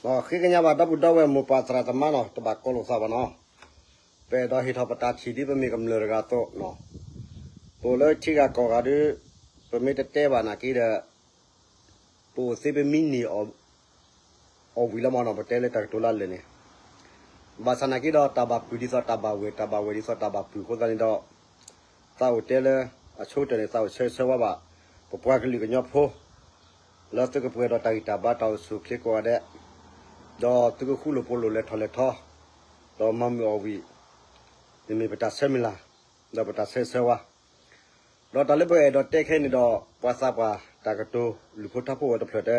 ဃ့ကညးဘၣ်ဒီပုၢ်ဒီဝဲၢ်မိၢ်ပၢ်သရၣ်သမါနီၤ, တဘၣ်ကိးလိာ်သးဘၣ်နီၤ, ပအဲၣ်ဒိးဟ့ၣ်ထီၣ်ပတၢ်ထံၣ်ဒ်ပမ့ၢ်ကမျၢၢ်တဂၤအသိးနီၤ, ပအိၣ်လၢထံဂၤကီၢ်ဂၤဒုး, ပမ့ၢ်တတဲဘၣ်နာ်က့ဒီး, ပအိၣ်သ့ပမံန့ၢ်အီၤဝံၤလီၤမနီၤ, ပတဲလၢတၢ်ကတိၤလၢအလၢာ်န့ၣ်, ဘၣ်ဆၣ်နာ်က့ဒီး တၢ်ဘၣ်ပုၢ်ဒ်သိးတၢ်ဘၣ်ဝဲၢ်, တၢ်ဘၣ်ဝဲၢ်ဒ်သိးတၢ်ဘၣ်ပုၢ်အဃိသတးန့ၣ်ဒီး, သးအိၣ်တဲလၢ, အဆိကတၢၢ်န့ၣ် သးအိၣ်ဆၢဂ့ၤဆၢဝါဘၣ်, ပပှၤကလုာ်ကညီဖိ လၢသုကပှဲၤဒီးတၢ်ဂံၢ်တၢ်ဘါတၢ်အိၣ်ဆူၣ်အိၣ်ချ့ကိးဂၤဒဲး, ဒီးသုကဃူလိာ်ဖိးလိာ်လဲၤထီၣ်လဲၤထီ, ဒီးမၤမုာ်အီၣ်ဝံၤ, န့ၣ်မ့ၢ်ပတၢ်ဆၢမုၢ်လၢ်, ဒီးပတၢ်ဆၢဂ့ၤဆၢဝါ, ဒီးတၢ်လၢပအဲၣ်ဒိးတဲခဲအံၤန့ၣ်ဒီး ပှၤသးပှၢ်တၢ်ကတိၤ လုၢ်ဖိထါဖိဝဲတဖျၢၣ်တဲ,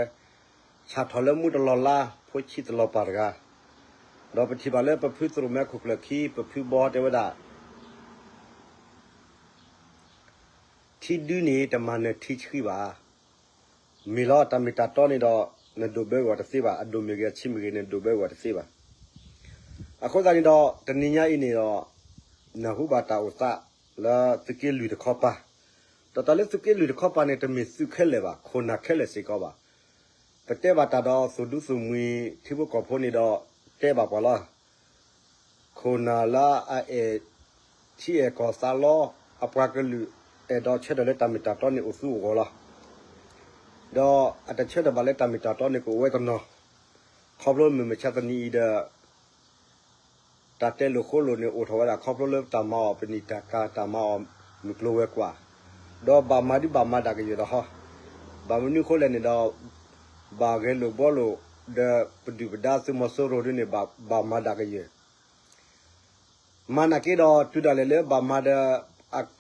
ဆၣ်ထီၣ်လၢမူတလီၤလါ ဖိဆံးတလီၤပာ်တဂၤ, ဒီးပထံၣ်ဘၣ်လၢပဖုသရိၣ်မဲခိၣ်ကျၢၢ်ခံ ပဖုဘီတဲဝဲဒၣ် ထံဒုန့ၣ်တမၤနၢၤထံဆှံဘၣ်. မ့ၢ်လီၤ တၢ်မ့ၢ်တၢ်တီန့ၣ်ဒီး, နဒိၣ်ဘၢဂီၤတသ့ဘၣ်, အဒိၣ်မ့ၢ်ဂ့ၤအဆံးမ့ၢ်ဂ့ၤ နဒိၣ်ဘၢဂီၤတသ့ဘၣ်. အဃိသတးန့ၣ်ဒီး တနံၤညါအံၤန့ၣ်ဒီး, နၢ်ဟူဘၣ်တၢ်အိၣ်သးလၢသုးက့လွံၢ်တခီပၤ, ဒီးတၢ်လၢသုးက့လွံၢ်တခီပၤန့ၣ် တမ့ၢ်သုးခဲလၢာ်ဘၣ်, ခိၣ်နၢ်ခဲလၢာ်စ့ၢ်ကီးဘၣ်. ပတဲဘၣ်တၢ်ဒီးသူၣ်ဒူသူၣ်မှံၤထံဖိကီၢ်ဖိန့ၣ်ဒီး, တဲဘၣ်ပှၤလီၤ. ခိၣ်နၢ်လၢအအဲၣ်ထံအဲၣ်ကီၢ်သးလီ, အပှၤကလုာ်အဲၣ်ဒိးဆၢထၢၣ်လၢတၢ်မ့ၢ်တၢ်တီန့ၣ်အိၣ်သူအဂီၢ်လီၤ. ဒီးအတဆၢထၢၣ်ဘၣ်လၢတၢ်မ့ၢ်တၢ်တီန့ၣ်ကအိၣ်ဝဲတနီၤ, ခီဖျိမုၢ်မဆါတနံၤအံၤဒီး တၢ်တဲလိာ်ဃိလိာ်န့ၣ်အိၣ်ထီၣ်ဝဲဒၣ်ခီဖျိလၢတၢ်မၤအီၣ်ပနံာ်တၢ်ကၤ တၢ်မၤအီၣ်မုၢ်ကျိၤဝဲၤကွာ်, ဒီးဘၣ်မၤဒုးဘၣ်မၤဒၣ်ကယၢၢ်လီၤဟီ. ဘၣ်မနုၤအဃိလဲၣ်န့ၣ်ဒီး, ဘၣ်ဂဲၤလိာ်ဘှီလိာ်, ဒီးပဒုၣ်ပဒါသုးမီၤစိရိၤဒုန့ၣ် ဘၣ်မၤဒၣ်ကယၢၢ် မၤနာ်က့ဒီးတုၤဒၣ်လဲာ်လၢဘၣ်မၤဒီး,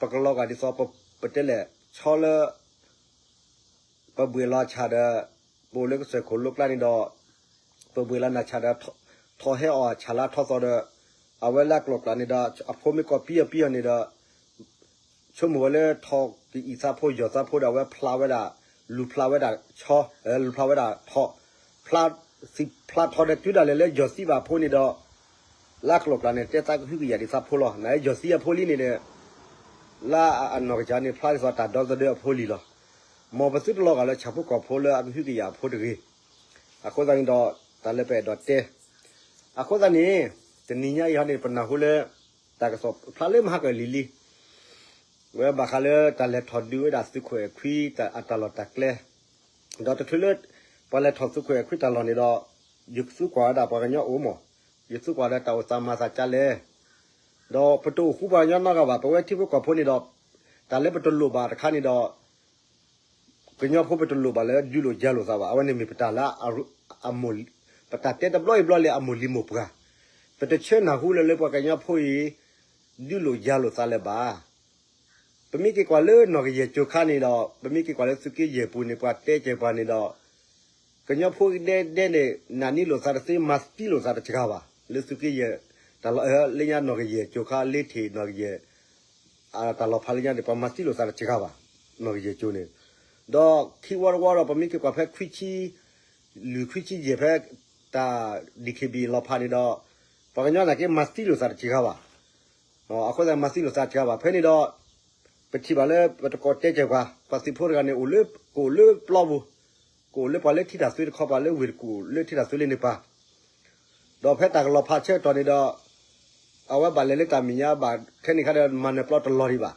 ပကလီၤဂာ်ဒ်သိးပတဲလဲၣ်, ဆီလၢ ပဘှ့ၣ်လီၤဆၣ်ဒီး, ပအိၣ်လၢကစၢၢ်ခိၣ်လိကျါန့ၣ်ဒီး, ပဘှ့ၣ်လီၤနၢ်ဆၣ်ဒီး, ထီၣ်ဟဲအီၣ်ဆၣ်လၢထီသီဒီး, အဝဲလၢအကျိၤကျါန့ၣ်ဒီး အဖိမ့ၢ်ကီၢ်ပံအီၤပံအီၤန့ၣ်ဒီး, ဆိကမိၣ်ဝဲလၢထီၣ်ကအံၣ်သးဖိ ယီၢ်သးဖိဒီး အဝဲဖျါဝဲဒၣ်, လူၤဖျါဝဲဒၣ်ဆီ, လူၤဖျါဝဲဒၣ်ထီၣ်, ဖျါ, သံၣ်ဖျါထီဒီးတုၤဒၣ်လဲာ်လၢယီၢ်သံဘၣ်အဖိန့ၣ်ဒီး, လၢအကျိၤကျါန့ၣ်တဲသးကဟုကယာ်ဒ်သးဖိလီၤ. နယီၢ်သံအဖိလံန့ၣ်ဒီး လၢအနီၢ်ကစၢ်န့ၣ် ဖျါဒ်သိးတၢ်ဒီသဒၢအဖိလံလီၤ. မ်ပသုတလီၤဂာ်လၢဆၣ်ဖိကီၢ်ဖိလၢအကဟုကယာ်အဖိတဂ့ၤ. အဃိသတးန့ၣ်ဒီး, တၢ်လၢပအဲၣ်ဒိးတဲ, အဃိသတးန့ၣ်, တနံၤညါအံၤဟီန့ၣ် ပနၢ်ဟူလၢ တၢ်ကစီၣ်ဖျါလၢမဟါကလံၤလံ ဝဲဘၣ်ဃးလၢတၢ်လဲၤထီၣ်ဒုးဝဲဒၣ်သုးခိၣ်အဲၣ်ခွံအတၢ်လီၢ်တၢ်ကျဲ, ဒီးတချုးလၢ ပှၤလဲၤထီၣ်သုးခိၣ်အဲၣ်ခွံတၢ်လီၢ်န့ၣ်ဒီး, ယသူကွၢ်ဝဲဒၣ်ပှၤကညီအိၣ်မး, ယသူကွၢ်ဒီးတၢ်အိၣ်သးမၤသးကလဲၣ်, ဒီးပတအိၣ်ဃူပှၤကညီနီတဂၤဘၣ်, ပဝဲထံဖိကီၢ်ဖိန့ၣ်ဒီး, တၢ်လၢပတလိၣ်ဘၣ်တခါန့ၣ်ဒီး ကညီဖိပတလိၣ်ဘၣ်လၢဒုးလိာ်ယၤလိာ်သးဘၣ်, အဝဲန့ၣ်မ့ၢ်ပတၢ်လၢ ပတၢ်တဲတဘျီအံၤဘျီလၢအမိၢ်လံၤမိၢ်ပှၢ်, ပတဆၢနၢ်ဟူလၢလၢပှၤကညီဖိအံၤ ဒုးလိာ်ယၤလိာ်သးလၢၤဘၣ်. ပမ့ၢ်က့ၤကွၢ်လၢနီၢ်ကယဲၢ်ကၠိခါန့ၣ်ဒီး, ပမ့ၢ်က့ၤကွၢ်လၢသုးက့ယဲၢ်ပူၤန့ၣ် ပှၤတဲကဲၤပှၤန့ၣ်ဒီး, ကညီဖိဒဲဒဲန့ၣ် နာ်န့ၢ်လိာ်သးတသ့ မၤသံလိာ်သးတစှၤဘၣ်, လၢသုးက့ယဲၢ်, လၢညါနီၢ်ကယဲၢ်ကၠိခါလ့ထံၣ်နီၢ်ကယဲၢ် တၢ်လီၤဖးလၢညါန့ၣ် ပှၤမၤသံလိာ်သးတစှၤဘၣ်, နီၢ်ကယဲၢ်ကၠိန့ၣ်, ဒီးခံဝီတဝီဒီး ပမ့ၢ်က့ၤကွၢ်ဖဲခွံဆံ, လွံၢ်ခွံဆံယဲၢ်ဖဲ, တၢ် DKBA လီၤဖးန့ၣ်ဒီး, ပှၤကညီနာ်က့မၤသံလိာ်သးတစှၤဘၣ်, အဃိသတးမၤသံလိာ်သးတစှၤဘၣ် ဖဲန့ၣ်ဒီး, ပထံၣ်ဘၣ်လၢပတကိးတဲကဲၤပှၤ, ပှၤသုးဖိတဂၤန့ၣ် ကအိၣ်လၢပျီပူၤ, ကအိၣ်လၢပှၤလၢထံတၢ်သွ့တခီ ပှၤလၢဝ့ၢ်တကူၣ်လၢထံတၢ်သွ့လၢန့ၣ်ပၤ ဒီးဖဲတၢ်ကလီၤဖးဆၢကတီၢ်န့ၣ်ဒီး, အဝဲဘၣ်လဲၤလၢတၢ်မဲာ်ညါဘၣ်ခဲန့ၣ်ခါဒီး မၤနၢၤပျီတလီၤဒံးဘၣ်.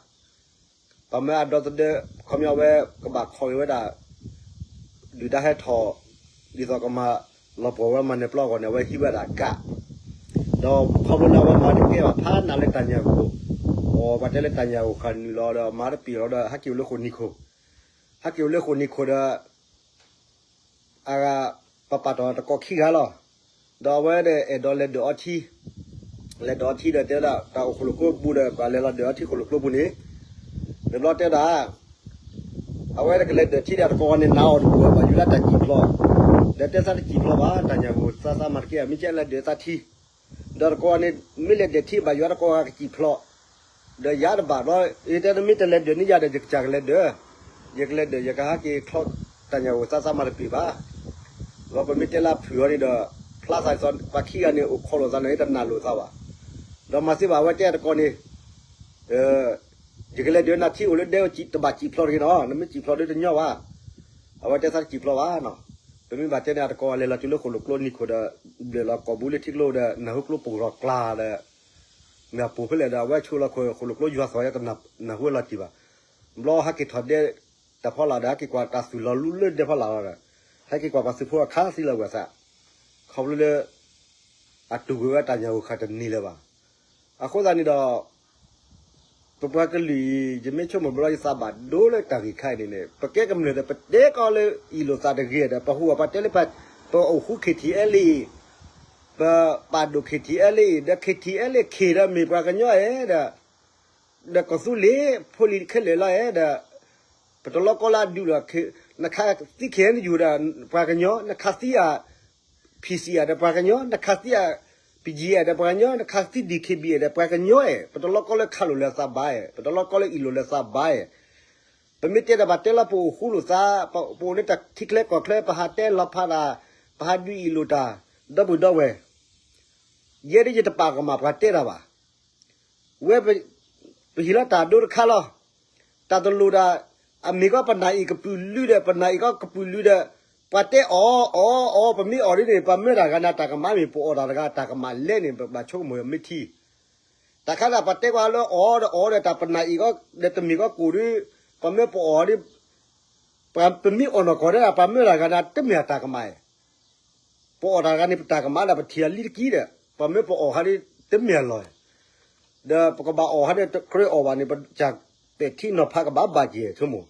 ပမ့ၢ်အဒီသဒၢ ခီပညီဝဲကဘၣ်ခိးက့ၤဝဲဒၣ် ဒုၣ်ဒါဟဲထီၣ် ဒ်သိးကမၤလီၤပှီၢ်ဝဲမၤနၢၤပျီအဂီၢ်န့ၣ် အဝဲဟံးဝဲဒၣ်ကး, ဒီးခီဖျိလၢအဝဲမၤတကဲဘၣ်ဖးနးလၢတၢ်ညၣ်ဂိၢ်, အပှၤတဲလၢတၢ်ညၣ်ဂိၢ်ဃာ်နုာ်လီၤဒီး မၤတပ့ၤလီၤဒီး ဟဲက့ၤအိၣ်လၢဃိာ်နံၤခိၣ်, ဟဲက့ၤအိၣ်လၢဃိာ်နံၤခိၣ်ဒီး အဂၤ ပပာ်တီၢ်တကိးခံဂၤလီၤ. ဒီးအဝဲဒီးအဲၣ်ဒိးလဲၤဒၢးအီထံ, လဲၤဒၢးအီထံဒီးတဲဝဲဒၣ် တၢ်အိၣ်ဃိၣ်လိာ်ကျိပူၤဒီး ပှၤလဲၤလီၤဒၢးအီထံဃိၣ်လိာ်ကျိပူၤန့ၣ်, တဘျီတဲဒၣ် အဝဲတကလဲၤဒၢးထံဒီးတကိးဂၤန့ၣ် နးအီၤတပူၤဘၣ် ယုၢ်လၢတၢ်စံၣ်ဖျိး, ဒီးတဲသးတစံၣ်ဖျိးဘၣ် တၢ်ညၣ်ဂိၢ်သးသးမၤတကဲ မ့ၢ်ကဲလဲၤဒၢးသးထံ ဒီးတကိးဂၤန့ၣ် မ့ၢ်လဲၤဒၢးထံဘၣ်ယွၤတကိးဂၤကစံၣ်ဖျိး, ဒီးယၤတဘၣ်ဘျီ ယတဲနမ့ၢ်တလဲၤဒၢးန့ၣ်ယၤဒီး ယကစၢ်ကလဲၤဒၢး, ယကလဲၤဒၢး ယကဟဲက့ၤချီ တၢ်ညၣ်ဂိၢ်သးသးမၤတပ့ၤဘၣ်. ဒီးပမ့ၢ်တဲလၢဖုၣ်အီၤန့ၣ်ဒီး ဖျါသးဒ်သိး ပှၤခံဂၤန့ၣ် အိၣ်ခိးလိာ်သးန့ၣ် တနာ်လိာ်သးဘၣ်. ဒီးမၤသ့ဘၣ်အဝဲတဲတကိးန့ၣ် ယကလဲၤဒၢးနၤထံအိၣ်လၢဒဲ တဘၣ်စံၣ်ဖျိးတဂ့ၤနီၤ, နမ့ၢ်စံၣ်ဖျိးဒီးတညီဘၣ်. အဝဲတဲသးတစံၣ်ဖျိးဘၣ်နီၤ. ပမ့ၢ်ဘၣ်တဲန့ၣ် အတကိးလဲၤလီၤတုၤလၢဃိၣ်လိာ်ကျိနံၤခိၣ်ဒီး ဘျဲၣ်လီၤကိာ်ဘုလၢထံကျိဒီး နၢ်ဟူကျိပိၢ်လီၤကျါဒီး မ့ၢ်အပိၢ်ဖဲလဲၣ်ဒီး အဝဲဆိလီၤခိၣ်ဃိၣ်လိာ်ကျိယွၤသီၣ် တနၢ်ဟူလီၤတံၢ်ဘၣ်. ဘျီဟဲက့ၤထီၣ်ဒဲတၢ်ဖီလာ်ဒီး ဟဲက့ၤကွၢ်တၢ်သူၣ်လီၤလူလၢဒဲဖီလာ်လီၤဒီး ဟဲက့ၤကွၢ်ပှၤသုးဖိအခါသံလီၤဝဲသး ခီဖျိလၢ အတူၢ်ကွံာ်ဝဲတၢ်ညၣ်ဂိၢ်ခါတနံၤလၢၤဘၣ်. အဃိသတးန့ၣ်ဒီး ပပှၤကလုာ်အံၤ ယမ့ၢ်ဆိကမိၣ်ဘျီယသးဘၣ်ဒိလၢတၢ်ဂ့ၢ်ခါအံၤန့ၣ်န့ၣ် ပကဲကမျၢၢ်ဒီး ပတဲကီးလၢအံၣ်လိာ်သးတဂ့ၤဒီး ပဟူးအပှၤတဲလၢ ပအိၣ်ဃူ ခ့ထံအဲလ့အံၤ ပပာ်ဒိၣ် ခ့ထံအဲလ့အံၤ ဒီး ခ့ထံအဲလ့ခ့ဒီးမ့ၢ်ပှၤကညီအဲၣ်ဒီး ဒီးကီၢ်သူလ့ၤဖိလံၤခဲလၢာ်လီၤအဲၣ်ဒီး ပတလီကီလၢအဒုးလီၤ, နခးသံ ခ့ၣ်အဲၣ်ယူၣ် ဒီးပှၤကညီ, နခးသံအ ပံၣ်စံၣ်အၤ ဒီးပှၤကညီ, နခးသံအ ပံၣ်ယံၣ်အၤ ဒီးပှၤကညီ, နခးသံ ဒံၣ်ခ့ဘံၣ်အၤ ဒီးပှၤကညီအဲၣ်, ပတလီကီလၢခးလိာ်လၢသးဘၣ်အဲၣ်, ပတလီကီလၢအံၣ်လိာ်လၢသးဘၣ်အဲၣ်. ပမ့ၢ်တဲဒီးဘၣ်တဲလီၤပအိၣ်ဃူလိာ်သး, ပအိၣ်လၢတၢ်ထံကျဲကီၢ်ချၢ ပဟးတဲလီၤဖးတၢ်, ပဟးဒုးအံၣ်လိာ်တၢ်, ဒီပုၢ်ဒီဝဲၢ်, ယဲဒ်ယတပာ်ကမၣ်ပှၤတဲတၢ်ဘၣ်. ဝဲ ပဟ့ၣ်လီၤတၢ်ဒိတခါလီၤ. တၢ်တလိၣ်ဒီး အမ့ၢ်ကီးပနၢ်အံၤကပုာ်လုဒီး ပနၢ်အံၤကီးကပုာ်လုဒီး ပှၤတဲအီၤ အီၤ အီၤ ပမ့ၢ်အီၣ်ဒ်န့ၣ် ပမၢတၢ်ဂၤန့ၣ် တၢ်ကမၣ်မ့ၢ် ပအီၣ်တၢ်တဂၤ တၢ်ကမၣ်လဲၣ်န့ၣ် ပဘၣ်ဆိကမိၣ်မ့ၢ်ထံ တၢ်ခါဒၣ်ပှၤတဲကွၢ်လၢအီၤဒီးအီၤဒီး တၢ်ပနၢ်အံၤကီးဒီး တမ့ၢ်ကီးကိၣ်ဒီး ပမၢပအီၣ်ဒ် ပမ့ၢ်အီၣ်နီၢ်ကီၢ်ဒၣ် ပမၢတၢ်ဂၤန့ၣ် တမ့ၢ်အတၢ်ကမၣ် ပအီၣ်တၢ်တဂၤန့ၣ် ပတၢ်ကမၣ်ဒၣ် ပထံၣ်အလံတကံဒီး ပမ့ၢ်ပအီၣ်ဟးဒ်တမ့ၢ်အလီၢ်, ဒီးပကဘၣ်အီၣ်ဟးဒ်တကြၢးအီၣ်ဘၣ်န့ၣ် ပကပဲာ်ထံနီၤဖးကဘၣ်ဘၣ်က့ၤဆိကမိၣ်.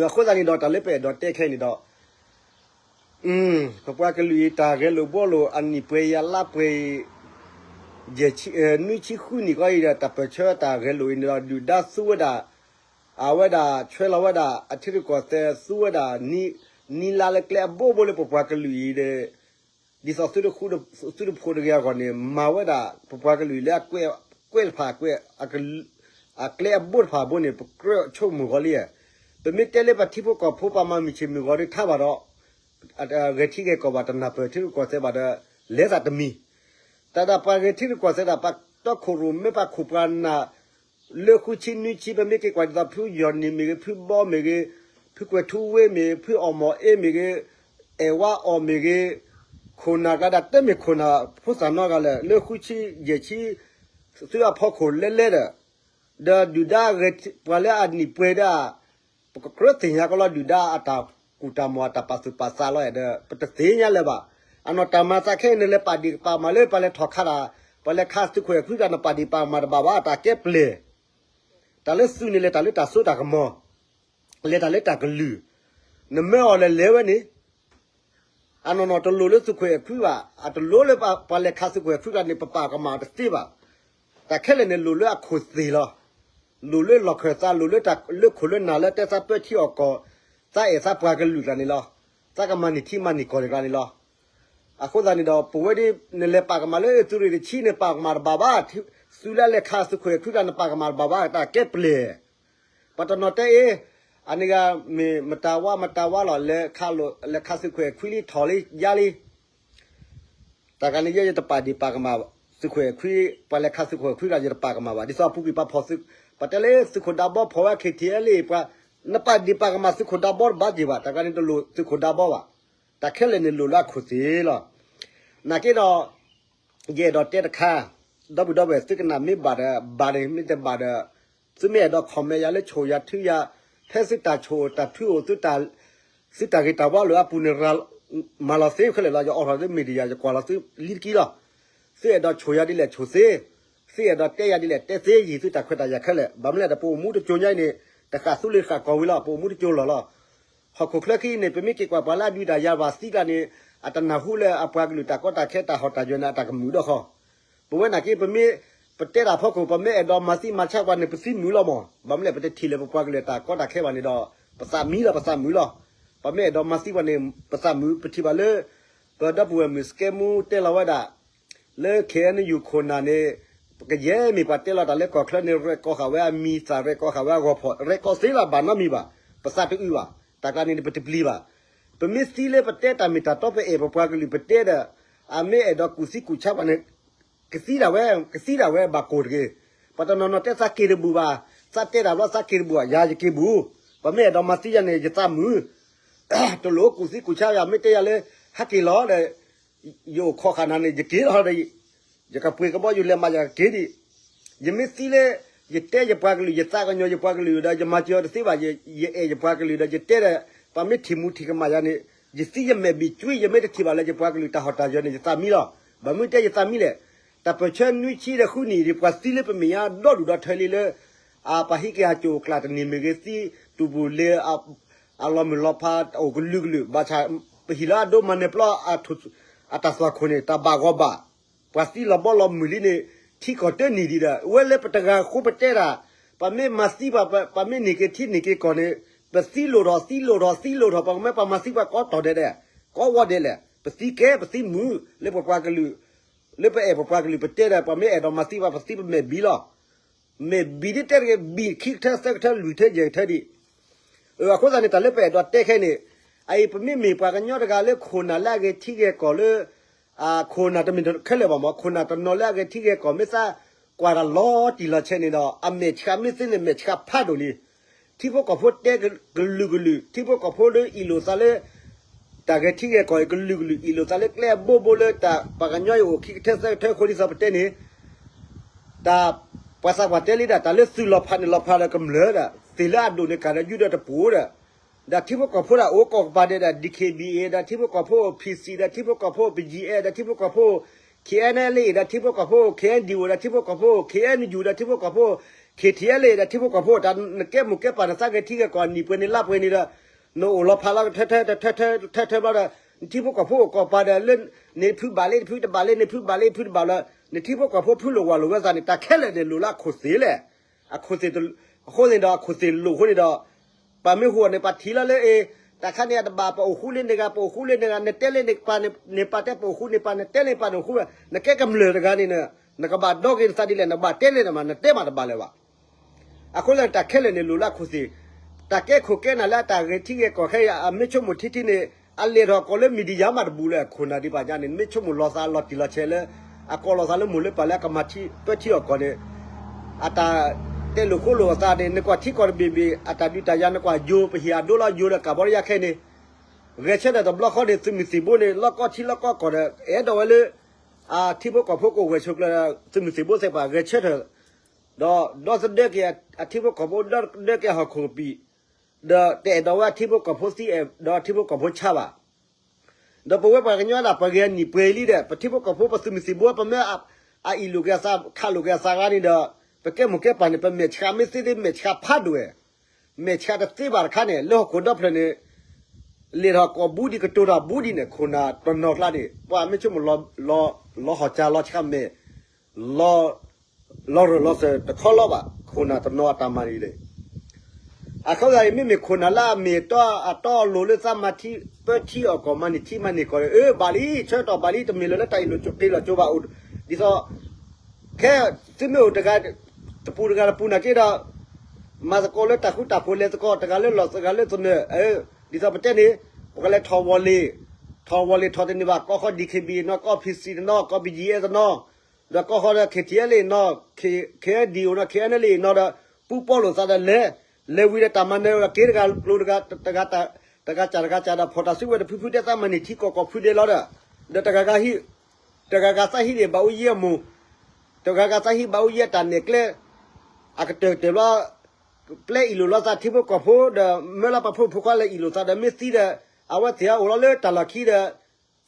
အဃိသတးန့ၣ်ဒီး တၢ်လၢပအဲၣ်ဒိးတဲခဲအံၤန့ၣ်ဒီး ပပှၤကလုာ်အံၤ တၢ်ဂဲၤလိာ်ဘှီလိာ်အနံၣ်ပှဲၤအံၤ အလါပှဲၤအံၤ ယဲၢ်ဆံ နွံဆံဃုနံၣ်ကီးအံၤဒီး တၢ်ပၢၢ်ဆၢတၢ်ဂဲၤလိာ်အံၤန့ၣ်ဒီး ဒုၣ်ဒါသူဝဲဒၣ် အဝဲဒၣ်ဆွဲလီၤဝဲဒၣ် အထံရူၢ်ကီၢ်သဲးသူဝဲဒၣ် နံၤလါလၢကျဲအဘိဘိလၢပပှၤကလုာ်အံၤဒီး ဒ်သိးသုတဃူ သုတဖိးတဂ့ၤအဂီၢ်န့ၣ် မၤဝဲဒၣ်ပပှၤကလုာ်လၢအကွဲးတဖၣ်ကွဲး အကျဲအဘိတဖၣ်အဘိန့ၣ် ပကြၢးဆိကမိၣ်ဂီၤလံ. ပမ့ၢ်တဲလၢပှၤထံဖိကီၢ်ဖိ ပှၤမၤမုၢ်ဆ့ၣ်မုၢ်ဂီၤဒ်ထါဘၣ်ဒီး ဂဲၤထံဂဲၤကီၢ်ဘၣ် တနၢ်ပၢၢ်ထံရူၢ်ကီၢ်သဲးဘၣ်ဒီး လဲၤသးတမံၤ တၢ်ဒၣ်ပှၤဂဲၤထံရူၢ်ကီၢ်သဲးဒၣ် ပှၤတီခိၣ်ရိၣ်မဲ ပှၤခိၣ်ပှၤနၢ် လၢဃုဆံနွံဆံ ပမ့ၢ်က့ၤကွၢ်ဒ်သိး ဖုယီၢ်နံၣ်မ့ၢ်ဂ့ၤ ဖုဘီမ့ၢ်ဂ့ၤ ဖုကွဲၤထူဝ့မ့ၢ်ဂ့ၤ ဖုအီၣ်မီၣ်အ့မ့ၢ်ဂ့ၤ အဲၣ်ဝါအီၣ်မ့ၢ်ဂ့ၤ ခိၣ်နၢ်ကျါဒၣ် တမ့ၢ်ခိၣ်နၢ်ဖိသၣ်နီတဂၤလၢာ် လၢဃုဆံယဲၢ်ဆံ သုးအဖီခိၣ်လဲလဲဒီး ဒီးဒုၣ်ဒါဂဲၤ ပှၤလၢအနံၣ်ပှဲၤဒၣ် ပကကြၢးသ့ၣ်ညါကီးလီၤ ဒုၣ်ဒါအတၢ်ကူၣ်တၢ်မီၢ်အတၢ်ပာ်သူၣ်ပာ်သးလီၤဒီး ပတသ့ၣ်ညါလၢၤဘၣ်. အနီၢ်တၢ်မၤသးခဲအံၤ နလဲၤပာ်ဒံးပာ်ကမၣ်လၢပှၤလဲၤထီၣ်ခးတၢ် ပှၤလဲၤခးသုးခိၣ်အဲၣ်ခွံတၢ် နပာ်ဒံးပာ်ကမၣ်တဘၣ်ဘၣ် တၢ်ကဲပျဲၢ် တၢ်လၢသုးန့ၣ် လဲၤတၢ်လၢတၢ်စိတၢ်ကမီၤ လဲၤတၢ်လၢတၢ်ကလုၢ် နမၢအီၤလဲၤလဲၤဝဲန့ၣ် အနီၢ်နီၢ်တလိၣ်လၢသုးခိၣ်အဲၣ်ခွံဘၣ် အတလိၣ်လၢပှၤလဲၤခးသုးခိၣ်အဲၣ်ခွံတၢ်န့ၣ် ပပာ်ကမၣ်တသ့ဘၣ်. တၢ်ခဲလၢာ်န့ၣ်လိၣ်လၢအခိၣ်သ့ၣ်လီၤ. လိၣ်လၢလီၢ်ခၢၣ်သး လိၣ်လၢတၢ်လၢခိၣ်လၢနၢ်လၢတဲသးပၢထံအီၣ်ကီၢ် သးအဲၣ်သးပှၤကလုာ်ကျါန့ၣ်လီၤ. သးကမၤန့ၢ်ထံမၤန့ၢ်ကီၢ်န့ၣ်ကျါန့ၣ်လီၤ. အဃိသတးန့ၣ်ဒီး ပဝဲဒ် နလဲၤပာ်ကမၣ်လၢသုးရ့ၣ်တဆံ နပာ်ကမၣ်တဘၣ်ဘၣ်. သုးလၢအလဲၤခးသုးခိၣ်အဲၣ်ခွံတၢ် နပာ်ကမၣ်တဘၣ်ဘၣ် တၢ်ကဲပျဲၢ် ပှၤတနီၤတဲအ့ၣ် အန့ၣ်ဂၤမ့ၢ်မတၤဝါမတၤဝါလီၤ လဲၤခးလိာ် လဲၤခးသုးခိၣ်အဲၣ်ခွံလံ ထီၣ်လံ ယါလံ တၢ်ဂၤန့ၣ်ယဲ ယတပာ်ဒံးပာ်ကမၣ် သုးခိၣ်အဲၣ်ခွံ ပှၤလဲၤခးသုးခိၣ်အဲၣ်ခွံတၢ် ယတပာ်ကမၣ်ဘၣ်. ဒ်သိးအပူၤကွံာ်ပှၤဖီၣ်သုး ပှၤတဲလၢသုးခိၣ်ဒးဘီဖီၣ်ဝဲ ခ့ထံအဲလ့ၣ် ပှၤ နပာ်ဒံးပာ်ကမၣ်သုးခိၣ်ဒးဘီတဘၣ်က့ၤဘၣ်. တၢ်ဂၤန့ၣ်တလိၣ်သုးခိၣ်ဒးဘီဘၣ်. တၢ်ခဲလၢာ်န့ၣ်လိၣ်လၢအခိၣ်သ့ၣ်လီၤ. နာ်က့ဒီး ယအဲၣ်ဒိးတဲတခါ ဒီပုၢ်ဒီဝဲၢ် သုကနၣ်မ့ၢ်ဘၣ်ဒီး ဘၣ်န့ၣ် မ့ၢ်တဘၣ်ဒီး သုမ့ၢ်အဲၣ်ဒိး comment ယၤလၢဆိၣ်ယၤထုယၤ ဖဲသုတၢ်ဆိၣ်တၢ်ထုအိၣ် သုတၢ်ဂ့ၤတၢ်ဝါလၢအပူၤန့ၣ် မၤလီၤသ့ခဲလၢာ်လီၤ. ယအိးထီၣ်သု media ယကွၢ်လီၤသုလံတကံလီၤ. သုအဲၣ်ဒိးဆိၣ်ယၤဒ်လဲၣ်ဆိၣ်သ့, သုအဲၣ်ဒိးတဲယၤဒ်လဲၣ်တဲသ့ ယံာ်သုတၢ်ခွဲးတၢ်ယာ်ခဲလၢာ်. ဘၣ်မနုၤလဲၣ် ပအိၣ်မူတကၠိညါအံၤန့ၣ် တဃၣ်သူလ့ၤဃၣ်ကီၢ်ဝံၤလီၤ. ပအိၣ်မူတကၠိလီၢ်လီၤ. ဟီၣ်ခိၣ်ချၢခံအံၤန့ၣ် ပမ့ၢ်က့ၤကွၢ်ပှၤလၢအဒုးတၢ်ယၤဘၣ်သံကျါန့ၣ် အတနၢ်ဟူလၢအပှၤကလုာ်တၢ်ကီတၢ်ခဲတၢ်ဟီၣ်တၢ်ယၢၤန့ၣ် အတၢ်ကမုာ်ဒီးဃီ ပဝဲနာ်က့ ပမ့ၢ်ပတဲတၢ်ဖီခိၣ် ပမ့ၢ်အဲၣ်ဒိးမၤသံမၤဆါပှၤန့ၣ် ပသံမုာ်လီၤမး. ဘၣ်မနုၤလဲၣ် ပတထံၣ်လၢပပှၤကလုာ်တၢ်ကီတၢ်ခဲဘၣ်န့ၣ်ဒီး ပသးမံလီၤ ပသးမုာ်လီၤ. ပမ့ၢ်အဲၣ်ဒိးမၤသံပှၤန့ၣ် ပသးမုာ် ပထံၣ်ဘၣ်လၢ ပဒီပုၢ်ဝဲၢ်မုၣ်စကဲမူတဲလီၤဝဲဒၣ် လၢ ခ့ၣ်အဲၣ်ယူၣ် ခိၣ်နၢ်န့ၣ် ကယဲၢ်မ့ၢ်ပှၤတဲလီၤတၢ်လၢကီၢ်ချၢန့ၣ် ရဲၣ်ကီၢ်ဃာ်ဝဲအမံၤသၣ် ရဲၣ်ကီၢ်ဃာ်ဝဲအဂီၤဖီၣ် ရဲၣ်ကီၢ်သ့လီၤ ဘၣ်နီတမံၤဘၣ်. ပသးတအုးဘၣ်. တၢ်ကျါန့ၣ် ပတပျံၤဘၣ်. ပမ့ၢ်သံလၢပတဲတၢ်မ့ၢ်တၢ်တီ ပအဲၣ်ပပှၤကလုာ်ပတဲဒီး အမ့ၢ်အဲၣ်ဒိးကူၣ်သံကူၣ်ဆါပှၤန့ၣ် ကသံဒၣ်ဝဲ ကသံဒၣ်ဝဲဘၣ်ကိၢ်တဂ့ၤ. ပှၤတနီၤနီၤတဲသးက့ၤတဘူၣ်ဘၣ်. သးတဲတၢ်ဘျီသးက့ၤတဘူၣ်ဘၣ် ယၤယက့ၤဘူၣ်. ပမ့ၢ်အဲၣ်ဒိးမၤသံယၤန့ၣ် ယသးမုာ် တလိၣ်ကူၣ်သံကူၣ်ဆါယၤ မ့ၢ်တဲယၤလၢ ဟဲက့ၤလီၤဒီး ယအိၣ်ခိးဃာ်နၤန့ၣ် ယက့ၤလီၤဒီး ယကပှ့ၤကဘီယူၤလဲၤမၤယၤကက့ၤဒံး, ယမ့ၢ်သံလၢ ယတဲယပှၤကလုာ် ယသးကညီၤယပှၤကလုာ်ဒီး ယမၤစၢၤတသ့ဘၣ်, ယအဲၣ်ယပှၤကလုာ်ဒီး ယတဲဒီး ပှၤမ့ၢ်ထံၣ်မူထံၣ်ကမၣ်ယၤန့ၣ် ယသံယမဲာ်ဘံၣ်ကွံ ယမ့ၢ်တထံၣ်ဘၣ်လၢယပှၤကလုာ်တၢ်ဟီၣ်တၢ်ယၢၤန့ၣ် ယသးမံလီၤ. ဘၣ်မနုၤတဲယသးမံလဲၣ်, တၢ်ပၢၢ်ဆၢနွံဆံဒီးဃုနံၣ်ဒီး ပှၤသံလၢပမဲာ်ညါဒီဒူၣ်ဒီထၢလံလၢ အပှၤဟံးက့ၤဟးစိာ်အကျးတနံၤမ့ၢ်ဂ့ၤ သံတူၢ်ပူၤလၢ အလီၤမုၢ်လီၤဖးအိၣ်ကလုာ်ကလုာ် ဘၣ်ဆၣ် ပဟံၣ်လၢအဒိမၤနၢၤပျီ အတၢ်သွၣ်ခိၣ်န့ၣ် တၢ်ဘၣ်ဂီၢ်ဘၣ်, ပှၤသံလီၤဘီလီၤမုၢ်လံန့ၣ် ထံကီၢ်တၢနံၣ်ဒံးဒီး ဝဲလၢပတဂၤဃိပတဲတၢ်, ပမ့ၢ်မၤသံပှၤ ပမ့ၢ်န့ၢ်က့ၤထံန့ၢ်က့ၤကီၢ်န့ၣ် ပသံလိၣ်ထီၣ်သံလိၣ်ထီၣ်သံလိၣ်ထီၣ် ပကမ့ၢ်ပှၤမၤသံပှၤကိးတီၢ်ဒဲးဒဲး, ကိးဝီဒဲးလဲၣ်, ပသံကဲပသံမုာ် လၢပပှၤကလုာ် လၢပအဲၣ်ပပှၤကလုာ် ပတဲဒီး ပှၤမ့ၢ်အဲၣ်ဒိးမၤသံပှၤ ပသံပမဲာ်ဘံၣ်လီၤ. မဲာ်ဘံၣ်ဒ်တဲတဂ့ၤ ဘံၣ်ခံကထၢသၢကထၢလွံၢ်ထၢယဲၢ်ကထၢဒံး. အဃိသတးန့ၣ် တၢ်လၢပအဲၣ်ဒိးတဲခဲန့ၣ်, အအံၤပမ့မ့ၢ်ပှၤကညီတဂၤလၢခိၣ်နၢ်လၢအဂဲၤထံဂဲၤကီၢ်လၢ ခိၣ်နၢ်တမ့ၢ်ခဲလၢာ်ဘၣ်မး ခိၣ်နၢ်တနီၤလၢအဂဲၤထံဂဲၤကီၢ် မ့ၢ်သးကွၢ်တၢ်လီၤတံၢ်လီၤဆဲးန့ၣ်ဒီး အမဲာ်ဆှးမ့ၢ်သ့န့ၣ် မဲာ်ဆှးဖးဒိၣ်လံ. ထံဖိကီၢ်ဖိတဲကလုာ်ကလုာ် ထံဖိကီၢ်ဖိဒီးအ့ၣ်လိာ်သးလၢ တၢ်ဂဲၤထံဂဲၤကီၢ်အံၤ ကလုာ်ကလုာ်အ့ၣ်လိာ်သးလၢကျဲအဘိဘိလၢ တၢ်ပှၤကညီအံၤအိၣ်ခံကထၢသၢကထၢအဃိ ဒ်သိးပတဲန့ၣ် တၢ်ပှၤသးပှၢ်တဲလံဒၣ် တၢ်လၢသုးလီၤဖးန့ၣ်လီၤဖးဒီးကမျၢၢ်ဒီး သ့ၣ်လၢအဒိၣ်န့ၣ်ကးဒီးယုၢ်ဒီးတပူၤဒီး ဒီးထံဖိကီၢ်ဖိဒီးအိၣ်ကိးကပၤဒဲးဒီး DKBA ဒီးထံဖိကီၢ်ဖိအိၣ် PC ဒီးထံဖိကီၢ်ဖိအိၣ် BGF ဒီးထံဖိကီၢ်ဖိအိၣ် KNLA ဒီးထံဖိကီၢ်ဖိအိၣ် KNDO ဒီးထံဖိကီၢ်ဖိအိၣ် KNU ဒီးထံဖိကီၢ်ဖိအိၣ် KTLA ဒီးထံဖိကီၢ်ဖိအိၣ် တၢ်နကဲမိၢ်ကဲပၢ်နသးဂဲၤထံဂဲၤကီၢ် နံၣ်ပှဲၤန့ၣ်လါပှဲၤန့ၣ်ဒီး နအိၣ်လီၤဖးလီၤကထၢထၢထၢထၢထၢထၢဘျီဒီး နထံဖိကီၢ်ဖိအိၣ်ကိးကပၤဒီးလၢ နဖုဘၣ်လၢတဖုတဘၣ်လၢနဖုဘၣ်လၢတဖုတဘၣ်လၢ နထံဖိကီၢ်ဖိဖုလိာ်ဝၤလိာ်ဝဲသးန့ၣ် တၢ်ခဲလၢာ်န့ၣ်လိၣ်လၢအခိၣ်သ့ၣ်လဲၣ်. အခိၣ်သ့ၣ် အဃိန့ၣ်ဒီးအခိၣ်သ့ၣ်လိၣ်အဃိန့ၣ်ဒီး ပှၤမ့ၢ်ဟူးအီၤန့ၣ် ပှၤထံၣ်လီၤလၢအ့ တၢ်ခါန့ၣ်အတဘၣ် ပအိၣ်ဃူလၢန့ၢ်ဂၤ ပအိၣ်ဃူလၢန့ၢ်ဂၤ နတဲလၢန့ၣ်ပၢ်န့ၣ် ပၢ်တဲပအိၣ်ဃူန့ၢ်ပၢ် နတဲလၢပၢ်န့ၣ်အိၣ်ဃူဝဲ နကဲကမျၢၢ်တဂၤန့ၣ် နကဘၣ်ဒီက့ၤနသးဒ်လဲၣ် နကဘၣ်တဲလၢန့ၣ်မး နတဲမးတဘၣ်လၢၤဘၣ်. အဃိလၢတၢ်ခဲလၢာ်န့ၣ်လိၣ်လၢအခိၣ်သ့ၣ်, တၢ်ကဲခိၣ်ကဲနၢ်လၢအတၢ်ဂဲၤထံဂဲၤကီၢ်ခဲအံၤ အမ့ၢ်ဆိကမိၣ်ထံထံန့ၣ် အလဲၤထီၣ်ကီၢ်လၢ media မးတဘူးလၢအခိၣ်နၢ်ဒံးဘၣ်ညါန့ၣ် မ့ၢ်ဆိကမိၣ်လီၤသးလီၤတံၢ်လီၤဆဲးလၢ အကိးလီၤသးလၢမိၢ်လၢပၢ်လၢအကမၤထံပၢထံအီၣ်ကီၢ်န့ၣ် အတၢ်တဲလိာ်ဃိလိာ်အသးန့ၣ် နကွၢ်ထံကီၢ်တဘ့ၣ်ဘ့ၣ် အတၢ်ဒုးတၢ်ယၤ နကွၢ်ယိၤ ပဟ့ၣ်အဒိလၢယိၤဒီးကးဘီဒီးယါခဲအံၤန့ၣ် ဂဲၤဆၢထၢၣ်တဘျီဃီန့ၣ် သုးမုၢ်သံၣ်ဘိန့ၣ် လီၢ်ကီၢ်ထံလီၢ်ကီၢ်ကီၢ်ဒီး အဲၣ်ဒိးဝဲလၢ အထံဖိကီၢ်ဖိကအိၣ်ဂဲၤဆိးကျၢၤ သုးမုၢ်သံၣ်ဘိသ့ၣ်တဖၣ်ဂဲၤဆၢထၢၣ် ဒီးဒီသဒၢက့ၤအထံဖိကီၢ်ဖိ ဒီသဒၢက့ၤအဟီၣ်ခိၣ်ကပံာ် ဒီးတအဲၣ်ဒိးဝဲအထံဖိကီၢ်ဖိသံ အဲၣ်ဒိးအထံဖိကီၢ်ဖိဆါဘၣ်. ဒီးပဝဲပှၤကညီဒၣ် ပှၤဂ့ၤအနံၣ်ပှဲၤလံဒီး ပထံဖိကီၢ်ဖိ ပသုးမုၢ်သံၣ်ဘိ ပမ့ၢ်အအ့ၣ်လိာ်က့ၤအသး ခးလိာ်က့ၤအသးဂၤန့ၣ်ဒီး ပကဲမိၢ်ကဲပၢ်န့ၣ် ပမဲာ်ဆှးမ့ၢ်သ့သ့ မဲာ်ဆှးဖးဒိၣ်ဝဲ မဲာ်ဆှးတသ့ဘၣ်တခါန့ၣ် လၢဟီၣ်ခိၣ်ဒီဖျၢၣ်န့ၣ် လဲၤထီၣ်ကိးဘူးဒံး ကတိၤတၢ်ဘူးဒံးန့ၣ် ခိၣ်နၢ်တနီၤကျါန့ၣ် ပှၤမ့ၢ်ဆိကမိၣ် လီၤဟီၣ်စၢ်လီၤဆှးမဲာ် လီၤရၢၢ်လီၤစၢၤတခီလီၤဘၣ် ခိၣ်နၢ်တနီၤအတၢ်မၤန့ၣ်လဲၣ်. အဃိသတးန့ၣ် မ့မ့ၢ်ခိၣ်နၢ်လၢအမ့ၢ်အတီအတီအလိၤလၢသးမၤထံပၢထံအီၣ်ကီၢ် မၤန့ၢ်ထံမၤန့ၢ်ကီၢ်န့ၣ် အၢ ဘၣ်လံ ဆၢကတီၢ်ဘၣ်လံတမ့ၢ်လၢၤလၢတၢ်အ့ၣ်လိာ်က့ၤလိာ်ကၠိဘၣ်အိၣ် ဒ်သိး ခဲသုမ့ၢ်အိၣ်တဂၤ တပူၤတဂၤတပူၤနာ်က့ဒီး မၤသကိးလၢတၢ်ဃူတၢ်ဖိးလဲၤသကိး တဂၤလၢလီၢ်တဂၤလၢသနၢၣ် ဒ်သိးပတဲန့ၣ် ပကလဲၤထီၣ်ဝီၤလ့ၤ ထီၣ်ဝီၤလ့ၤထီၣ်တန့ၢ်ဘၣ် ကီၢ်ဃီ DKBA နီၤ ကီၢ် PC တနီၤ ကီၢ် BGF တနီၤ ဒီးကီၢ်ဃီဒီး KTLA နီၤ KNDO နီၤ KNLA နီၤဒီး ပူပီလိာ်သးဒီးလဲၤ လဲၤဝံၤဒီးတၢ်မၤနၢၤဒီးက့ၤတဂၤကျိၤတဂၤ တဂၤစၢ်တဂၤစၢ်ဒီး ဖီၣ်တၢ်စုကဝဲၤတဖုဖုတဲသးမၤန့ၢ်ထံကီၢ်ကီၢ်ဖုဒဲးလီၤဒီး ဒီးတဂၤဂၤဟံး တဂၤဂၤသးဟံးန့ၣ်ဘၣ်အိၣ်ယံၤအမိၢ် တဂၤဂၤသးဟံးဘၣ်အိၣ်ယံၤအတၢ်နဲၣ်ကျဲ အကတၢၢ်ကတၢၢ်ဘျီ ပျဲအ့ၣ်လိာ်လီၤသးထံဖိကီၢ်ဖိဒီး မၢလီၤပှၤဖိမုၣ်ဖိခွါလၢအ့ၣ်လိာ်သးဒီး မ့ၢ်သံဒီး အဝဲသ့ၣ်အအိၣ်လီၤလၢတၢ်လီၢ်ခံဒီး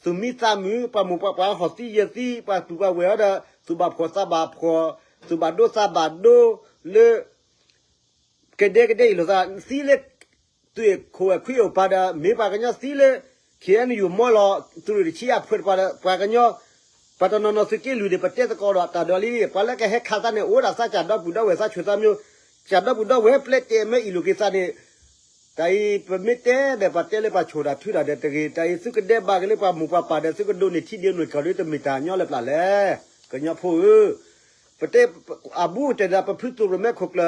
သူၣ်မံသးမုာ် ပှၤမိၢ်ပှၤပၢ်ဟီၣ်သံယဲၢ်သံ ပှၤပုၢ်ပှၤဝဲၢ်အီၤဒီး သူၣ်ဘၣ်ဖှီၣ်သးဘၣ်ဖှီၣ် သူၣ်ဘၣ်ဒိသးဘၣ်ဒိ လၢ ကဒဲကဒဲအ့ၣ်လိာ်သး သံလၢ သွံၣ်ခိၣ်ဝဲၢ်ခွံအိၣ်ပၤဒီး မ့ၢ်ပှၤကညီသံလၢ KNU မီလီၤ သုးရ့ၣ်တဆံအဖှဲးတပၤဒီး ပှၤကညီ ပှၤတနီၤနီၤသုးက့လွံၢ်န့ၣ် ပတဲသကိးဒီးတၢ်ဒီးလံ ပှၤလၢကဟဲခးသးန့ၣ် အိၣ်ဒၣ်သးစၢ်ဒီပုၢ်ဒီဝဲၢ်သးဆှၢသးမၠိ စၢ်ဒီပုၢ်ဒီဝဲၢ်ပျဲတဲမ့ၢ်အ့ၣ်လိာ်က့ၤသးန့ၣ် တၢ်အံၤ ပမ့ၢ်တဲဒီးပှၤတဲလၢပှၤဆိၣ်တၢ်ထုတၢ်ဒီးတဂ့ၤ တၢ်အံၤသုကဒဲဘၣ်က့ၤလၢပှၤမိၢ်ပှၤပၢ်ဒီး သုကဒိးန့ၢ်ထံဒိးန့ၢ်ကီၢ်ဒီးတမ့ၢ်တၢ်ညီလၢပျၢ်လဲၣ် ကညီဖိဧၢ, ပတဲ အဘူးကတၢၢ်ဒီးပဖုသိၣ်ရိၣ်မဲခိၣ်ကျၢၢ်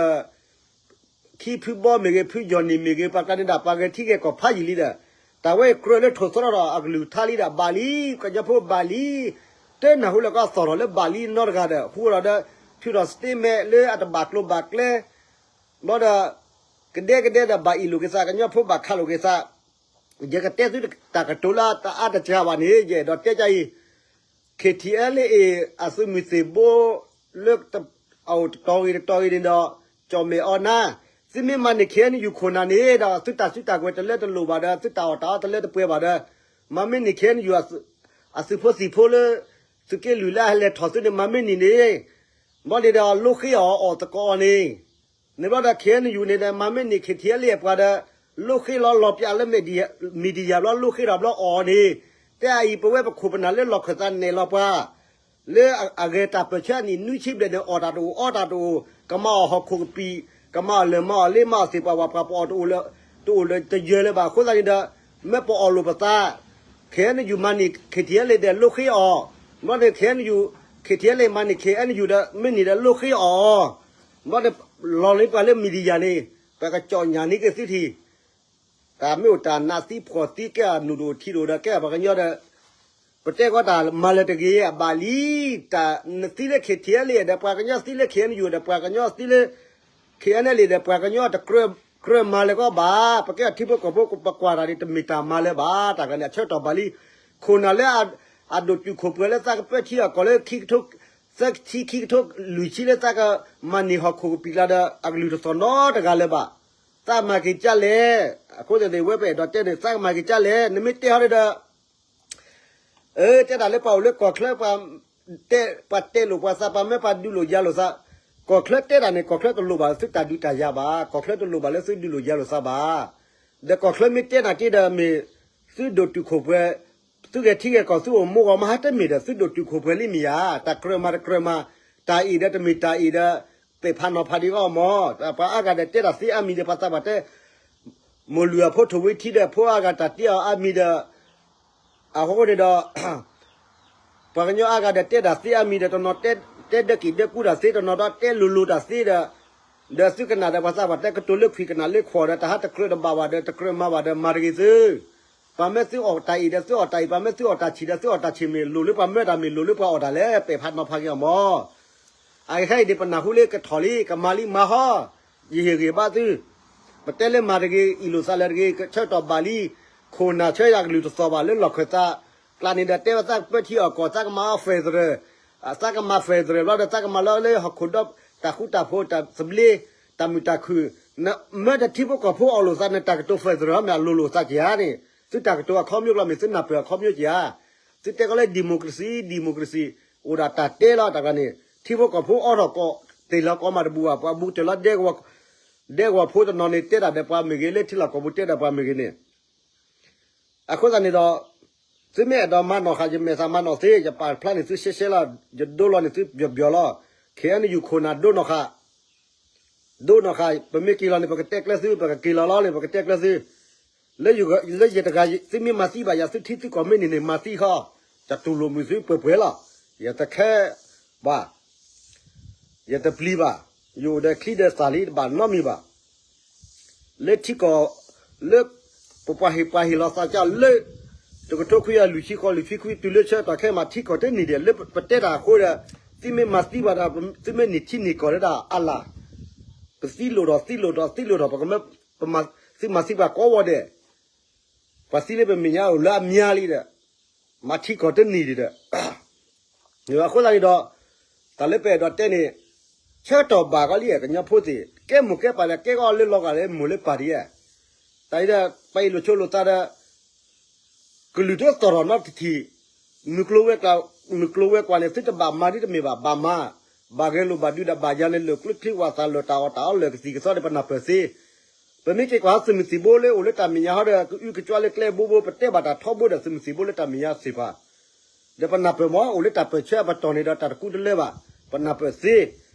ခံဖုဘီမ့ၢ်ဂ့ၤ ဖုယီၢ်နံၣ်မ့ၢ်ဂ့ၤ ပှၤကျါန့ၣ်ဒၣ် ပှၤဂဲၤထံဂဲၤကီၢ်ဖးယံာ်လံဒီး တၢ်ဝဲအံၤကြၢးလၢထိၣ်သရီဒီးအကလုၢ်ကထါလံဒီး ဘၣ်လံ ကညီဖိဘၣ်လံ တနၢ်ဟူလၢကီၢ်သီၣ်ထီၣ်လၢဘၣ်လံနီတဂၤဒီး ဟူဒီး ထုးထီၣ် statement လၢအတဘၣ်ကျိၤဘၣ်ကျဲ ဘျီဒီး ကဒဲကဒဲဒီးဘၣ်အ့ၣ်လိာ်က့ၤသး ကညီဖိဘၣ်ခးလိာ်က့ၤသး ယကတဲသုတၢ်ကတိၤလၢတအါတစှၤဘၣ်န့ၣ် ယအဲၣ်ဒိးတဲကအံၤ ခ့ၣ်ထံၣ်အဲလ့ၣ်အ့ၣ် အသုးမုၢ်သံၣ်ဘိလၢ အအိၣ်တတီၤဂ့ၤတတီၤဂ့ၤန့ၣ်ဒီး ကၠီၣ်မဲာ်အီၤနၤ, သုမ့ၢ်မၤန့ၢ် ခ့ၣ်အဲၣ်ယူၣ် ခိၣ်နၢ်န့ၣ်ဒီး သုတၢ်စုတၢ်ကဝဲၤတလၢတလိၣ်ဘၣ်ဒီး သုတၢ်အီၣ်တၢ်အီတလၢတပှဲၤဘၣ်ဒီး မၤမ့ၢ်န့ၢ် ခ့ၣ်အဲၣ်ယူၣ် အသုးဖိသံၣ်ဖိလၢ သုးက့လွံၢ်လၢအလဲၤထီၣ်သုန့ၣ် မၤမ့ၢ်န့ၢ်န့ၣ် ဘျီန့ၣ်ဒီး လိဃ့အီၤအီၣ်သကိးအီၤန့ၣ် န့ၣ်ဘျီဒီး ခ့ၣ်အဲၣ်ယူၣ်န့ၣ်ဒီး မၤမ့ၢ်န့ၢ် ခ့ၣ်ထံၣ်အဲလ့ၣ်အပှၤဒီး လိဃ့လီၤလီၤပၠးလၢ မံၤဒံယၤဘျီ လိဃ့ထီၣ်ဘျီအီၣ်န့ၣ် တဲအံၤ ပဝဲပခိၣ်ပနၢ်လၢလီၢ်ခၢၣ်သးနဲၣ်လီၤပှၤ လၢအဂဲၤတၢ်ပၢၢ်ဆၢအနံၣ်နွံဆံဘျဲၣ်န့ၣ် အီၣ်တၢ်တအိၣ် အီတၢ်တအိၣ် ကမၤအီၣ်ဟီၣ်ခိၣ်ကပံာ် ကမၤအီၣ်လၢၢ်မၤအီၣ်လ့မၤအီၣ်သ့ၣ်ပှၢ်ဝၣ်ပှၢ် ပအီၣ်တအိၣ်လၢ တအိၣ်လၢတယၢၤလၢၤဘၣ် အဃိသတးန့ၣ်ဒီး မ့ၢ်ပအီၣ်လိာ်ပသး ခ့ၣ်အဲၣ်ယူၣ်မၤန့ၢ် ခ့ၣ်ထံၣ်အဲလ့ၣ်ဒီး လိဃ့အီၤ ဘျီန့ၣ် ခ့ၣ်အဲၣ်ယူၣ် ခ့ၣ်ထံၣ်အဲလ့ၣ်မၤန့ၢ် ခ့ၣ်အဲၣ်ယူၣ်ဒီး မ့ၢ်န့ၢ်ဒီးလိဃ့အီၤ ဘျီန့ၣ် လီၤလံပှၤလၢ မံၤဒံယၤန့ၣ် ပကကၠီၣ်ညၣ်န့ၢ်က့ၤသုထံၣ် တၢ်မ့ၢ်အိၣ်တၢ်နးသံဖှီၣ်သံ ကဲအနူၢ်တအိၣ်ထံတအိၣ်ဒီး ကဲပှၤကညီဒီး ပတဲကီးတၢ်မၤလၢၤတဂ့ၤ အဘၣ်လံ တၢ်နသံလၢ ခ့ၣ်ထံၣ်အဲလ့ၣ်ဒီး ပှၤကညီသံလၢ ခ့ၣ်အဲၣ်ယူၣ်ဒီး ပှၤကညီသံလၢ ခ့ၣ်အဲၣ်ယူၣ်ဒီး ပှၤကညီတကြၢးမၤလၢၤကီးဘၣ် ပကဲထံဖိကီၢ်ဖိ ပကွၢ်တၢ်န့ၣ် တမ့ၢ်တၢ်မၤလၢၤဘၣ် တၢ်ဂၤန့ၣ် အဆၢကတီၢ်ဘၣ်လံ ခိၣ်နၢ်လၢ အဒိၣ်တုာ်ခိၣ်ပှဲၤလၢသးကပၢထံအီၣ်ကီၢ်လၢ ခံကထိ သၢဆံ ခံကထိလွံၢ်ဆံလၢသးကမၤန့ၢ်ဟီၣ်ခိၣ်ကပံာ်ကျါဒီး အကလုၢ်တသီၣ်နီတဂၤလၢၤဘၣ် သးမၤက့ၤကၢ်လဲၣ် အဃိသတးန့ၣ် ဝဲပအဲၣ်ဒိးတဲန့ၣ် သးကမၤက့ၤကၢ်လဲၣ် နမ့ၢ်တဲဟီဒီး အၢ တဲဒၣ်လၢပှၤအိၣ်လၢကီၢ်ချၢ ပှၤတဲလိာ်ပှၤသး ပှၤမၢပှၤဒုးလိာ်ယၤလိာ်သး ကီၢ်ချၢတဲဒၣ်န့ၣ် ကီၢ်ချၢတလိၣ်ဘၣ်သုတၢ်ဒုးတၢ်ယၤဘၣ် ကီၢ်ချၢတလိၣ်ဘၣ်လၢသုဒုးလိာ်ယၤလိာ်သးဘၣ် ဒီးကီၢ်ချၢမ့ၢ်တဲနာ်က့ဒီးမ့ၢ် သုဒိၣ်တုာ်ခိၣ်ပှဲၤ သုဂဲၤထံဂဲၤကီၢ် သုအိၣ်မိၢ်ဂီၤမး ဟးတမ့ၢ်ဒီး သုဒိၣ်တုာ်ခိၣ်ပှဲၤလံမ့ၢ်ဧါ တၢ်ကြၢးမၤတကြၢးမၤ တၢ်အံၤဒီးတမ့ၢ်တၢ်အံၤဒီး ပဲာ်ဖးနီၤဖးဒံးအီၤမၢ် ပှၤအါဂၤဒီးတဲတၢ်သ့အါမံၤဒီး ပှၤသးပှၢ်တဲ မိၢ်လုၢ်အဖိထိၣ်ဝံထံဒီး ဖိအါဂၤတၢ်တ့အီၤအါမံၤဒီး အဃိန့ၣ်ဒီး ပှၤကညီအါဂၤဒီးတဲတၢ်သ့အါမံၤဒီး တနီၤတဲဒၢက့ၤဒၢကူတၢ်သ့ တနီၤဒီးတဲလိၤလိၤတၢ်သ့ဒီး ဒီးသုကနၣ်ဒီးပှၤသးပှၢ်တဲကတိၤလၢခွံၣ်ကနၣ်လၢခွီၣ်ဒီး တၢ်ဟးတကြၢးတဘၣ်ဘၣ်ဒီး တကြၢးမၤဘၣ်ဒီးမၤတဂ့ၤသု ပှၤမၢသုအီၣ်တၢ်အံၤဒီးသုအီၣ်တၢ်အံၤ ပှၤမၢသုအီၣ်တၢ်ဆံးဒီးသုအီၣ်တၢ်ဆံးမ့ၢ် လိၤလၢပှၤမၢတၢ်မ့ၢ်လိၤလၢပှၤအီၣ်တၢ်လဲၣ် ပဲာ်ဖးနီၤဖးက့ၤအီၤမၢ် အခဲအံၤန့ၣ် ပနၢ်ဟူလၢကထီၣ်လံ ကမၤလံမၤဟီ ယဟ့ၣ်ဂ့ၤဘၣ်သု ပတဲလၢမၤတဂ့ၤ အံၣ်လိာ်သးလၢတဂ့ၤ ဆၢကတီၢ်ဘၣ်လံ ခိၣ်နၢ်ဆၢယၤကလုၢ်တသီၣ်ဘၣ်လၢလီၢ်ခၢၣ်သး ကျါန့ၣ်ဒီးတဲဝဲသးကပၢထံအီၣ်ကီၢ် သးကမၤအီ federal သးကမၤ federal ဘျီဒီး သးကမၤလၢလၢဟီၣ်ခိၣ်ဒီ တၢ်ဃူတၢ်ဖိး တၢ်သဘျ့ တၢ်မုာ်တၢ်ခုၣ် မၢတထံဖိကီၢ်ဖိအီၣ်လိာ်သးန့ၣ် တၢ်ကတိၤ federal မ့ၢ်အလိၤလိာ်သးက့ၤဧါန့ၣ် သုတၢ်ကတိၤအခီပညီကျီမ့ၢ် သုနၢ်ပၢၢ်အခီပညီက့ၤဧါ သုတဲကီးလၢ democracy democracy အိၣ်ဒၣ်တၢ်တဲလီၤတၢ်ကျါန့ၣ် ထံဖိကီၢ်ဖိအီထီၣ်ကီး တ့ၢ်လီၤကီးမးတဘူၣ်ဘၣ် ပှၤဘူးတ့ၢ်လီၤ ဒဲကဝီၤဖိတနီၤန့ၣ် တဲတၢ်ဒီးပှၤမ့ၢ်ဂ့ၤ လၢထံလီၢ်ကီၢ်ပူၤတဲဒီးပှၤမ့ၢ်ဂ့ၤန့ၣ် အဃိသတးန့ၣ်ဒီး သုမ့ၢ်အဲၣ်ဒိးမၤနီၣ်ဃာ် ယမဲာ်သးမၤနီၣ်သ့ ယပာ်ဖျါန့ၢ်သုရှဲရှဲလီၤ ယဒိလီၤန့ၢ်သုပျီၤပျီၤလီၤ ခ့ၣ်အဲၣ်ယူၣ်ခိၣ်နၢ်ဒိနီၢ်ဃာ် ဒိနီၢ်ဃာ် ပမ့ၢ်က့ၤလီၤန့ၣ် ပကတဲကျၢၤသု ပကက့ၤလီၤလီၤန့ၣ် ပကတဲကျၢၤသု လၢယတဂၤ သုမ့ၢ်မၤသံဘၣ်ယၤ သုထံသုကီၢ်မ့ၢ်န့ၢ်န့ၣ် မၤသံဃီ တၢ်တူၢ်လိာ်မုာ်သုပှဲၤပှဲၤလီၤ ယတခဲဘၣ် ယတပျံၤဘၣ် ယအိၣ်ဒီးချံဒီးသၣ်လံ တဘၣ်နီတမံၤဘၣ် လၢထံကီၢ် လၢ ပပှၤဟ့ၣ်ပှၤဟ့ၣ်လီၤသးကလၢ တကထိခွံကယၤလွံၢ်ဆံဃိး လွံၢ်ဆံခွံ တုၤလၢဆၢကတီၢ်ခဲအံၤမး ထံကီၢ်တန့ၢ်ဒံး လၢပတဲတၢ်အဃိဒီး သုမ့ၢ်မၤသံဘၣ်ဒီး သုမ့ၢ်န့ၢ်ထံန့ၢ်ကီၢ်လၢဒၣ်အလၢ် ပသံလိာ်ထီၣ်သံလိာ်ထီၣ်သံလိာ်ထီၣ် ပကမၢ သုမၤသံပှၤကိးဂၤဒဲး ပှၤသံလၢပမဲာ်ညါအိၣ်လၢအများလံဒီး မၤထံကီၢ်တန့ၢ်ဒံးဒီး အဃိသတးန့ၣ်ဒီး တၢ်လၢပအဲၣ်ဒိးတဲန့ၣ် ဆၢကတီၢ်ဘၣ်ကီးလံ ကညီဖိသ့ၣ် ကဲမိၢ်ကဲပၢ်ဒီး ကဲကီးလၢလီၤဂာ်လၢမိၢ်လၢပၢ်ဒံးဧါ တၢ်အံၤဒီး ပှၤအ့ၣ်လိာ်ဆိးလိာ်သးဒီး ကလုၢ်တသီၣ်ထီၣ်နီတထံၣ် မုၢ်ကျိၤဝဲၤကွာ် မုၢ်ကျိၤဝဲၤကွာ်န့ၣ် သုတဘၣ်မၤဒ်တမ့ၢ်ဘၣ် ဘၣ်မၤ ဘၣ်ဂဲၤလိာ်ဘၣ်ဒုးဒီးဘၣ်ယၤန့ၣ် လၢာ်ကျၢၤချံဝၣ်သၣ် လၢာ်တၢ်အီၣ်တၢ်အီလၢာ်ကသံၣ်ကသီဒီး ပနၢ်ပၢၢ်သ့ ပမ့ၢ်က့ၤကွၢ်သုးမုၢ်သံၣ်ဘိလၢအိၣ်လၢတၢ်မဲာ်ညါဟီဒီး ကအုကကွၢ်လၢကျဲဘိဘိ ပတဲဘၣ်တၢ်ထီဘိဒီးသုးမုၢ်သံၣ်ဘိလၢတၢ်မဲာ်ညါသ့ၣ်တဖၣ် ဒီးပနၢ်ပၢၢ်မ့ၢ် အိၣ်လၢတၢ်ပၢၢ်ဆၢအပတီၢ်န့ၣ်ဒီး တၢ်တကူတလၢဘၣ် ပနၢ်ပၢၢ်သ့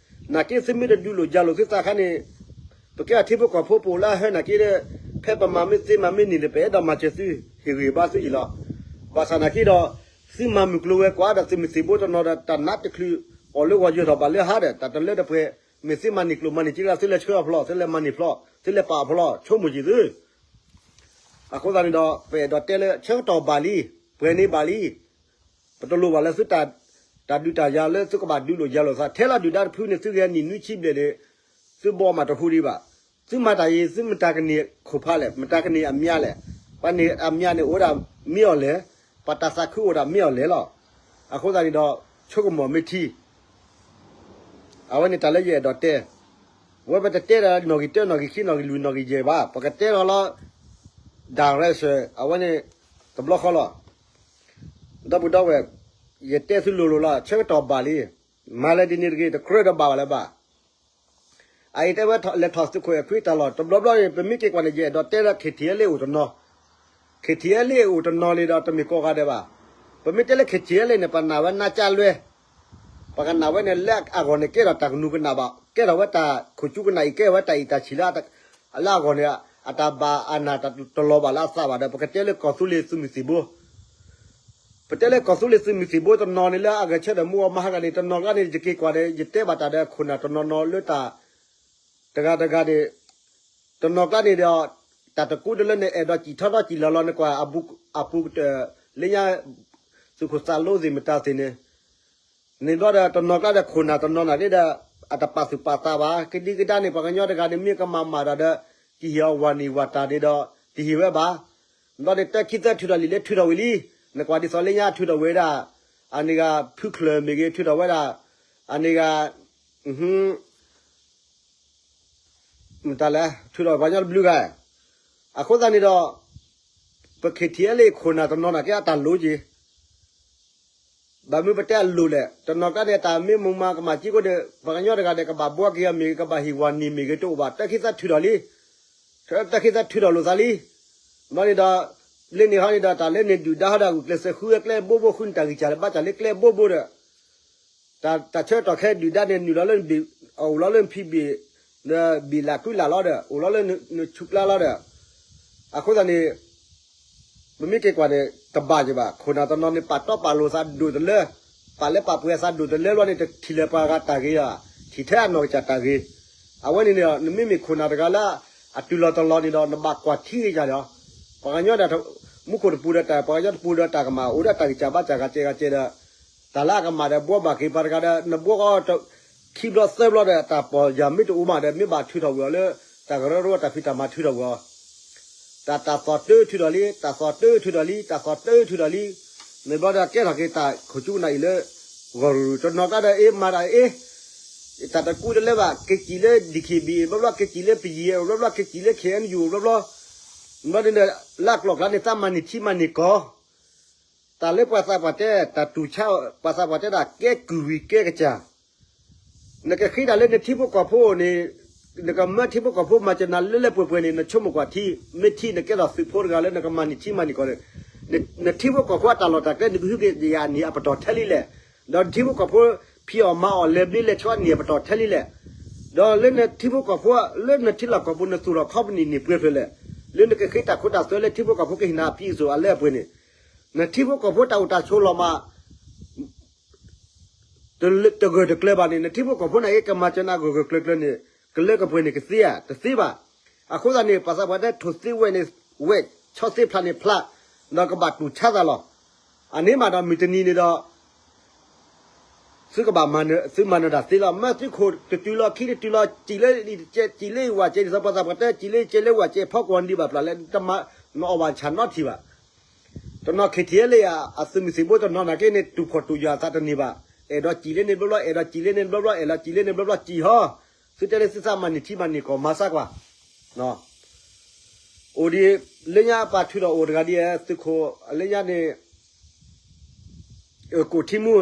နာ်က့သုမ့ၢ်တဒုးလိာ်ယၤလိာ်သုသးခါန့ၣ် ပကဲအထံဖိကီၢ်ဖိပအိၣ်လၢအဟၢနာ်က့ဒီး ဖဲပမၤမ့ၢ်သ့မၤမ့ၢ်န့ၢ်န့ၣ် ပအဲၣ်ဒိးမၤစၢၤသု ဟ့ၣ်ဂ့ၤဘၣ်သုအံၤလီၤ. ဘၣ်ဆၣ်နာ်က့ဒီး သုမၤမုၢ်ကျိၤဝဲၤကွာ်ဒီးသုးမုၢ်သံၣ်ဘိတနီၤဒီး တၢ်နးတချုး အီၣ်လၢဂီၤယၢၤထီၣ်ဘၣ်လၢဟါဒီး တၢ်တလၢတပှဲၤ မ့ၢ်သ့မၤန့ၢ်ကျိၤမၤန့ၢ်စ့လၢ သုလဲၤဆှၢအီၤဖျီၣ် သုလဲၤမၤန့ၢ်ဖျီၣ် သုလဲၤပာ်အီၤဖျီၣ် ဆိကမိၣ်က့ၤသု အဃိသတးန့ၣ်ဒီး ပအဲၣ်ဒိးတဲလၢ ဆၢကတီၢ်ဘၣ်လံ ပှဲၤန့ၢ်ဘၣ်လံ ပတလိၣ်ဘၣ်လၢသု တၢ်ဒုးတၢ်ယၤလၢသုကဘၣ်ဒုးလိာ်ယၤလိာ်သး ထဲလီၤဒုၣ်ဒါတဖုန့ၣ် သုဂဲၤနံၣ်နွံဆံဘျဲၣ်န့ၣ် သုဘီမးတဟူဒံးဘၣ်. သုမၤတၢ်အံၤ သုမတၤကန့ၢ်ခိၣ်ဖးလဲၣ်, မတၤကန့ၢ်အမါလဲၣ်. ပှၤန့ၣ်အမံၤန့ၣ်အိၣ်ဒၣ်မ့ၢ်အီၤလဲၣ်, ပှၤတၢ်သးခုအိၣ်ဒၣ်မ့ၢ်အီၤလဲၣ်လီၤ. အဃိသတးန့ၣ်ဒီး ဆိကမိၣ်မ့ၢ်ထံ အဝဲန့ၣ်တၢ်လၢယအဲၣ်ဒိးတဲ, ဝဲပတတဲဒီးနီၣ်ဂံၢ်တၢ နီၣ်ဂံၢ်ခံ နီၣ်ဂံၢ်လွံၢ် နီၣ်ဂံၢ်ယဲၢ်ဘၣ်, ပကတဲထီၣ်လီၤ direction အဝဲန့ၣ် တဘျီဃီလီၤ. ဒီပုၢ်ဒီဝဲၢ်, ယတဲသုလိၤလိၤလီၤ, ဆၢကတီၢ်ဘၣ်လံ, မၤလၢဒ်န့ၣ်တဂ့ၤ, တကြၢးဒီးဘၣ်ဘၣ်လၢၤဘၣ်. အအံၤတဲဝဲလဲၤထီၣ်သုးခိၣ်အဲၣ်ခွံတၢ်လီၢ် တဘျီဘျီန့ၣ် ပမ့ၢ်က့ၤကွၢ်န့ၣ် ယအဲၣ်ဒိးတဲလၢ KTLA အိၣ်တနီၤ, KTLA အိၣ်တနီၤန့ၣ်ဒီး တမ့ၢ်ကိးဂၤဒဲးဘၣ်. ပမ့ၢ်တဲလၢ KTLA န့ၣ် ပနာ်ဝဲနါကၢ်လွဲ, ပကနာ်ဝဲန့ၣ် လၢအဂီၢ်န့ၣ် ကဲထီၣ်တၢ်ကနူၤကနၣ်ဘၣ်, ကဲထီၣ်ဝဲတၢ်ခိၣ်ကၠူကနၣ်အံၤ ကဲဝဲတၢ်အံၣ်တၢ်ဆံးလၢ လၢအဂီၢ်န့ၣ် အတၢ်ဘၣ်အနၢ်တလီၤဘၣ်လၢအသးဘၣ်ဒီး ပကတဲလၢကီၢ်သူလ့ၤသုးမုၢ်သံၣ်ဘိ ပတဲလၢကီၢ်သူလ့ၤသုးမုၢ်သံၣ်ဘိတနီၤန့ၣ် လၢအဂဲၤဆၢထၢၣ်မူအီၤမဟါဂၤန့ၣ် တနီၤကျါန့ၣ် ယက့ၤကွၢ်ဒီး ယတဲဘၣ်တၢ်ဒီးခိၣ်နၢ်တနီၤနီၤလၢတၢ် တဂၤတဂၤန့ၣ် တနီၤကျါန့ၣ်ဒီး တၢ်တကူတလၢန့ၣ် အဲၣ်ဒိးစံၣ်ထီၣ်ထီၣ်စံၣ်လီၤလီၤ နကွၢ်အပူၤကတၢၢ် လၢညါ သုးခိၣ်သးလိသ့ၣ်မတၤသ့ၣ်န့ၣ် န့ၣ်ဘျီဒီး တနီၤကျါဒီးခိၣ်နၢ်တနီၤနၤဒ်ဒီး အတပာ်သူၣ်ပာ်သးဘၣ် ကဒံကဒါန့ၣ် ပှၤကညီတဂၤန့ၣ် မ့ၢ်ကမၤမၤတၢ်ဒီး ကဟ့ၣ်အီၤဝၤနံၣ်ဝၤတၢ်န့ၣ်ဒီး တဟ့ၣ်ဝဲဘၣ်. ဘျီန့ၣ် တၢ်ခံသၢထုးထီၣ်လံာ်လၢထုးထီၣ်ဝံၤလံ, နကွၢ်ဒ်သိးလၢညါထုးထီၣ်ဝဲဒၣ် အန့ၣ်ဂၤဖုချၢၣ်မ့ၢ်ဂ့ၤ ထုးထီၣ်ဝဲဒၣ် အန့ၣ်ဂၤ မတၤလဲၣ် ထုးထီၣ်ပှၤကညီတဘျုးဂၤ, အဃိသတးန့ၣ်ဒီး ပ KTLA ခိၣ်နၢ်တနီၤနၤက့အတၢ်လိၤက့ၤ ဘၣ်မနုၤပတဲအလိၤလဲၣ်, တနီၤကျါန့ၣ် တၢ်မ့ၢ်မုာ်မၤကမၣ်က့ကိးဒီး ပှၤကညီတဂၤဒီး ကဘၣ်ဘှီက့ၤအီၤမ့ၢ်ဂ့ၤ ကဘၣ်ဟ့ၣ်ဝၤနံၤမ့ၢ်ဂ့ၤတအိၣ်ဘၣ်, တၢ်ခံသၢထုးထီၣ်လံ, တၢ်ခံသၢထုးထီၣ်လိာ်သးလံ. ဘျီန့ၣ်ဒီး လၢန့ၣ်ဟီန့ၣ်ဒီး တၢ်လၢန့ၣ်ဒုၣ်ဒါဟီဒီး ဂုာ်ကျဲးစၢးဃုဝဲကျဲဘိဘိ ဃုနတၢ်ဂံၢ်စၢ်လၢဘၣ်စၢ်လၢကျဲဘိဘိဒီး တၢ်ဆၢကတီၢ်ခဲဒုၣ်ဒါန့ၣ် နုာ်လီၤလၢ အိၣ်လီၤလၢနဖံးဘ့ၣ် နဘ့ၣ်လၢ်ကုလၢ်လီၤဒီး အိၣ်လီၤလၢနဆူးကျါလီၤဒီး အဃိသတးန့ၣ် ပမ့ၢ်က့ၤကွၢ်န့ၣ် တဘၣ်ယဘၣ် ခိၣ်နၢ်တနီၤန့ၣ် ပာ်တီပာ်လိၤသးဒိၣ်တလၢ, ပာ်လၢပာ်ပှဲၤသးဒိၣ်တလၢဘျီန့ၣ် တထံၣ်လၢၤပှၤဂၤတၢ်ဂ့ၤလီၤ, ထံၣ်ထဲအနီၢ်ကစၢ်တၢ်ဂ့ၤ, အဝဲန့ၣ်န့ၣ် နမ့မ့ၢ်ခိၣ်နၢ်တဂၤလၢ အတုၤလီၤတလီၤန့ၣ်ဒီး နဘၣ်ကွၢ်ထံဂ့ၤယၤလီၤ, ပှၤကညီဒီး မူခိၣ်တပူၤဒီးတၢ် ပှၤကညီတပူၤဒီးတၢ်ကမၣ် အိၣ်ဒီးတၢ်ဂံၢ်စၢ်ဘါစၢ်ဂၤကဲဂၤကဲဒီး တၢ်လၢအကမၣ်ဒီး ဘှီဘၣ်က့ၤပှၤတဂၤဒီး နဘှီဃီ ခံဘျီသၢဘျီဒီး တၢ်ပီၢ်ယၢ်မ့ၢ်တအိၣ်မးဒီး မ့ၢ်ဘၣ်ထုးထီၣ်ဝံၤအီၤလၢ တၢ်ကရၢကရိတၢ်ဖံးတၢ်မၤထုးထီၣ်ဝံၤအီၤ, တၢ် တၢ်သီၣ်တၢထုးထီၣ်လံ တၢ်သီၣ်တၢထုးထီၣ်လံ တၢ်သီၣ်တၢထုးထီၣ်လံ, န့ၣ်ဘျီဒီးကဲထီၣ်က့ၤတၢ်ခိၣ်ကၠူကနၣ်အံၤလၢ ဂီၢ်ရူၤရူၤ တနီၤကျါဒီးအ့ၣ်မၤတၢ်အ့ၣ် တၢ်တကူတလၢဘၣ် က့ၤစံၣ်လၢ DKBA ဘျီဘျီ က့ၤစံၣ်လၢ ပယီၤ ဘျီဘျီ က့ၤစံၣ်လၢ KNU ဘျီဘျီ, ဘျီန့ၣ် လၢအကျိၤကျါန့ၣ် သးမၤန့ၢ်ထံမၤန့ၢ်ကီၢ် တၢ်လၢပှၤသးပှၢ်တဲ တၢ်တူၢ်ဆါ ပှၤသးပှၢ်တဲဒၣ် ကဲကုၢ်ဝံၤကဲကစၢ်, နကဃ့တၢ်လၢနထံဖိကီၢ်ဖိန့ၣ် နကမၢထံဖိကီၢ်ဖိမၤစၢၤနၤလၢလၢပှဲၤပှဲၤန့ၣ် နဆိကမိၣ်ကွၢ်ထံ, မ့ၢ်ထံနကဲထီၣ်သုးဖိတဂၤလၢနကမၤန့ၢ်ထံမၤန့ၢ်ကီၢ်န့ၣ်, နထံဖိကီၢ်ဖိအတၢ်လီၢ်တၢ်ကျဲ နကဟုကယာ်အနံၣ်အပတီၢ်ထဲလံလဲၣ်, ဒီးနထံဖိကီၢ်ဖိ ဖံးအီၣ်မၤအီၣ်လဲၤဘျ့လဲၤဆှီအနံၣ်အပတီၢ်ထဲလံလဲၣ်, ဒီးလၢနထံဖိကီၢ်ဖိ လၢနထံလီၢ်ကီၢ်ပူၤ နသူၣ်ထီၣ်ခီပနံၣ်န့ၣ်ပှဲၤဖျၢၣ်လဲၣ်, လၢနကဃ့တၢ်ခိတၢ်သွဲလၢထံဖိကီၢ်ဖိကဟ့ၣ်နၤအဖံးအစိၣ်အလၢအပှဲၤန့ၣ်, နထံဖိကီၢ်ဖိတၢ်အိၣ်တၢ်ဆိးလီၤမး တဂၢၢ်တကျၢၤဘၣ်န့ၣ် နထံဖိကီၢ်ဖိန့ၣ် ကမၤစၢၤနၤဂၢၢ်ဂၢၢ်ကျၢၤကျၢၤန့ၣ် ကလၢကပှဲၤန့ၣ်ကသ့ဧါ, တသ့ဘၣ်. အဃိသတးန့ၣ် ပှၤသးပှၢ်တဲထိၣ်သ့ဝဲၢ်န့ၣ် ဝဲၢ်ဆီသ့ဖျါန့ၣ်ဖျါ, ဒီးကဘၣ်တူၢ်ဆါသးလီၤ. အန့ၣ်မးဒီးမုၢ်တနံၤန့ၣ်ဒီး သုကဘၣ်မၤနၢၤ သုမၤနၢၤတၢ်သ့လီၤ. မ့ၢ်သုးခိၣ်တတုၤလီၤ ခံတတုၤလီၤ စံၣ်လၢ စံၣ်လၢဝဲၢ်ကဲ ဒ်သိးပှၤသးပှၢ်တဲ စံၣ်လၢကဲလၢဝဲၢ်ကဲ ဖီကွီၢ်ဒံးဘၣ်ပျၢ်လဲၣ် နအီၣ်ဘၣ်ဆၣ်နီတထံၣ်ဘၣ်. တနီၤ KTLA အသုးမုၢ်သံၣ်ဘိတနီၤနာ်က့န့ၣ် တူၢ်ဖှီၣ်တူၢ်ယာ်အသးတန့ၢ်ဘၣ်. အဲၣ်ဒိးစံၣ်လၢန့ၣ်ဘျီဘျီ အဲၣ်ဒိးစံၣ်လၢန့ၣ်ဘျီဘျီ အဲၣ်ဒိးစံၣ်လၢန့ၣ်ဘျီဘျီ စံၣ်ဟီ. သုတဲလၢသုသးမၤန့ၢ်ထံမၤန့ၢ်ကီၢ်မၤစၢ်ကွၢ် အိၣ်ဒံး လၢညါပာ်ထုးထီၣ်အိၣ်တဂၤဒ်သုးခိၣ် လၢညါန့ၣ် ကိၣ်ထံမူ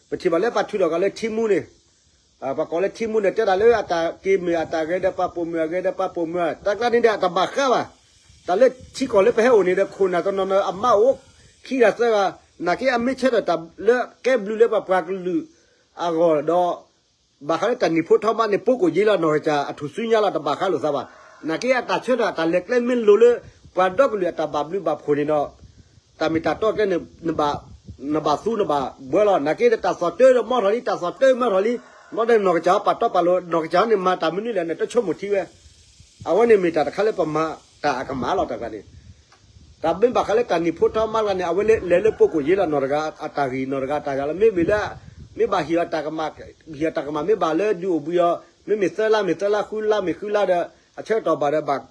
ပထံၣ်ဘၣ်လၢပာ်ထုးထီၣ်ကီးလၢထံမူန့ၣ် ပှၤကိးလၢထံမူန့ၣ် တဲဒၣ်လၢအတၢ်က့ၤမုာ်အတၢ်ဂဲၤဒီးပာ်ပိာ်မုာ်အဂဲၤဒီးပာ်ပိာ်မုာ် တၢ်ကျါန့ၣ်ဒီးအတဘၣ်ဃးဘၣ်. တၢ်လၢထံကီၢ်လၢပဟဲအိၣ်န့ၣ်ဒီး ခိၣ်နၢ်တနီၤနီၤအမါအိၣ် ခံဂၤသၢဂၤ နာ်က့အမ့ၢ်ဆၢထၢၣ်တၢ်လၢကဲဘျုးလၢပပှၤကလုာ်အဂီၢ်ဒီး ဘၣ်ဃးလၢတၢ်နံၣ်ဖိထီမးန့ၣ် ပိကိၣ်ယ့လီၤနီၢ်ကစၢ်အထူၣ်စုညါလီၤ တဘၣ်ဃးလိာ်သးဘၣ်. နာ်က့အတၢ်ဆၢထၢၣ်တၢ်လဲၤကျဲမ့ၢ်လိၤလၢ ပှၤဒီကလုာ်အတၢ်ဘၣ်ဘျုးဘၣ်ဖှိၣ်န့ၣ်ဒီး တၢ်မ့ၢ်တၢ်တီကျဲန့ၣ် နဘၣ်သူနဘၣ်ဘှီလီၤ. နာ်က့ဒီးတၢ်သီၣ်တၢဒီးမီၢ်ထီၣ်လံ တၢ်သီၣ်တၢမီၢ်ထီၣ်လံ ဘျီဒီးနီၢ်ကစၢ်ဟီပာ်တီပာ်လိၤ နီၢ်ကစၢ်ဟီန့ၣ်မၤတၢ်မနုၤလဲၣ်န့ၣ် တဆိကမိၣ်ထံဝဲ အဝဲန့ၣ်မ့ၢ်တၢ်တခါလၢပမၤတၢ်အကမၣ်လီၤ တၢ်ကျါန့ၣ် တၢ်မ့ၢ်ဘၣ်ဃးလၢတၢ်နံၣ်ဖိထီမးတဂၤန့ၣ် အဝဲလဲၤလၢပိကိၣ်ယ့လီၤနီၢ်တဂၤအတၢ်ဂံၢ်နီၢ်တဂၤအတၢ်ယၤလီၤ မ့မ့ၢ်လၢ မ့ၢ်ဘၣ်ဟ့ၣ်အီၤတၢ်ကမၣ် ဟ့ၣ်အီၤတၢ်ကမၣ်မ့ၢ်ဘၣ်လၢဒုးအိၣ်ဘှံးအီၤ မ့မ့ၢ်သၢလါမ့ၢ်သၢလါ ဃုလါမ့ၢ်ဃုလါဒီး အဆၢကတီၢ်ဘၣ်ဒီးဘၣ်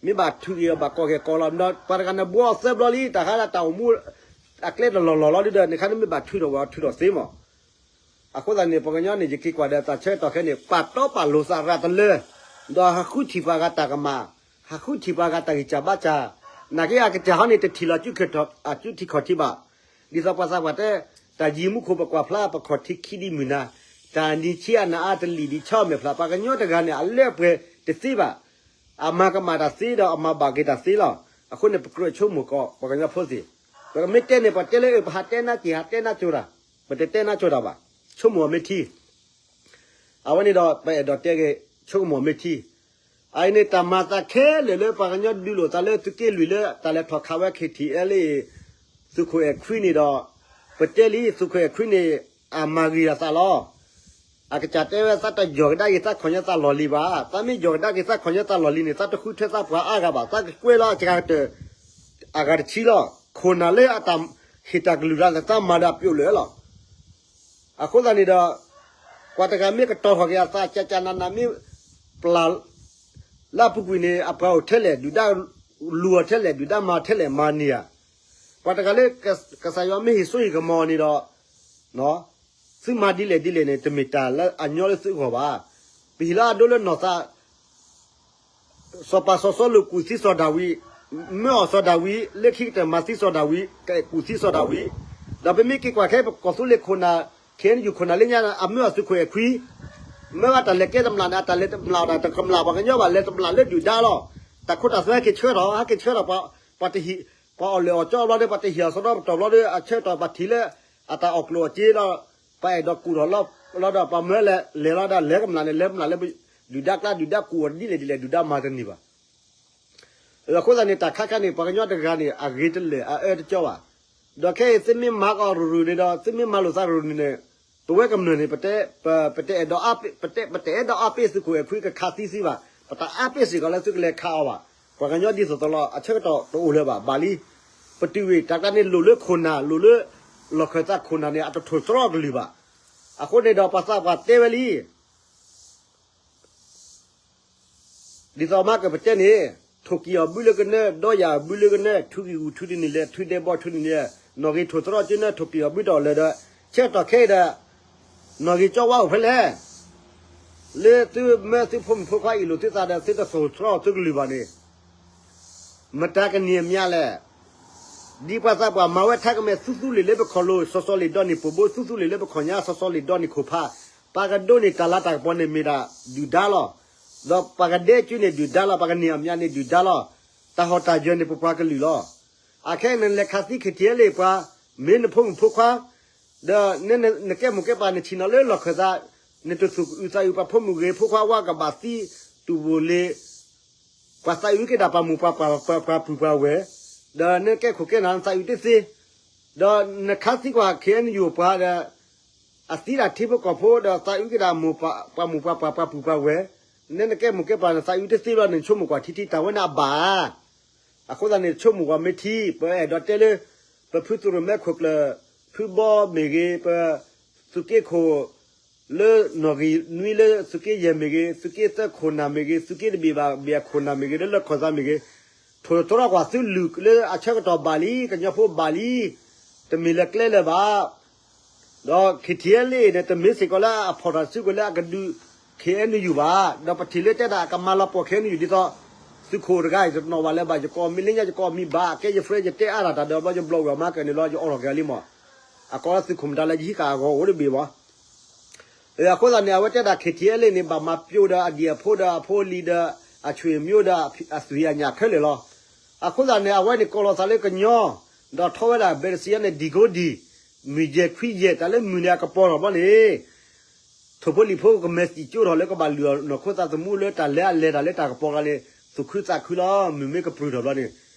မ့ၢ်ဘၣ်ထုးအီၤဘၣ်ကိးဂၤကိးလီၤ, ဒီးပှၤတဂၤန့ၣ်ဘှီအီၤသၢဘျီလံ, တၢ်ဃးဒၣ်တၢ်အိၣ်မူ အကျဲတလီၢ်လီၢ်လီၤဒုဒီး နခါန့ၣ်မ့ၢ်ဘၣ်ထုးထီၣ်ဝဲအီၤထုးထီၣ်သ့မး. အဃိသတးန့ၣ် ပှၤကညီန့ၣ် ယက့ၤကွၢ်ဒီးတၢ်ဆၢကတီၢ်ခဲအံၤန့ၣ် ပာ်တီပာ်လိၤသးရၤတလၢ, ဒီးဟးဃုထံၣ်ပှၤဂၤတၢ်ကမၣ်, ဟးဃုထံၣ်ပှၤဂၤတၢ်ဂံၢ်စၢ်ဘါစၢ်, နာ်က့အကစၢ်ဟီန့ၣ် တထံၣ်လီၤစုခၢၣ်ထီၣ် အစုထံခီၣ်ထံဘၣ်. ဒ်သိးပှၤသးပှၢ်တဲ, တၢ်ယံၤမူခိၣ်ပကွၢ်ဖျါ ပခီၣ်ထံးခံဒ်မုၢ်နၤ, တၢ်နံၤဆံးအနၤအါတလံာ်ဒ်ဆၢအမဲာ်ဖျါ, ပှၤကညီတဂၤန့ၣ် အလၢအပှဲၤတသ့ဘၣ်. အမၤကမၣ်တၢ်သ့ဒီးအမၤဘၣ်က့ၤတၢ်သ့လီၤ. အဃိန့ၣ် ပကြၢးဆိကမိၣ်ကီး ပှၤကညီဖိသ့ၣ်, ပမ့ၢ်တဲန့ၣ် ပှၤတဲလၢအပဟးတဲနၢ်က့ၤ ဟးတဲနၢ်ကၠိတၢ်, ပတတဲနၢ်ကၠိတၢ်ဘၣ်, ဆိကမိၣ်အီၤမ့ၢ်ထံ အဝဲန့ၣ်ဒီး ပအဲၣ်ဒိးတဲက့ၤ ဆိကမိၣ်မ့ၢ်ထံ. အအံၤန့ၣ် တၢ်မၤသးခဲလၢာ်လၢပှၤကညီဒုးလိာ်သးလၢသုးက့လွံၢ်လၢတၢ်လဲၤထီၣ်ခးဝဲ ခံထံၣ်အဲလၢ သုးခိၣ်အဲၣ်ခွံန့ၣ်ဒီး ပတဲလံ သုးခိၣ်အဲၣ်ခွံန့ၣ် အမၤဂ့ၤအသးလီၤ. အကစၢ်တဲဝဲသးတယီၢ်ကဒါက့ၤသးခီၣ်ညါသးလီၢ်လံၤဘၣ်. သးမ့ၢ်ယီၢ်ကဒါက့ၤသးခီၣ်ညါသးလီၢ်လံၤန့ၣ် သးတဃုထၢသးပှၤအါဂၤဘၣ်. သးကကွဲလီၤအစှၤကတၢၢ် အဂၤတဆံလီၤ. ခိၣ်နၢ်လၢအတၢ်ဟ့ၣ်တၢ်ကလုၢ်လၢသးမၤဒီးအပျိာ်လၢာ်လီၤ. အဃိသတးန့ၣ်ဒီး ပှၤတဂၤမ့ၢ်ကတီၤထီၣ်က့ၤအသး ကၠးကၠးနးနးမ့ၢ်ပျၢ် လၢအပူၤကွံာ်န့ၣ် အပှၤအိၣ်ထဲလဲၣ် ဒုၣ်ဒါလူၤအီၤထဲလဲၣ် ဒုၣ်ဒါမၤထဲလဲၣ် မၤန့ၢ်ဧါ. ပှၤတဂၤလၢ ကစၢ်ယွၤမ့ၢ်ဟ့ၣ်စိဟ့ၣ်ကမီၤန့ၣ်ဒီး သုမၤဒ်လဲၣ်ဒ်လဲၣ်န့ၣ် တမ့ၢ်တၢ်လၢအညီလၢသုဂီၢ်ဘၣ်. ပဟ့ၣ်လီၤအဒိလၢနီၢ်သး စီၤပၤစီၤစီလူးကူၣ်သံစီၤဒၤဝံး, မၢအီၤစီၤဒၤဝံး, လၢခံကတၢၢ်မၤသံစီၤဒၤဝံး, ကကူၣ်သံစီၤဒၤဝံး, ဒီးပမ့ၢ်က့ၤကွၢ်ခဲပကီၢ်သူလ့ၤခိၣ်နၢ် ခ့ၣ်အဲၣ်ယူၣ်ခိၣ်နၢ်လၢညါ အမၢအီၤသုးခိၣ်အဲၣ်ခွံ, မၢအတၢ်လဲၤကဲတမျၢ်န့ၣ် အတၢ်လဲၤတမျၢ်တၢ်တကမျၢ်ပှၤကညီဘၣ် လဲၤတမျၢ်လၢဒုၣ်ဒါလီၤ. တၢ်ခိတၢ်သွဲဟဲက့ၤဆှၢထီၣ် ဟဲက့ၤဆှၢထီၣ် ပှၤတဟံၣ် ပှၤအီၣ်လၢာ်အီၣ်ကၠီဘျီဒီး ပှၤတဟံၣ်အီၤစီဒီပတီၢ်ဘျီဒီး အဆၢကတီၢ်ပှၤထံၣ်လၢ အတၢ်အီၣ်ကျိၣ်အီၣ်စ့လီၤ ပှၤအဲၣ်ဒိးကူၣ်ထီၣ်လီၤဒီး ပှၤမၢလဲၤ လဲၤလီၤဒၣ်လဲၤကမျၢ်န့ၣ် လဲၤကမျၢ်လၢ ဒုၣ်ဒါကျါ ဒုၣ်ဒါကူၣ်အီၤဒ်လဲၣ်ဒ်လဲၣ် ဒုၣ်ဒါမၤတန့ၢ်ဘၣ်. အဃိသတးန့ၣ် တၢ်ခါခါန့ၣ် ပှၤကညီတဂၤန့ၣ် အဂ့ၤတလၢာ် အအၢတကၠီဘၣ်. ဒီးခဲအံၤ သုမ့ၢ်မၤကီးရူၤရူၤန့ၣ်ဒီး သုမ့ၢ်မၤလိာ်သးရူၤရူၤန့ၣ် ပဝဲကမျၢၢ်န့ၣ် ပ ပတအဲၣ်ဒိးအါပ့ၢ် ပတအဲၣ်ဒိးအါပ့ၢ်သုးခိၣ်အဲၣ်ခွံကခးသံသုဘၣ်. ပတအါပ့ၢ်စ့ၢ်ကီးလၢသုကလဲၤခးအီၤဘၣ်. ပှၤကညီဒ်သိးသိးလီၤ အဆၢကတီၢ်တအိၣ်လၢၤဘၣ် ဘၣ်လံ. ပတုာ်ဝံၤ တၢ်ကျါန့ၣ်လိၣ်လၢခိၣ်နၢ် လိၣ်လၢ လီၢ်ခၢၣ်သးခိၣ်နၢ်န့ၣ် အတထိၣ်သတြီကလုၢ်ဘၣ်. အဃိန့ၣ်ဒီး ပှၤသးပှၢ်တဲဝဲလံ ဒ်သိးမၤကပတဲန့ၣ် ထိၣ်ကံၢ်အီၤဘုလၢကနၢ, ဒီးယၤအီၤဘုလၢကနၢ, ထုကံၢ်ဂူၢ်ထုတနံၤလဲၣ်, ထုဒဲးဘီထုတနံၤလဲၣ်, နီၣ်ဂံၢ်ထိၣ်သတြီကၠိနၢ ထိၣ်ကံၢ်အီၤဘုတအီၣ်လၢၤဒီး ဆၢကတီၢ်ခဲအံၤဒီး နီၣ်ဂံၢ်ကၠီဝါအိၣ်ဖဲလဲၣ်. လၢသုမၢသုဖိမုၣ်ဖိခွါအ့ၣ်လိာ်သုသးဒီး သုတထိၣ်သတြီသုကလုၢ်ဘၣ်န့ၣ် မတၤကန့ၢ်အမျးလဲၣ်. ဒ်ပှၤသးပှၢ်မၤဝဲထါကမဲာ် သူသူလ့ၤလၢပခီၣ်လိၤ စီၤစီၤလ့ၤဒီးန့ၢ်ပိာ်ဘိ သူသူလ့ၤလၢပခီၣ်ညါ စီၤစီၤလ့ၤဒီးန့ၢ်ခိၣ်ဖး, ပှၤကဒိးန့ၢ်တၢ်လၤတၢ်ကပီၤန့ၣ်မ့ၢ်ဒၣ်ဒုၣ်ဒါလီၤ. ဒီးပှၤကဒဲကၠိန့ၢ်ဒုၣ်ဒါလီၤ, ပှၤကန့ၢ်အမျးန့ၢ်ဒုၣ်ဒါလီၤ. တၢ်ဟီၣ်တၢ်ယၢၤန့ၢ်ပပှၤကလုာ်လီၤ. အခဲအံၤနလဲၤခးသံ ခ့ၣ်ထံးအဲလ့ၣ် ပှၤ မ့ၢ်နဖိမုၣ်ဖိခွါ ဒီးနကဲမိၢ်ကဲပၢ် နဆ့ၣ်နီၤလၢလီၢ်ခၢၣ်သး, နတသူၣ်အုးသးအုး ပှၤဖိမုၣ်ဂ့ၤ ဖိခွါဝါကဘၣ်သံ တူၢ်ဘိၣ်လ့ၤ, ပှၤသးအုးက့ၤဒၣ်ပှၤမိၢ်ပှၤပှၢ် ပှၤပုၢ်ပှၤဝဲၢ်, ဒီးနကဲခိၣ်ကဲနၢ် နသးအုးတသ့, ဒီးနခးသံကွၢ် ခ့ၣ်အဲၣ်ယူၣ်ပှၤဒီး အသံဒၣ်ထံဖိကီၢ်ဖိဒီး သးအုးက့ၤဒၣ်မိၢ်ပှၤ ပှၤမိၢ်ပှၤပှၢ် ပှၤပုၢ်ပှၤဝဲၢ်, နကဲမိၢ်ကဲပၢ် နသးအုးတသ့ဘျီ နဆိကမိၣ်ကွၢ်ထံထံ တၢ်ဝဲန့ၣ်အဘၣ်ဧါ. အဃိသတးန့ၣ် ဆိကမိၣ်ကွၢ်မ့ၢ်ထံ ပအဲၣ်ဒိးတဲလၢ ပဖုသုးရိၣ်မဲခိၣ်ကျၢၢ် ဖုဘီမ့ၢ်ဂ့ၤ, ပသုးက့ခိၣ် လၢနီၣ်ဂံၢ်နွံလၢသုးက့ယဲၢ်မ့ၢ်ဂ့ၤ, သုးက့သၢခိၣ်နၢ်မ့ၢ်ဂ့ၤ, သုးက့တဘ့ၣ်ဘၣ်ဘ့ၣ်အခိၣ်နၢ်မ့ၢ်ဂ့ၤ, လၢလီၢ်ခၢၣ်သးမ့ၢ်ဂ့ၤ, ထိၣ်သတြီကွၢ်သုလုၢ်လၢအဆၢကတီၢ်ဘၣ်လံ, ကညီဖိဘၣ်လံ, တမ့ၢ်လၢကျဲလၢၤဘၣ်. ဒီး ခ့ၣ်ထံးအဲလ့ၣ်န့ၣ် တမ့ၢ်စ့ၢ်ကီးလၢအဖီၣ်တၢ်စုကဝဲၤလၢအကဒုး ခ့ၣ်အဲၣ်ယူၣ်ဘၣ်. ဒီးပထံၣ်လၢတဲဒၣ်အကမၤလီၤပှီၢ် ခ့ၣ်အဲၣ်ယူၣ် ဒ်သိး သုးခိၣ်တဂၤအံၤ တနီၣ်ဘၣ်လၢၤဘၣ် ယကိးမံၤလၢညါ ယကိးမံၤဘၣ် အကဲယ friend ယတဲအါဒၣ်တၢ်ဒီးဘျီ ယဘျီဝဲအီၤမၤကၢၢ်န့ၣ်လီၤ ယအိးထီၣ်က့ၤလံမး. အကိးလၢသုးခိၣ်မတၤလၢယဟံးဃာ်အဂီၢ်အိၣ်တဘ့ၣ်မး. အဃိသတးန့ၣ် အဝဲတဲဒၣ် ခ့ၣ်ထံးအဲလ့ၣ်န့ၣ် ဘၣ်မၤပျိဒီးအဒံၣ်အဖိဒီးအဖိအလံၤဒီး အဆွေမျိုးဒီးအသွံၣ်အညၣ်ခဲလၢာ်လီၤ. အဃိသတးန့ၣ် အဝဲန့ၣ်ကိးလီၤသးလၢကညီ ဒီးထီၣ်ဝဲဒၣ် ဘဲတစံးယါန့ၣ် ဒံၣ်ကိဒံၣ် မုၢ်ယဲၢ်ခွံယဲၢ် တၢ်လၢမုၢ်န့ၣ်အကပီၤထီၣ်ဘျီန့ၣ် ထိၣ်ဖိလံၣ်ဖိကမဲာ်သံၣ်ကၠိထီၣ်လၢကဘၣ်လုၢ်အီၣ်နီၢ်ခိသးသမူလၢတၢ်လဲၤအလဲၤတၢ်လၢတၢ်ကပီၤဂၤန့ၣ် သူၣ်ခုသးခုလီၤ မုၢ်မ့ၢ်ကပြုၢ်ထီၣ်ဘျီန့ၣ်.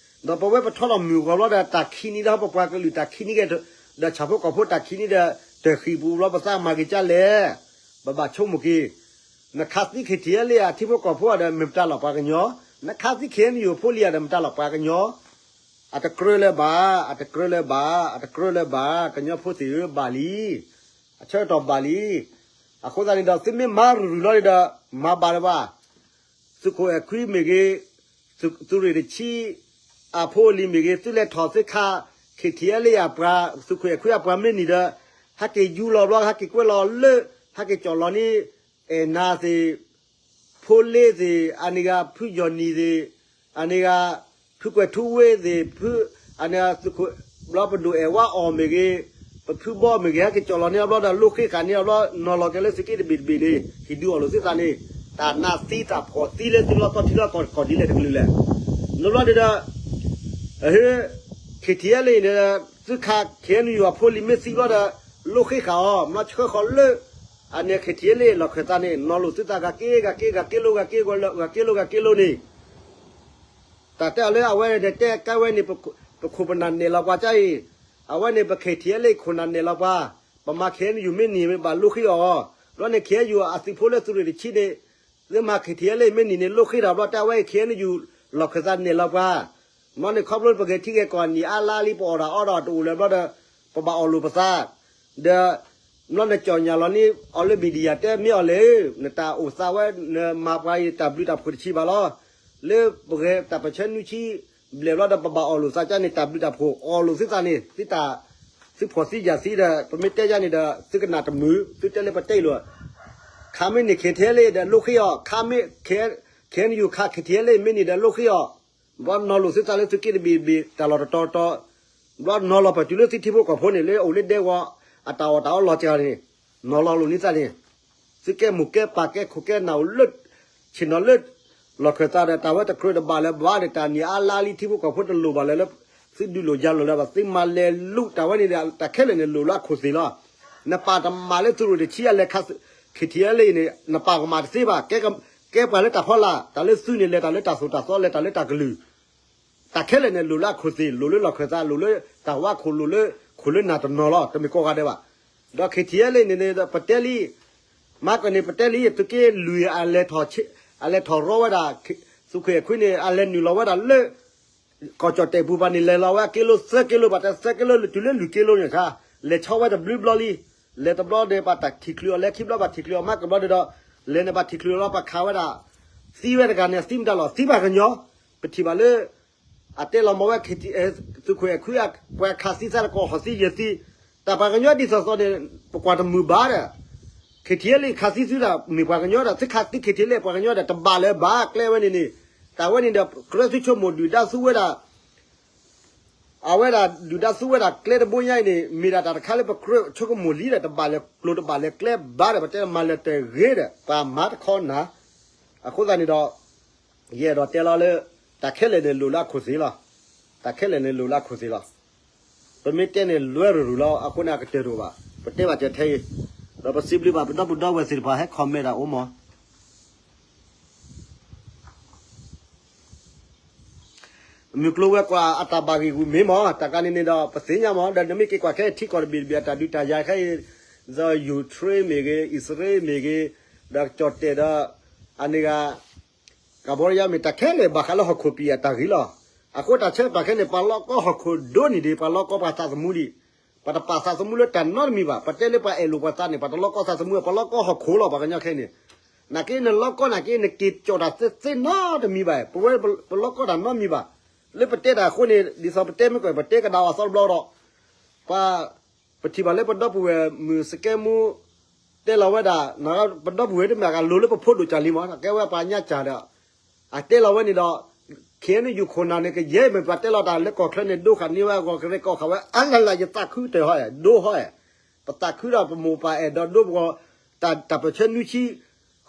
ဒီးပဝဲပထီထီၣ်မုၢ်ဂီၤဘျီဒီး တၢ်ခံနံၤဒီးပပှၤကလုာ်တၢ်ခံနံၤက့ၤ ဒီးဆၣ်ဖိကီၢ်ဖိတၢ်ခံနံၤဒီး တၢ်ဃံၢ်ပူၤဘျီ ပသးမၤက့ၤကၢ်လဲၣ်. ပဘၣ်ဆိကမိၣ်က့ၤ နခးသံ ခ့ၣ်ထံးအဲလ့ၣ် အထံဖိကီၢ်ဖိဒီး မ့ၢ်မတၤလီၤပှၤကညီ, နခးသံ ခ့ၣ်အဲၣ်ယူၣ် ဖိလံၤဒီး မတၤလီၤပှၤကညီ. အတကြၢးလၢၤဘၣ်, အတကြၢးလၢၤဘၣ်, အတကြၢးလၢၤဘၣ်, ကညီဖိသ့ၣ်ဧၢ ဘၣ်လံ, အဆၢကတီၢ်ဘၣ်လံ. အဃိသတးန့ၣ်ဒီး သုမ့ၢ်မၤရူၤရူၤလီၤန့ၣ်ဒီး မၤဘၣ်လၢၤဘၣ်. သုးခိၣ်အဲၣ်ခွံမ့ၢ်ဂ့ၤ, သုးရ့ၣ်တဆံ အဖိအလံၤမ့ၢ်ဂ့ၤ သုလဲၤထီၣ်သုခး ခ့ၣ်ထံးအဲလ့ၣ်အပှၤ သုးခိၣ်အဲၣ်ခွံအပှၤမ့ၢ်နံၤဒီး ဟဲက့ၤယူလီၤဘျီ ဟဲက့ၤကွဲးလီၤလၢ ဟဲက့ၤကၠီၣ်လီၤန့ၣ် အဲၣ်နၤသ့ၣ် ဖိလ့သ့ၣ် အန့ၣ်ဂၤ ဖုယီၢ်နံၣ်သ့ၣ် အန့ၣ်ဂၤ ဖုကွဲၤထူဝ့သ့ၣ် ဖု အန့ၣ်ဂၤ သုးခိၣ် ဘျီပဒိၣ်အဲၣ်ဝါအီၤမ့ၢ်ဂ့ၤ ပဖုဘီမ့ၢ်ဂ့ၤ ဟဲက့ၤကၠီၣ်လီၤန့ၢ်အဘျီဒီး လိဃ့ဃာ်န့ၢ်အဘျီ နီၤလီၤက့ၤလၢသုးက့တဘ့ၣ်တဘ့ၣ်န့ၣ် ဟံၣ်ဒုးအီၣ်လိာ်သုသးန့ၣ် တၢ်နးသံတၢ်ဖှီၣ်သံလၢသုလီၢ်ကီၢ်ထံလီၢ်ကီၢ်ကီၢ်ဒ်လဲၣ်တကလုာ်လဲၣ်. နီၤဘျီန့ၣ်ဒီး အဟ့ ခ့ၣ်ထံးအဲလ့ၣ်န့ၣ် သုခး ခ့ၣ်အဲၣ်ယူၣ်အဖိလံၤမ့ၢ်သံဘျီဒီး လိဃ့ဃာ်အီၤ မ့ၢ်ဆှၢဃီၤလၢ အန့ၣ်ခ့ၣ်ထံးအဲလ့ၣ်လီၢ်ခၢၣ်သးန့ၣ် နီၤလိာ်သုသးဂၤက့ ဂၤက့ ဂၤက့လိ ဂၤက့လိ ဂၤက့လိ ဂၤက့လိန့ၣ် တၢ်တဲအီၤလၢအဝဲန့ၣ်တဲကဲဝဲန့ၣ် ပခိၣ်ပနၢ်နဲၣ်လီၤပှၤကါအံၤ အဝဲန့ၣ်ပခ့ၣ်ထံးအဲလ့ၣ်ခိၣ်နၢ်နဲၣ်လီၤပှၤ ပမၤခ့ၣ်အဲၣ်ယူၣ်မ့ၢ်နံၤဘၣ်လိဃ့အီၤ ဘျီန့ၣ်ခ့ၣ်အဲၣ်ယူၣ်အသုးဖိလၢသုးရ့ၣ်တဆံန့ၣ် သုမၤခ့ၣ်ထံးအဲလ့ၣ်မ့ၢ်နံၤန့ၣ် လိဃ့တၢ်ဘျီတဲဝဲ ခ့ၣ်အဲၣ်ယူၣ်လီၢ်ခၢၣ်သးနဲၣ်လီၤပှၤ ဘျီန့ၣ်ခီဖျိပဂဲၤထံဂဲၤကီၢ်နံၣ်အါလါလံ ပအီၣ်တၢ်အီဒီးတအိၣ်လၢၤဘျီဒီး ပဘၣ်အီၣ်လိာ်ပသး ဒီး ဘျီန့ၣ်ကၠီၣ်ညါလီၤန့ၣ် အီၤလၢ media တဲမ့ၢ်အီၤလဲၣ် နတၢ်အိၣ်သးဝဲ နမၤပှၤအံၤတၢ်ဘျုးတၢ်ဖှိၣ်တဆံးဘၣ်လီၤ လၢပဂဲၤတၢ်ပၢၢ်ဆၢနွံဆံဘျဲၣ်ဘျီဒီး ပဘၣ်အီၣ်လိာ်သးကါန့ၣ် တၢ်ဘျုးတၢ်ဖှိၣ်အီၣ်လိာ်သုသးန့ၣ် သုတၢ် သုဖှီၣ်သံယာ်သံဒီး ပမ့ၢ်တဲယါန့ၣ်ဒီး သုကနၣ်တမုာ် သုတဲလၢပတဲအံၤလိာ် ခါမ့ၢ်န့ၢ်ခ့ၣ်ထံးအဲလ့ၣ်ဒီးလိဃ့အီၤ ခါမ့ၢ် ခ့ၣ်အဲၣ်ယူၣ်ခးခ့ၣ်ထံးအဲလ့ၣ် မ့ၢ်နံၤဒီးလိဃ့အီၤ ဘျီနီၤလိာ်သုသးလၢသုးက့တဘ့ၣ်ဘ့ၣ် တၢ်လီၢ်တတီၤတီၤ, ဘျီနီၤလီၤပတုၤလၢသုထံဖိကီၢ်ဖိန့ၣ် လၢအိၣ်လၢဒဲကဝီၤ အတၢ်အီၣ်တၢ်အီလီၤစှၤန့ၣ်, နီၤလီၤလိာ်န့ၢ်သးန့ၣ်, သုကဲမိၢ်ကဲပၢ်ကဲခိၣ်ကဲနၢ်အိၣ်လၢ ဆ့ၣ်နီၤလၢ လီၢ်ခၢၣ်သးဒီး တၢ်ဝဲတကြၢးတဘၣ်လၢၤဘၣ်ဒီး တၢ်နံၣ်အါလါလံ ထံဖိကီၢ်ဖိတလိၣ်ဘၣ်လၢၤလၢ သုဒုးလိာ်ယၤလိာ်လၢၤဘၣ် သုမၤလဲၤလူၤတၢ်ဝဲန့ၣ်ဒီး တၢ်ခဲလၢာ်န့ၣ်လိၣ်လၢအခိၣ်သ့ၣ်လီၤ. နပာ်တမၤလၢသုးရိၣ်တဆံအလဲၤခး ခ့ၣ်ထံးအဲလ့ၣ်န့ၣ် နပာ်ကမၣ်တသ့ဘၣ်, ကဲပှၤလၢတၢ်ဖီလာ်, တၢ်လၢသုန့ၣ် လဲၤတၢ်လၢတၢ်သိၣ်တၢ်သီ လဲၤတၢ်လၢတၢ်ကလုၢ်, တၢ်ခဲလၢာ်န့ၣ်လိၣ်လၢအခိၣ်သ့ၣ်, လိၣ်လၢလီၢ်ခၢၣ်သး, လိၣ်လၢတၢ်ဝါခိၣ်, လိၣ်လၢခိၣ်လၢနၢ်တနီၤလီၤ, တမ့ၢ်ကိးဂၤဒဲးဘၣ်. ဒီးခ့ၣ်ထံးအဲလ့ၣ်န့ၣ် ပတဲလံ, မၤကီၢ်န့ၣ် ပတဲလံ သုးက့လွံၢ် အလဲၤထီၣ်ရီဝဲဒၣ်, သုးခိၣ်အဲၣ်ခွံန့ၣ် အလဲၤနုာ်လီၤဝဲဒၣ်လၢ ကီၢ်ကၠီၣ်တဲၣ်ပူၤပၤန့ၣ် လဲၤလီၤဝဲက့လိသၢက့လိ ဘၣ်တဲသၢက့လိလၢတုၤလၢလွံၢ်က့လိန့ၣ်ခါ, လဲၤဆီဝဲတဘျုးဘျီလံ, လဲၤတဘျီန့ၣ် ပှၤတၢ်ထံၣ်ချုးအီၤ လဲၤခံဘျီဘၣ်ထံၣ်ချုးအီၤ မၤကဘျီဒီး, လဲၤန့ၣ်ဘၣ်ထံၣ်ချုးအီၤလီၤ ပှၤခးဝဲဒၣ်, သံဝဲတဂၤန့ၣ် သံမတၤလီၤ သံပှၤကညီ, ပထံၣ်ဘၣ်လၢ အတဲလီၤမၤဝဲ သုးခိၣ်အဲၣ်ခွံ ပှၤခးသံသးတကီၢ် ဟီၣ်သံယဲၢ်သံ, တၢ်ပှၤကညီဒ်သိးသိးန့ၣ် ပကွၢ်တမုာ်ဘၣ်ဒီး ခ့ၣ်ထံးအဲလ့ၣ်ခးသံသုဒၣ် မ့ၢ်ပှၤကညီဒီး သုခးသံခ့ၣ်ထံးအဲလ့ၣ်ပှၤကညီဒီး တဘၣ်လၢၤဘၣ် ကျဲဝဲန့ၣ်န့ၣ်, တၢ်ဝဲန့ၣ်ဒီး ကြၢးသုဆိကမိၣ်ဒုၣ်ဒါသူဝဲဒၣ် အဝဲဒၣ်ဒုၣ်ဒါသူဝဲဒၣ်ကျဲတဘိညါအံၤန့ၣ် မ့ၢ်ဒၣ်တၢ်တခါလၢပကြၢးဆိကမိၣ်လံဒီး တဘၣ်လဲၤကျိၤတဘၣ်လဲၤကျဲဘၣ်ဒီး ပတဲမၤလဲၤတဂ့ၤဒီး ပှၤမၤတခီနၤ, အဃိသတးန့ၣ်ဒီး ယအဲၣ်ဒိးတဲလီၤလၢ တၢ်ခဲလၢာ်န့ၣ်လိၣ်လၢအခိၣ်သ့ၣ်လီၤ. တၢ်ခဲလၢာ်န့ၣ်လိၣ်လၢအခိၣ်သ့ၣ်လီၤ. ပမ့ၢ်တဲန့ၣ်လွဲရရူၤလီၤ အဃိန့ၣ်အကတၢၢ်တအိၣ်ဘၣ်. ပတဲဘၣ်စၢၤထဲအံၤ, ဒီးပစံးဘျုးဘၣ်ပဒီပုၢ်ဒီဝဲၢ်သ့ၣ်တဖၣ်ဟဲ comment ဒၣ်အိၣ်မး မုၢ်ကျိၤဝဲၤကွာ်အတၢ်ဘၣ်ဂံၢ်ဂူာ်မ့ၢ်မး တၢ်ကါန့ၣ်န့ၣ်ဒီး ပသ့ၣ်ညါမး ဒီးနမ့ၢ်က့ၤကွၢ်ခဲထံကီၢ်တဘ့ၣ်တဘ့ၣ်အတၢ်ဒုးတၢ်ယၤခဲအံၤ, ဒီး Ukraine မ့ၢ်ဂ့ၤ, အံၣ်စရ့လးမ့ၢ်ဂ့ၤ, ဒီးကၠီၣ်တဲၣ်ဒီး အန့ၣ်ဂၤ ကဘီရယါမ့ၢ်တၢ်ခဲလၢာ် ဘၣ်ဃးလၢဟီၣ်ခိၣ်ပံာ်အတၢ်ဂ့ၢ်လီၤ. အဃိတၢ်ဆၢကတီၢ်ခဲန့ၣ် ပှၤလီကီဟီၣ်ခိၣ်ဒိၣ်န့ၢ်ဒံး ပှၤလီကီပှၤသးသမူဒံး, ပှၤတပာ်သးသမူလၢတၢ်နီတမံၤဘၣ်. ပတဲလၢပှၤအဲၣ်လိာ်ပှၤသးန့ၣ် ပှၤတလီကီသးသမူ, ပှၤလီကီဟီၣ်ခိၣ်လီၤ ပှၤကညီခဲန့ၣ်. နာ်က့နလီကီနာ်က့ နက့ၤကၠီၣ်တၢ်သ့သ့နီတမံၤဘၣ်, ပဝဲပလီကီတၢ်နီတမံၤဘၣ်. လၢပတဲတၢ်အဃိန့ၣ် ဒ်သိးပတဲမ့ၢ်ကွၢ် ပတဲကဒါအီၤသီတဘျီဒီး ပှၤ ပထံၣ်ဘၣ်လၢပဒီပုၢ်ဝဲၢ်မုၢ်စကဲမူ တဲလီၤဝဲဒၣ်, ပဒီပုၢ်ဝဲၢ်တမ့ၢ်အဂၤလိၤလၢပဖိဒိၣ်ကၢ်လံမး ကဲဝဲပှၤညါကၢ်ဒီး အတဲလီၤဝဲန့ၣ်ဒီး ခ့ၣ်အဲၣ်ယူၣ်ခိၣ်နၢ်န့ၣ် ကယဲၢ်မ့ၢ်ပှၤတဲလီၤတၢ်လၢကီၢ်ချၢန့ၣ် ဒိဃာ်န့ၢ်ဝဲအဂီၢ် ကရဲၣ်ကီၢ်ဃာ်ဝဲအါလၢ်လၢ် ယသးခုတၢၢ်ဟီ, ဒိဟီ, ပသးခုဒီးပမိၢ်ပၢ်အဲၣ်ဒိးဒိပဂီၢ်, တၢ်ပၢၢ်ဆၢနွံဆံ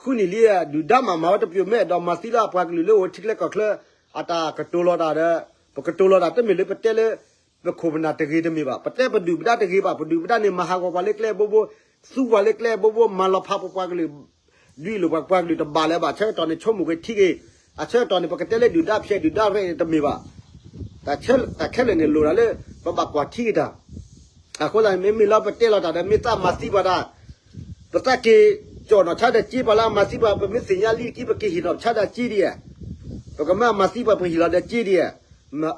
ဃုနံၣ်လံ ဒုၣ်ဒါမးမၤဝဲတပျိာ်မ့ၢ်အဲၣ်ဒိးမၤသံလၢအပှၤကလုာ်လၢအိၣ်ထံကျဲကီၢ်ချၢ အတၢ်ကတိၤလီၤတၢ်ဒီး ပကတိၤလီၤတၢ်တမ့ၢ်လၢပတဲလၢ ပခိၣ်ပနၢ်တဂ့ၤတမ့ၢ်ဘၣ်. ပတဲပဒုၣ်ပဒါတဂ့ၤဘၣ်. ပဒုၣ်ပဒါန့ၣ် မၤဟးဂီၤပှၤလၢကျဲဘိဘိ, သူပှၤလၢကျဲဘိဘိ, မၤလီၤဖးပပှၤကလုာ်, ဒုးလိာ်ပှၤကလုာ်တဘၣ်လၢၤဘၣ်. ဆၢကတီၢ်န့ၣ် ဆိကမိၣ်က့ၤထံက့ၤ, အဆၢကတီၢ်န့ၣ် ပကတဲလၢဒုၣ်ဒါဖျဲးဒုၣ်ဒါရဲၣ်န့ၣ်တမ့ၢ်ဘၣ်. တၢ်ခဲလၢာ်န့ၣ်လိၣ်ဒၣ်လၢ ပဘၣ်ကွၢ်ထံက့ၤတၢ် အဃိသတးန့ၣ် မ့မ့ၢ်လၢပတဲလီၤတၢ်ဒီး မ့ၢ်သးမၤသံပှၤတၢ်, ပသးက့ၤကၠီၣ်နီၣ်ဆါဒီးက့ပှၤလၢအမၤသံပှၤ ပမ့ၢ်သ့ၣ်ညါလံက့ ပက့ၤဟ့ၣ်နီၣ်ဆါဒီးက့ဒ်ဧါ. ပကမၤမၤသံပှၤ ပဟ့ၣ်လီၤဒီးက့ဒ်ဧါ.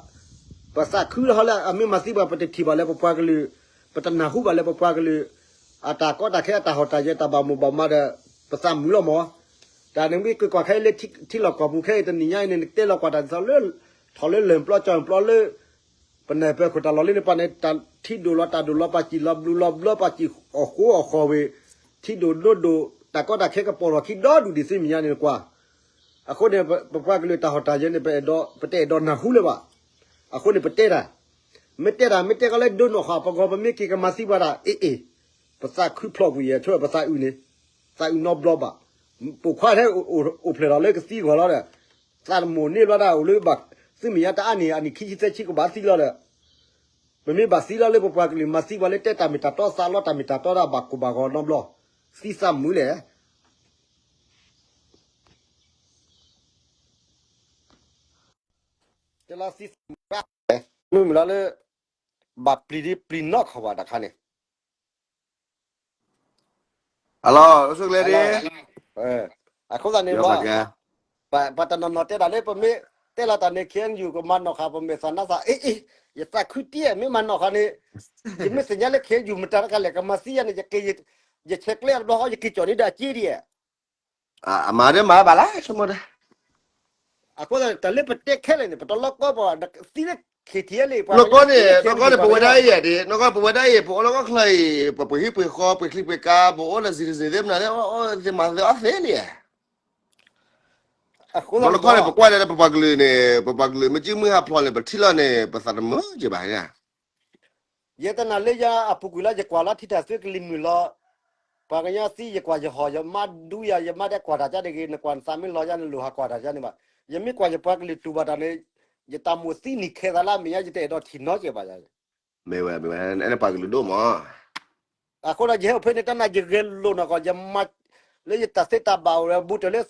ပသးခုဟီလၢအမ့ၢ်မၤသံပှၤ ပတထံၣ်ဘၣ်လၢပပှၤကလုာ်, ပတနၢ်ဟူဘၣ်လၢပပှၤကလုာ် အတၢ်ကီတၢ်ခဲ အတၢ်ဟီၣ်တၢ်ယၢၤ တၢ်ဘၣ်မိၣ်ဘၣ်မးဒီး ပသးမုာ်လီၤမး. တၢ်နမ့ၢ်က့ၤကွၢ်ခဲအံၤလၢထံလီၢ်ကီၢ်ပူၤခဲအံၤ တနံၤညါအံၤန့ၣ် နကတဲလီၤကွၢ်တၢ်ဒ်သိးလၢ ထီၣ်လၢလၢၢ်ပျီကၠီၣ်ပျီလၢ ပနၢ်ပၢၢ်ခိၣ်တၢ်လီၢ်လံန့ၣ် ပှၤန့ၣ် ထံဒိၣ်လီၤတၢ်ဒိၣ်လီၤ ပှၤစံၣ်လီၤဘျုးလီၤဘျီ ပှၤစံၣ်အဃိအဃီဝဲ ထံဒိၣ်နိဒိၣ် တၢ်ကီတၢ်ခဲကပီၤထီၣ်ခံဒီဒူၣ်ဒံး သုမဲာ်ညါန့ၣ်ကွၢ်. အဃိန့ၣ် ပပှၤကလုာ်တၢ်ဟီၣ်တၢ်ယၢၤန့ၣ် ပအဲၣ်ဒိး ပတအဲၣ်ဒိးနၢ်ဟူလၢၤဘၣ်. အဃိန့ၣ် ပတဲတၢ် မ့ၢ်တဲတၢ် မ့ၢ်တဲကီးလၢဒိနီၣ်ဃာ်ပဂီၢ် ပမ့ၢ်က့ၤကမၤသံပှၤတၢ် အ့ၣ်အ့ၣ် ပသးခုဖျိးကွံာ်ယဲ ဆိပသးအုးန့ၣ် သးအုးနီတဘျီဘၣ်. ပိာ်ခွါထဲအိၣ်ဖျဲၣ်ထီၣ်လၢကသံအဂီၢ်လီၤဒီး သးတမိၣ်န့ၢ်ဘျီဒၣ်အိၣ်လၢဘၣ် သုမဲာ်ညါတအါန့ၣ် အနံၣ်ခံဆံသၢဆံကဘၣ်သံလီၤဒီး ပမ့ၢ်ဘၣ်သံလီၤလၢပပှၤကလုာ် မၤသံပှၤလၢတဲတၢ်မ့ၢ်တၢ်တီ သးလီတၢ်မ့ၢ်တၢ်တီဒၣ် ဘၣ်ကိၢ်ဘၣ်ဂီၤနီတဘျီ သံသးမုာ်လဲၣ်. တလီၤသံသးမုာ် မုာ်မုာ်လီၤလၢ ဘၣ်ပျံၤဒ်ပျံၤနီၢ်ခီၣ်ဘၣ်တခါန့ၣ် အလီၤ အိၣ်ဆူၣ်ကလဲၤဒ် အဃိသတးန့ၣ်လီၤ ပှၤတနီၤနီၤတဲတၢ်လၢပမ့ၢ်တဲလီၤတၢ်န့ၣ် ခ့ၣ်အဲၣ်ယူၣ် ကမၤနီၣ်ဃာ်ပမဲာ်သၣ်နါသၣ် အ့ၣ်အ့ၣ် ယသးခုတံၢ် မ့ၢ်မၤနီၣ်ဃာ်န့ၣ် ယမ့ၢ်သ့ၣ်ညါလၢ ခ့ၣ်အဲၣ်ယူၣ် မတၤတခါလဲၣ် ကမၤသံယၤန့ၣ် ယက့ၤ ယဆဲးကျဲအတဘျီဃီ ယက့ၤကၠီၣ်န့ၢ်ဒီးအက့ဒ် အမၤဒ်မၤဘၣ်လၢဆိကမိၣ်ဒီး အဃိသတးန့ၣ် တၢ်လၢပတဲခဲလၢာ်န့ၣ် ပတလီၢ်ကီပှၤ သံလၢ ခ့ၣ်ထံၣ်လံ ပှၤ နီၢ်ကီၢ်န့ၣ် နီၢ်ကီၢ်န့ၣ် ပဝဲဒၣ်အံၤဒ် နီၢ်ကီၢ်ပဝဲဒၣ်အံၤ ပအိၣ်လၢကီၢ်ချၢအံၤ ပပှ့ၤဟံၣ်ပှ့ၤဃီ ပှ့ၤချံပှ့ၤကါ ပအိၣ်လၢ citizen သ့မနုၤသ့ သ့မၤသ့အီၣ်သ့လံ. အဃိသတးန့ၣ် ပကွၢ်လၢပပှၤကလုာ်န့ၣ် ပပှၤကလုာ်မ့ၢ်ကံၣ်မုၢ်ဟးဖျိးန့ၣ် ပထံၣ်လီၤန့ၣ် ပသးတမုာ်က့ၤဘၣ်. ယဲတနၤလၢယၤအပူၤကွံာ်လီၤ ယကွၢ်လီၤထံတၢ်သုကလံၤမုာ်လီၤ. ပှၤကညီသံ ယကွၢ်ယဟီၣ် ယမါဒူယၤ ယမါဒဲကွၢ်တၢ်ကါတဂ့ၤ နကွၢ်နသးမ့ၢ်လီၤယၤ နလိၣ်ဟးကွၢ်တၢ်ကါန့ၣ်ဘၣ်. ယမ့ၢ်ကွၢ်ယပှၤကလုာ်တူၢ်ဘၣ်တၢ်န့ၣ် ယတၢ်မိၣ်သံနံၣ်ခဲသးလၢအမဲာ်ညါ ယတအဲၣ်ဒိးထံၣ်နီတစဲးဘၣ်. မ့ၢ်ဝဲ မ့ၢ်ဝဲ အဲၣ်ပှၤကလုာ်ဒိၣ်မး. အဃိဒီး ယဟဲအိၣ်ဖဲန့ၣ် တၢ်နာ်ယဂဲၤလိာ်နီၢ်ကီၢ် ယမၤ လၢယတၢ်သ့တၢ်ဘၣ်အိၣ်ဒီး ဘူးတၢ်လၢ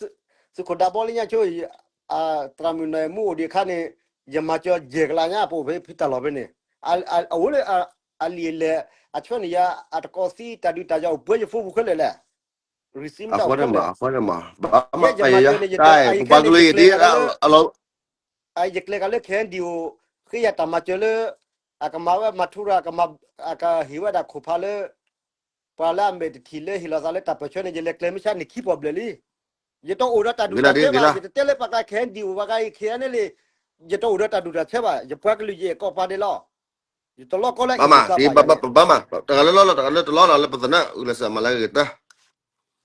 သုးခိၣ်ဒးဘီလၢညါဆိ သရၣ်မုၣ်နီၢ်မူအိၣ်ဒံးအခါန့ၣ် ယမၤစၢၤယဲၢ်ကလးညါ ပအိၣ်ဖဲဖဲတၢ်လီၢ်ဖဲန့ၣ် အအိၣ်လၢ အလံာ်အလဲၢ် အဆၢန့ၣ်ယၤ အတကိးသံတၢ်ဒုးတၢ်ယၤအိၣ်ပှဲၤယဖိပူၤခဲလၢာ်လဲၣ် ရံးစံမတၤအိၣ်ခဲလၢာ် ယဲယမၤစၢၤန့ၣ် ယကျဲၤကးလၢ ခဲအံၤ ယကျဲၤကးလၢ ခဲအံၤဒံးအိၣ် ဃ့ယၤတၢ်မၤစၢၤလၢ အကမၤဝဲမၤထူရၤ အကဟ့ၣ်ဝဲဒၣ်ခိၣ်ဖးလၢ ပှၤလၢအမဲာ်တထံၣ်လၢဟ့ၣ်လီၤသးလၢတၢ်ပၢၢ်ဆၢန့ၣ် ယလဲၤကျဲၤမ့ၢ်ဆါန့ၣ်ခံပီၢ်ဘျဲၣ်လံ. ယတအိၣ်ဒီးတၢ်ဒူၣ်တၢ်ဆၢဘၣ် ယတတဲလၢပှၤကျါ ခဲအံၤဒံးအိၣ်ပှၤကျါအံၤ ခဲအံၤန့ၣ်လံ ယတအိၣ်ဒီးတၢ်ဒူၣ်တၢ်ဆၢဘၣ် ယပှၤကလုာ်ယအဲၣ်ကီးပှၤဒဲးလီၤ. ယတလီၢ်ကီလၢအံၤလိာ်သးဘၣ်ယၤန့ၣ် ဘၣ်မးတဂၤလၢလီၢ်လီၤ တဂၤလၢတလီၢ်လီၤ လၢပသနၢၣ်အုလၢစၢၤမၤလၢဂ့ၤတၢ်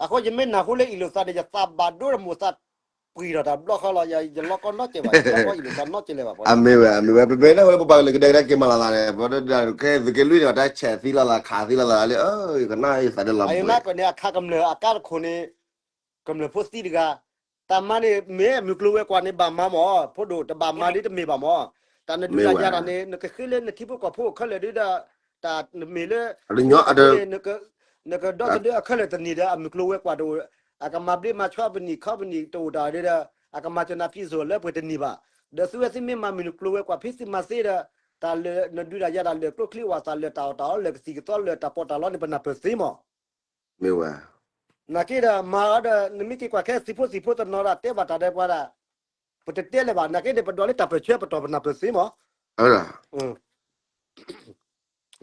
အဃိယမ့ၢ်နၢ်ဟူလၢအံၤလိာ်သးန့ၣ် ယသးဘၣ်ဒိတမိၢ်သးပှံၤထီၣ်တဘျီဃီလီၤ ယလီၢ်ကီနီတစဲးဘၣ် ယတလီၢ်ကီအံၤလိာ်သးနီတစဲးလၢၤဘၣ် အမ့ၢ်ဝဲ အမ့ၢ်ဝဲ ပမ့ၢ်နၢ်ဟူလၢပပှၤကလုာ်ကဒဲကဒဲက့ၤမၤလီၤသးန့ၣ် ပဝဲဒၣ်ခဲသုးက့လွံၢ်န့ၣ် တၢ်ဆဲးသံလီၤသးခးသံလီၤသးလၢ ကနၣ်ယသးဒ်လီၤ အယနာ်ကန့ၣ် အခါကမျၢၢ်အကါတခိၣ်န့ၣ် ကမျၢၢ်ဖိသံတဂၤ တၢ်မၤန့ၣ် မ့ၢ်မုၢ်ကျိၤဝဲၤကွာ်န့ၣ် ဘၣ်မၤမၢ် ဖိဒိၣ် တဘၣ်မၤဒ်တမ့ၢ်ဘၣ်မၢ် တၢ်နဒုးတၢ်ယၤတၢ်န့ၣ် နကဃ့လၢနထံဖိကီၢ်ဖိခဲလၢာ်ဒ်ဒီး တၢ်နမ့ၢ်လၢ နကဒီသဒၢအခဲလၢာ်တန့ၢ်ဒီး အမုၢ်ကျိၤဝဲၤကွာ်တအိၣ် အကမၤဘျ့မၤဆှီပနံာ်ခီပနံာ်တအိၣ်တၢ်ဒ်ဒီး အကမၤစၢၤနၤဖံးစိၣ်လၢပှဲၤတန့ၢ်ဘၣ် ဒီးသုဝဲသ့ၣ်မ့ၢ်မၤမုၢ်နုာ်ကျိၤဝဲၤကွာ်ဖဲသုမၤသ့ဒီး တၢ်လၢနဒုးတၢ်ယၤတၢ်လၢာ်ကျိချံဝၣ်သၣ်လၢာ်တၢ်အီၣ်တၢ်အီလၢာ်ကသံၣ်ကသီလၢာ်တၢ်ပီးတၢ်လီန့ၣ် ပနၢ်ပၢၢ်သ့မၢ် မ့ၢ်ဝဲ နာ်က့ဒီး မၤအီၤဒီး နမ့ၢ်က့ၤကွၢ်ခဲသံၣ်ဖိသံၣ်ဖိတနီၤဒၣ်တဲဘၣ်တၢ်ဒီးပှၤဒၣ် ပတတဲလၢၤဘၣ် နာ်က့ဒီး ပဒွးလၢတၢ်ပၢၢ်ဆၢပတီၢ်ပနၢ်ပၢၢ်သ့မၢ်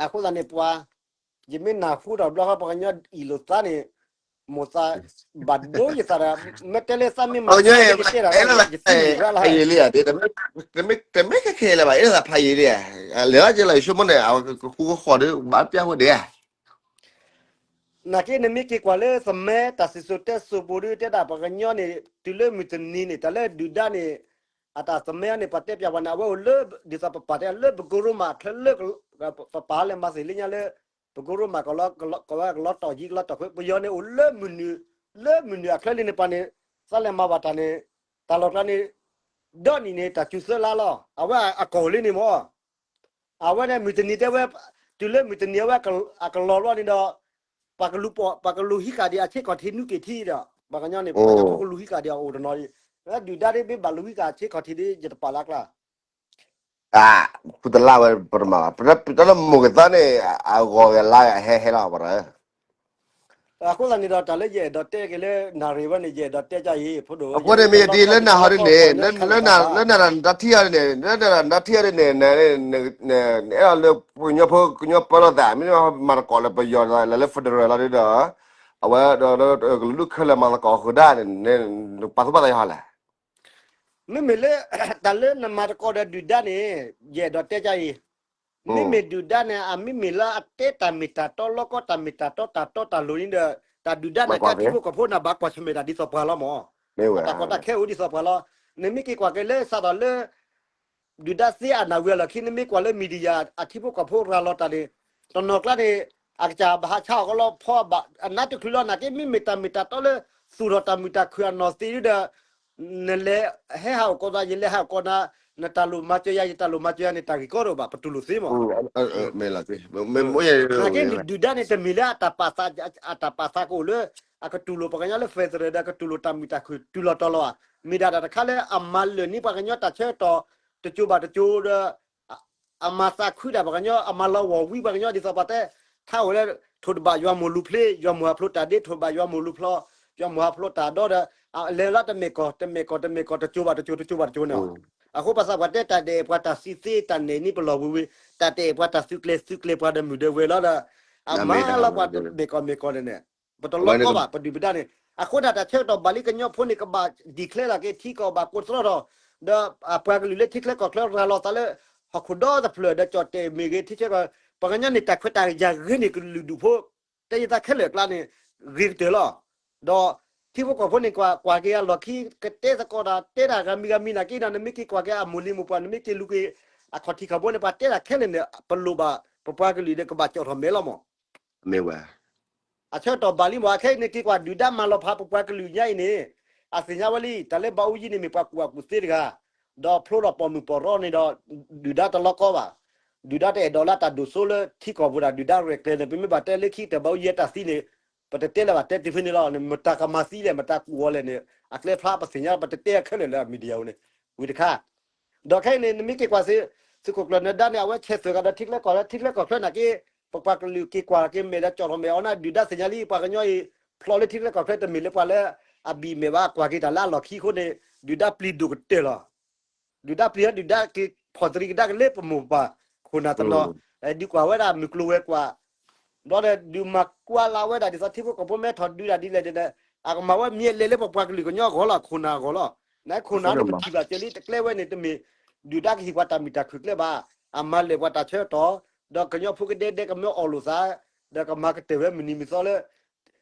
အဃိသတးန့ၣ်ပှၤ ယမ့ၢ်နၢ်ဟူတၢ်ဘျီဃီ ပှၤကညီအံၤလိာ်သးန့ၣ် မိၢ်သး ဘၣ်ဒိယသးဒီး မ့ၢ်တဲလၢသးမ့ၢ်မၤ ယသံၣ်ဝဲလၢ တမ့ၢ်ခဲလၢာ်ဘၣ် အဲၣ်ဒိးသးဖးယံာ်လံဧါ လဲၤလီၤက့ၤလီၤ ယဆိကမိၣ်န့ၣ် အဝဲကဃူကဃီၤဒီး ဘၣ်ပျၢ်ဝဲဒၣ် နာ်က့နမ့ၢ်က့ၤကွၢ်လၢသမၢတၢ်စံၣ်စိၤတဲစိၤပူၤဒီး တဲဒၣ်ပှၤကညီန့ၣ် တုၤလၢမုၢ်တနံၤန့ၣ် တၢ်လၢဒုၣ်ဒါန့ၣ် အတၢ်သမၢန့ၣ် ပှၤတဲပျၢ်ပှၤန့ၣ် အဝဲအိၣ်လၢ ဒ်သိးပပာ်တဲလၢပကိရိမးအချၢလၢ ပပာ်လၢမၤသ့ၣ်လၢညါလၢ ပကိရိမး ကလီၤတီၢ်ယံၤကလီၤတီၢ်ခွဲး ပယီၤန့ၣ်အိၣ်လၢမုၢ်နုာ် လၢမုၢ်နုာ်အချၢလံန့ၣ် ပှၤန့ၣ် သးလဲၤမၤဘၣ်တၢ်န့ၣ် တၢ်လီၢ်ကျါန့ၣ် ဒီနံၣ်န့ၣ် တၢ်စူၤသၢလါလီၤ အဝဲအကီၢ်လံန့ၣ်မၢ် အဝဲန့ၣ်မုၢ်တနံၤတဲဝဲ တုၤလၢမုၢ်တနံၤအဝဲအကလီၤလီၤန့ၣ်ဒီး ပှၤကလူၤဟံးဃာ်ဒံးအဆ့ကီၢ်ထံးနွံက့ၤထံးဒီး ပှၤကညီန့ၣ် ပှၤကညီဖိကလူၤဟံးဃာ်ဒံးအအိၣ်တနီၤ ဒုၣ်ဒါဒ်မ့ၢ်ဘၣ်လူၤဟံးဃာ်အဆ့ကီၢ်ထံးဒ် ယတပာ်လၢအကျါ ဖုတလါဝဲပတမၤဘၣ် တၢ်လၢမိၢ်ကသါန့ၣ် အဂီၤဂဲၤလါဟဲဟဲလီၤပှၤ အဃိသတးန့ၣ်ဒီး တၢ်လၢယအဲၣ်ဒိးတဲက့ၤလၢနၣ်ရံၣ်ဝဲန့ၣ် ယအဲၣ်ဒိးတဲက့ၤအံၤ ဖိဒိၣ် အဃိန့ၣ်မ့ၢ်ယတံၤလၢနၢ်ဟူဒ်န့ၣ် လၢနၢ်တၢ်ထံၣ်အီၤဒ်န့ၣ် နၢ်တၢ်တၢ်ထံၣ်အီၤဒ်န့ၣ် နအဲၣ်ဒိးလၢပှၤကညီဖိကညီပၢလီၤသး မ့ၢ်မၤတကိးလၢပယီၤလၢ federal လီၤဒ်ဒီး အဝဲဒီး ကလုာ်ဒူၣ်ခဲလၢာ်မၤသကိးဃုာ်ဒၣ်န့ၣ် ပာ်သူၣ်ပာ်သးယဟီလဲၣ်. မ့မ့ၢ်လၢ တၢ်လၢနမၤသကိးဒီးဒုၣ်ဒါန့ၣ် ယအဲၣ်ဒိးတဲကအံၤ, မ့မ့ၢ်ဒုၣ်ဒါန့ၣ် အမ့မ့ၢ်လၢအတဲတၢ်မ့ၢ်တၢ်တီလီကီ တၢ်မ့ၢ်တၢ်တီတၢ်တီတၢ်လိၤန့ၣ်ဒီး တၢ်ဒုၣ်ဒါန့ၣ် ကဲထံဖိကီၢ်ဖိန့ၣ် ဘၣ်ကွၢ်ဆၢၣ်မဲာ်တၢ်ဒ်သိးပှၤလီၤမး, အတၢ်ကီတၢ်ခဲအိၣ်ဒ်သိးပှၤလီၤ. နမ့ၢ်က့ၤကွၢ်က့ၤလၢစးထီၣ်လၢ ဒုၣ်ဒါသ့အနၢ်ဝံၤအလီၢ်ခံ နမ့ၢ်ကွၢ်လၢ media အထံဖိကီၢ်ဖိရၤလီၤတၢ်န့ၣ် တနီၤကျါန့ၣ် အကစၢ်ဘၣ်ဟးဆါအီၣ်ကလီဖီဘၣ် အနါတချုးလီၤ နာ်က့ မ့မ့ၢ်တၢ်မ့ၢ်တၢ်တီလၢ သူၣ်ထီၣ်တၢ်မုာ်တၢ်ခုၣ်အနီၢ်သ့ၣ်ဒီး နလဲၤဟဲဟးအိၣ်ကီးသး ယလဲၤဟးအိၣ်ကီးနၤ, နတၢ်လိၣ်မၤစၢၤယၤ ယတၢ်လိၣ်မၤစၢၤယၤန့ၣ် တၢ်ဂ့ၢ်ကီတအိၣ်ဘၣ် ပတူၢ်လိာ်သ့မး. နာ်က့ ဒုၣ်ဒါန့ၣ် တမ့ၢ်လၢ အတၢ်ပာ်သးကအိၣ်လၢ အကတူၢ်လိာ်ပှၤကညီလၢ federal ဒီး ကတူၢ်လိာ်တၢ်မုာ်တၢ်ခုၣ် တုၤလီၤတီၤလီၤဧါ, မ့ၢ်ဒၣ်တၢ်တခါလၢ အမၤလၢာ်န့ၢ်ပှၤကညီတၢ်ဆၢကတီၢ် တစိၤဘၣ်တစိၤဒီး အမၤသးခုဒၣ်ပှၤကညီ အမၤလီၤဂီၢ်ဝံပှၤကညီ ဒ်သိးပှၤတဲ ထါအိၣ်လၢ ထိၣ်တဘၣ်ယွၤမိၢ်လူၤဖျ့ ယွၤမိၢ်ဟးဖျိးတၢ်ဒ့ ထိၣ်တဘၣ်ယွၤမိၢ်လူၤဖျိး ယွၤမိၢ်ဟးဖျိးတၢ်ဒီဒီး လဲၤလီၤတမ့ၢ်ကီၢ် တမ့ၢ်ကီၢ် တမ့ၢ်ကီၢ် တစိၤဘၣ်တစိၤ တစိၤဘၣ်တစိၤန့ၣ်. အဃိပှၤသးပှၢ်တဲ တၢ်တအဲၣ်ပှၤတၢ်သံသ့ တၢ်နဲၣ်န့ၢ်ပလီၢ်ဝ့ၤဝ့ၤ တၢ်တအဲၣ်ပှၤတၢ်သုးကျဲၤ သုးကျဲၤပှၤဒီးမုၢ်ဒီးဝဲၤလီၤဒီး အမၤလီၤပှၤတမ့ၢ်ကီၢ်မ့ၢ်ကီၢ်န့ၣ်န့ၣ် ပတလီၤကီဘၣ် ပဒုၣ်ပဒါန့ၣ်. အဃိဒၣ်တၢ်ဆၢကတီၢ်ဘၣ်လံ ကညီဖိန့ၣ် ကဘၣ် declare လီၤက့ၤ ထံကီၢ်ဘၣ်ကိးတြီထီၣ် ဒီးပှၤကလုာ်လၢထံချၢကီၢ်ချၢရၤလီၤသးလၢ ဟီၣ်ခိၣ်ဒီတဖျၢၣ်ဒီး ကၠီၣ်တဲာ်မ့ၢ်ဂ့ၤ ထံဆၢကီၢ် ပှၤကညီန့ၣ် တၢ်ခွဲးတၢ်ယာ်ဂ့ၤန့ၣ် ကလုာ်ဒူၣ်ဖိ တဲယသးခဲလၢာ်အကျါန့ၣ် ဂ့ၤကတၢၢ်လီၤ. ဒီးထံဖိကီၢ်ဖိန့ၣ် ကွၢ်ကွၢ်က့ၤအလီၢ်ခံ ကတဲသကိးတၢ် တဲတၢ်ဂၤမံၤဂၤမံၤနာ်က့ဒီး နမ့ၢ်က့ၤကွၢ်က့ၤအမိၢ်လံၤမိၢ်ပှၢ် နမ့ၢ်က့ၤလူၤက့ၤ အခီၣ်ထံးခီၣ်ဘိန့ၣ် ပှၤတဲတၢ်ခဲလၢာ်န့ၣ် ပလိၣ်ဘၣ် ပပှၤကလုာ်ဒီးကဘၣ်ကၠီၣ်ထီၣ်မဲာ်လီၤမး. မ့ၢ်ဝဲ အဆၢကတီၢ်ဘၣ်လံမး အခဲအံၤန့ၣ် က့ၤကွၢ်ဒုၣ်ဒါမၤလီၤဖးပပှၤကလုာ်ညါအံၤန့ၣ် အသ့ၣ်ညါဝဲလံ တၢ်လၢဘၣ်အူယံၤန့ၣ် မ့ၢ်ပှၤကူၣ်ဘၣ်ကူၣ်သ့တဂၤ ဒီးဖျိထီၣ်ပိာ်မုၣ်ပိာ်ရီန့ၣ်ဒီး ဒုၣ်ဒါတလီၤကီဘၣ်. ဒုၣ်ဒါတအဲၣ်ဒိးလၢတၢ်ဒိၣ်စိလၢထံကီၢ်ပူၤဒၣ် ဒုၣ်ဒါရဲၣ်ကျဲၤန့ၣ် ပမ့ၢ်ဘၣ်တဲလၢခံကတၢၢ်ဘၣ်အူယံၤအတၢ်သံန့ၣ် ပတတဲလၢၤဘၣ် တဲတုၤဖဲန့ၣ်လီၤ. မတၤကမၤသံလဲၣ် မတၤကူၣ်အီၤလဲၣ်န့ၣ် အကျဲဖျါပသ့ၣ်ညါ ပတတဲခဲလၢာ်လၢအ media န့ၣ် ဝံၤတခါ ဒီးခဲအံၤန့ၣ် နမ့ၢ်က့ၤကွၢ်စ့ၢ် သုးခိၣ်ကျၢၢ်နၢၤဒါန့ၣ် အဝဲဆဲးသွဲၣ်ကဒီးထံချၢကီၢ်ချၢ ထံချၢကီၢ်ချၢနာ်က့ ပပှၤကလုာ်က့ၤကွၢ်က့ၤမဲာ်ဒီးကၠီၣ်ထီၣ်မဲာ်အီၤန့ၣ် ဒုၣ်ဒါသ့ၣ်ညါလံ ပှၤကညီအံၤ ဖျိးလၢထံချၢကီၢ်ချၢတမ့ၢ်လၢပှၤလၢအဘံၣ်မဲာ်ဘၣ် ကွၢ်က့ၤတၢ်လၢအလီၢ်ခံအဃိန့ၣ် ဒုၣ်ဒါပျံၤဒိၣ်ကတၢၢ်လီၤ. ဒုၣ်ဒါပျံၤဟဲ ဒုၣ်ဒါက့ၤဖီၣ်တရံးကဒါက့ၤလၢပမိၢ်ပၢ်ခိၣ်နၢ်တနီၤ ဒုးကွၢ်ဝဲဒၣ်မုၢ်ကျိၤဝဲၤကွာ် ဘျီဒီး ဒုးမၤကွၢ်လၢ်ဝဲဒၣ်ဒ်သိးထံဖိကီၢ်ဖိမ့ၢ်ထီၣ်ဒုးဒၣ်ဒ်လဲၣ်န့ၣ် အကမၤဝဲမ့ၢ်လဲၤလၢပပှၤကလုာ်ကညီအဂီၢ်လီၤ ခိၣ်နၢ်အဂီၢ်လီၤ. နခိၣ်နၢ်န့ၣ် ပထံၣ်ဘၣ်စၢၤလံ တကျဲဝဲန့ၣ် တမ့ၢ်ဒုၣ်ဒါကဟ့ၣ်ပှၤတၢ်မုာ်တၢ်ခုၣ်ကျဲဘၣ်. အမၤလဲၢ်ပှၤတၢ်ဆၢကတီၢ် ဒီးကညီဖိကဒဲကဒဲကမၢအီၣ်လိာ်သး ဒီးကမၤကတၢၢ်ဝဲမုၢ်နံၤမုၢ်သီလၢ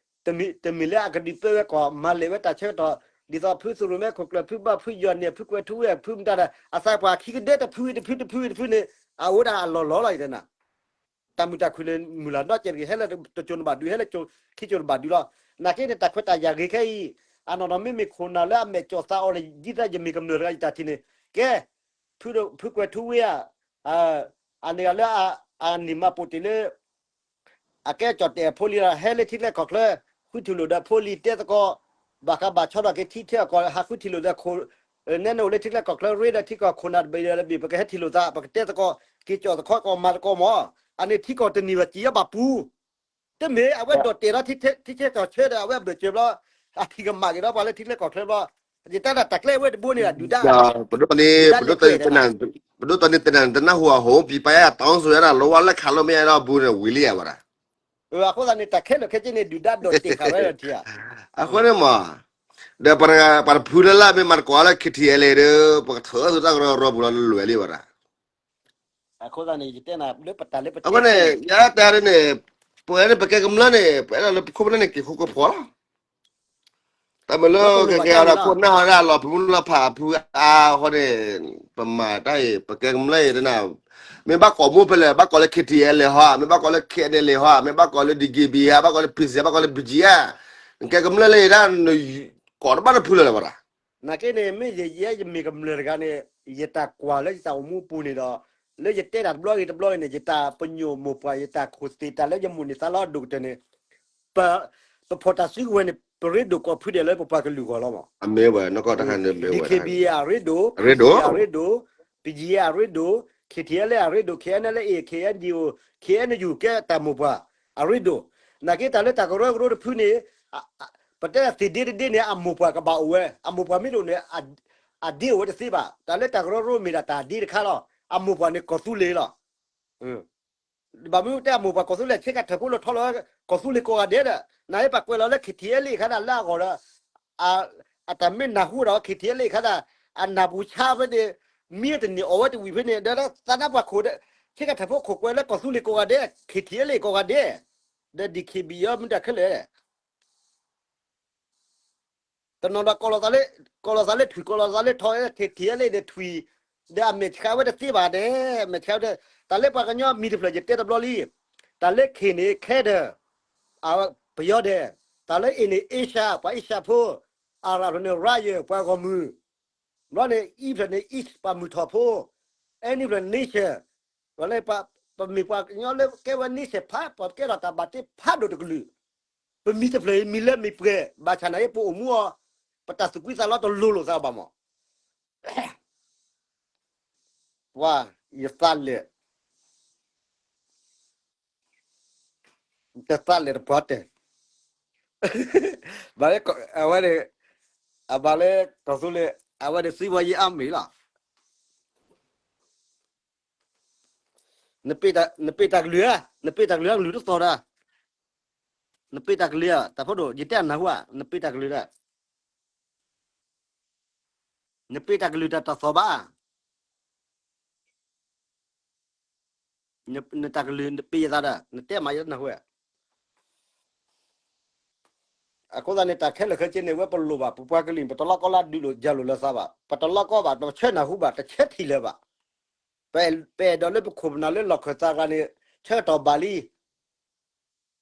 တမ့ၢ်လၢအကဒုးပၢဝဲကီၢ် မၤလဲၢ်ဝဲတၢ်ဆၢကတီၢ် ဒ်သိးဖုသရူးမဲခိၣ်ကျၢၢ် ဖုဘၣ်ဖုယီၢ်န့ၣ် ဖုကွဲၤထူဝ့ ဖုမတၤဒီး အသးပှၢ်ခံကဒဲတဖုဝံၤတဖုတဖုဝံၤတဖုန့ၣ် အအိၣ်ဒၣ်အလီၢ်လီၤလီၤ ယတဲနၤ တၢ်မုာ်တၢ်ခုၣ်န့ၣ် မုၢ်လၢ်နီတစဲးတဂ့ၤ ဟဲလၢတစိၤနဘၣ်ဒုး ဟဲလၢခံစိၤနဘၣ်ဒုးလီၤ. နာ်က့န့ၣ် တၢ်ခွဲးတၢ်ယာ်ဂ့ၤခဲအံၤ အနီၢ်နီၢ်မ့မ့ၢ်ခိၣ်နၢ်လၢအမဲာ်ကၠီၣ်သးအီၤန့ၣ် ဒ်သိးယမ့ၢ်ကမျၢၢ်တဂၤယတၢ်ထံၣ်န့ၣ် ကဲ ဖုကွဲၤထူဝ့ဧါ အန့ၣ်ဂၤလၢ အန့ၢ်မၤပိာ်တ့ၢ်လၢ အကဲကၠီၣ်တဲၣ်အဖိလံၤဒီး ဟဲလၢထံချၢကီၢ်ချၢ ဃုထံၣ်လိာ်ဒီးဖိလံၤတဲသကိး ဘၣ်ဃးဘၣ်ဆီထီၣ်က့ၤထံထၢအကီၢ် ဟးဃုထံၣ်လိာ်ဒီးခိၣ် နဲနအိၣ်လၢထံချၢကီၢ်ချၢ ရ့ဒီးထံကီၢ်ခိၣ်နၢ်တဘ့ၣ်ဒီးတဘ့ၣ် ပကဟဲထံၣ်လိာ်သး ပကတဲသကိး က့ၤကၠီၣ်သကိးကီၢ်မၤသကိးမး အန့ၣ်ထံကီၢ်တန့ၢ်ဘၣ်စံးအဘၣ်ပူၤ တမ့ၢ်အဝဲဒိးတဲာ်လီၤ ထံချၢကီၢ်ချၢဒီး အဝဲအဘၢၣ်စၢၤဘျီ အထံၣ်ကမၣ်က့ၤဒီးပှၤလၢထံချၢကီၢ်ချၢဘျီ ယတၢ်ဒၣ်တၢ်ကျဲဝဲတဘိန့ၣ် ဒုၣ်ဒါ ဒုၣ်ဒါလဲၤတဲာ် ပဒိၣ်တနံၤ တနံၤ တနၢ်ဟူအဟိ ပံၤပာ်ယါတၢ်အီစူၤဝဲဒၣ် လီၤဝါလၢခးလိာ်မ့ၢ်အဲၣ်ဒိးဘူးန့ၣ် ဝံၤလံဧါဝဲဒၣ် အဃိသတးန့ၣ် တၢ်ခဲလၢာ်ခဲဆ့န့ၣ် ဒုၣ်ဒါဒိးတဲာ်ဃာ်ဝဲလီၤထံဧါ အဃိန့ၣ်မး ဒီးပှၤတဖုလၢ်လၢ်မ့ၢ်မၤသကိးလၢ ခ့ထံအဲလ်အ့ ဒီး ပကထၢသုတၢ်ကရၢကရိပူၤလီၤ လွဲၢ်လံဝဲဒၣ် အဃိန့ၣ် ယတဲနၤလၢပတၢ်လၢပတဲန့ၣ် ယတဲဒ်န့ၣ် ပဝဲန့ၣ် ပကဲကမျၢၢ်န့ၣ် ပအဲၣ်ဒိးလၢပခိၣ်ပနၢ်န့ၣ် က့ၤဃူကဖိးလီၤ တၢ်မ့ၢ်လၢကကဲအီၤဒၣ်ခိၣ်နၢ်ဟီဒၣ်လီၤဖုမုၢ်လီၤဖးဖုအါဃီန့ၣ် ပမၤတၢ်အံၤ ပကဲကမျၢၢ်အံၤတနၤ မ့ၢ်ဘၣ်ကိးမူဖဲလဲၣ် ဘၣ်ကိးလၢ ခ့ထံအဲလ်အ့ ဟီ မ့ၢ်ဘၣ်ကိးလၢ ခ့အဲၣ်အန်အယ်လ်အ့ ဟီ မ့ၢ်ဘၣ်ကိးလၢ ဒီက့ဘံ ဟီ ဘၣ်ကိးလၢ ပံစံ ဘၣ်ကိးလၢ ဘံကၠံ ဧါ နကဲကမျၢၢ်လၢယဒၣ် နကိးတဘၣ်တဖုလၢၤလၢၤဘၣ်ဒၣ် နာ်က့န့ၣ် မ့ၢ်ယဲယမ့ၢ်ကမျၢၢ်တဂၤန့ၣ် ယတၢ်ကွၢ်လၢယတၢ်အိၣ်မူပူၤန့ၣ်ဒီး လၢယတဲတၢ်တဘျီဂ့ၤတဘျီဂ့ၤန့ၣ် ယတၢ်ပညိၣ်မိၢ်ပှၢ် ယတၢ်ခိၣ်သ့ၣ်တၢ်လၢယမိၢ်န့ၢ်သါလီၤဒိၣ်ကတၢၢ်န့ၣ် ပ ပဖီၣ်တၢ်စုကဝဲၤန့ၣ် ပရ့ဒိၣ်ကိးဖုဒဲးလၢပပှၤကလုာ်ဂီၢ်လီၤမး အမ့ၢ်ဝဲ နကီၢ်တခါန့ၣ်မ့ၢ်ဝဲ ဒီက့ဘံ အရ့ဒိၣ် ခ့ထံအဲလ်အရ့ဒိၣ် ပံစံ အရ့ဒိၣ် ခ့ထံအဲလ်အရ့ဒိၣ် ခ့အဲၣ်အန်အယ်လ်အ့ ခ့အဲၣ်အန်ယူ ခ့အဲၣ်အန်ယူ ကဲတၢ်မိၢ်ပှၢ် အရ့ဒိၣ် နာ်က့တၢ်လၢတၢ်ကရၢကရိတဖုန့ၣ် ပတဲသ့ၣ်ဒ့တဒ့န့ၣ် အမိၢ်ပှၢ်ကဘၣ်အိၣ်ဝဲ အမိၢ်ပှၢ်မ့ၢ်တအိၣ်န့ၣ် အဒ့အိၣ်ဝဲတသ့ဘၣ် တၢ်လၢတၢ်ကရၢကရိမ့ၢ်ဒၣ်တၢ်ဒ့တခါလီၤ အမိၢ်ပှၢ်န့ၣ်ကီၢ်သူလ့ၤလီၤ ဘၣ်မနုၤတဲအမိၢ်ပှၤကီၢ်သူလ့ၤဆ့ကၤထၢၣ်ဖိလၢထီလီၤကီၢ်သူလ့ၤကိးဂၤဒဲးဒီး နဟဲပာ်ကွဲးလီၤလၢ ခ့ထံအဲလ့ၣ် ခါဒၣ်လၢအဂီၢ်ဒီး အတၢ်မ့ၢ်နၢ်ဟူဒီး ခ့ထံအဲလ့ၣ် ခါဒၣ် အနၢ်ပူၤဆါဖဲန့ၣ် မံတန့ၢ်အီၣ်ဝဲတဝံၣ်ဖဲန့ၣ် ဒီးသးနါပှၤခိၣ်ဒီး ဆ့ကၤထၢၣ်ဖိခိၣ်ကွဲးလၢကီၢ်သူလ့ၤကိးဂၤဒဲး ခ့ထံအဲလ့ၣ်ကိးဂၤဒဲး ဒီး ဒီး ခ့ဘံၣ် အီၤမ့ၢ်တၢ်ခဲလၢာ် တနီၤဒီး ကိးလီၤသးလၢထွံၣ် ကိးလီၤသးလၢထီ ခ့ထံအဲလ့ၣ်ဒီးထွံၣ် ဒီးအမဲာ်ဆှးဝဲတသ့ဘၣ်ဒဲး မဲာ်ဆှးဝဲဒၣ် တၢ်လၢပှၤကညီမံၤတဖျၢၣ်ယတဲတဘျီလံ တၢ်လၢခ့ၣ်န့ၣ် ခဲဒၢၣ် ပယီၤဒဲး တၢ်လၢအ့ၣ်န့ၣ် အ့ရှါ ပှၤအ့ရှါဖိ အၤရၣ်ဖျၢၣ်န့ၣ် ရၤယၢၢ် ပှၤဂီၢ်မုၢ် ဘျီန့ၣ် အံဖျၢၣ်န့ၣ် အ့ၣ် ပှၤမုၢ်ထီၣ်ဖိ အဲနံဖျၢၣ် nation ပှၤလၢ ပမ့ၢ်ပှၤကညီလၢကဲဝဲ nation ဖး ပှၤကဲထီၣ်တၢ်ဘၣ်တ့ဖးဒိၣ်တကလုာ် ပမံၤတဖျၢၣ်အံၤမံၤလၢမ့ၢ်ပှဲၤ ဘၣ်ဆၣ်နာ်က့ပအိၣ်မူအီၤ ပတၢ်သူၣ်ကွံသးလီတလိၤလိာ်သးဘၣ်မး ပှၤ ယသးလဲာ် တသးလဲာ်တပှၢ်တဲာ် ဘၣ်လၢ အဝဲန့ၣ် အဘၣ်လၢကီၢ်သူလ့ၤ အဝဲန့ၣ်စံးဘီယံအါမ့ၢ်လီၤ နပ့းတၢ်ကလုၢ်ဧါ နပ့းတၢ်ကလုၢ်ဧါ ကလုၢ်တသီၣ်ဒၣ် နပ့းတၢ်ကလုၢ်ဧါ တၢ်ဖိဒိၣ် ယတဲအနၢ်ဟူဧါ နပ့းတၢ်ကလုၢ်ဒၣ် နပ့းတၢ်ကလုၢ်တၢ်တသီၣ်ဘၣ် နတၢ်ကလုၢ်နပ့းယသးဒီး နတဲမးယနၢ်ဟူဧါ အဃိသတးန့ၣ် တၢ်ခဲလၢာ်ခဲဆ့န့ၣ် ဝဲပလိၣ်ဘၣ် ပပှၤကလုာ် ပတလီကီလၢအဒုးလိာ်ယၤလိာ်လၢသးဘၣ် ပတလီကီဘၣ် တဆၢနၢ်ဟူဘၣ် တဆၢထံၣ်လၢၤဘၣ် ပအဲၣ်ဒိးလၢပခိၣ်ပနၢ်လၢလီၢ်ခၢၣ်သးကျါန့ၣ် ဆၢကတီၢ်ဘၣ်လံ